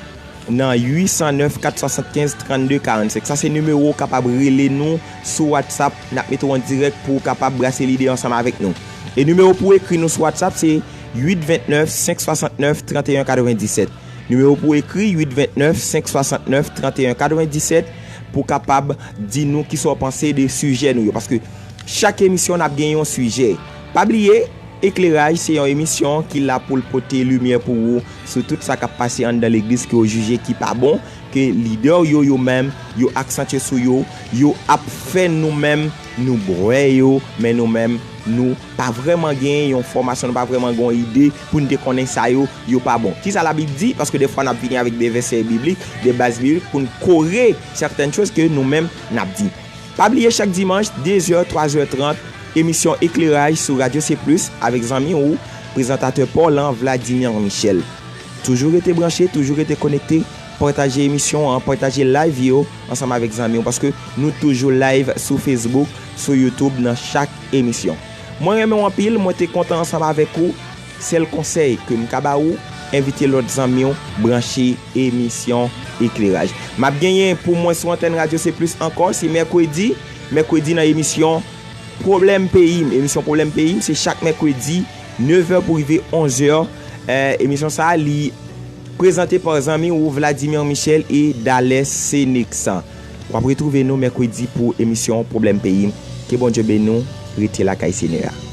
nan uit san nèf kat swasannkenz trannde karannsenk. Sa se nimewo ou kapab rele nou sou WhatsApp. N ap mete w an dirèk pou w kapab brase lide ansanm avèk nou. E nimewo pou w ekri nou sou WhatsApp se uit vennèf senk swasantnèf tranteyen katrevenndisèt. Nimewo pou w ekri, uit vennèf senk swasantnèf tranteyen katrevenndisèt, pou w kapab di nou kisa w panse de sijè nou yo. Paske chak emisyon, n ap gen yon sijè. Pa bliye, Ekleraj se yon emisyon ki la pou l pote limyè pou ou sou tout sa k ap pase anndan legliz ke w jije ki pa bon, ke lidè yo, yo menm, yo aksantye sou yo, yo ap fè nou menm, nou bwè yo, men nou menm, nou pa vrèman gen yon fòmasyon, nou pa vrèman gen yon ide pou n te konnen sa yo, yo pa bon. Kisa Labib di? Paske defwa n ap vini avèk de vèsè biblik, de baz biblik pou n kore sètèn choz ke nou menm n ap di. Pa bliye chak dimanch, de zè, twa zè trant, emisyon Ekleraj sou Radyo C Plus avèk zanmi ou, prezantatè pa w lan, Vladimir Michel. Toujou rete branche, toujou rete konekte, pataje emisyon an, pataje live yo ansanm avèk zanmi w, paske nou toujou live sou Facebook, sou YouTube nan chak emisyon. Mwen renmen w anpil, mwen te kontan ansanm avèk ou. Sèl konsèy ke m ka ba ou, envite lòt zanmi w branche emisyon Ekleraj. M ap genyen pou mwen sou antèn Radyo C Plus ankò, se mèkredi, mèkredi nan emisyon Pwoblèm Peyi m. Emisyon Pwoblèm Peyi m, se chak mèkredi, nevè pou rive onzè. Eh, emisyon sa a, li prezante pa zanmi ou Vladimir Michel e Dales Senexan. W ap retwouve nou mèkredi pou emisyon Pwoblèm Peyi m. Ke Bondye beni w, rete lakay Senyè a.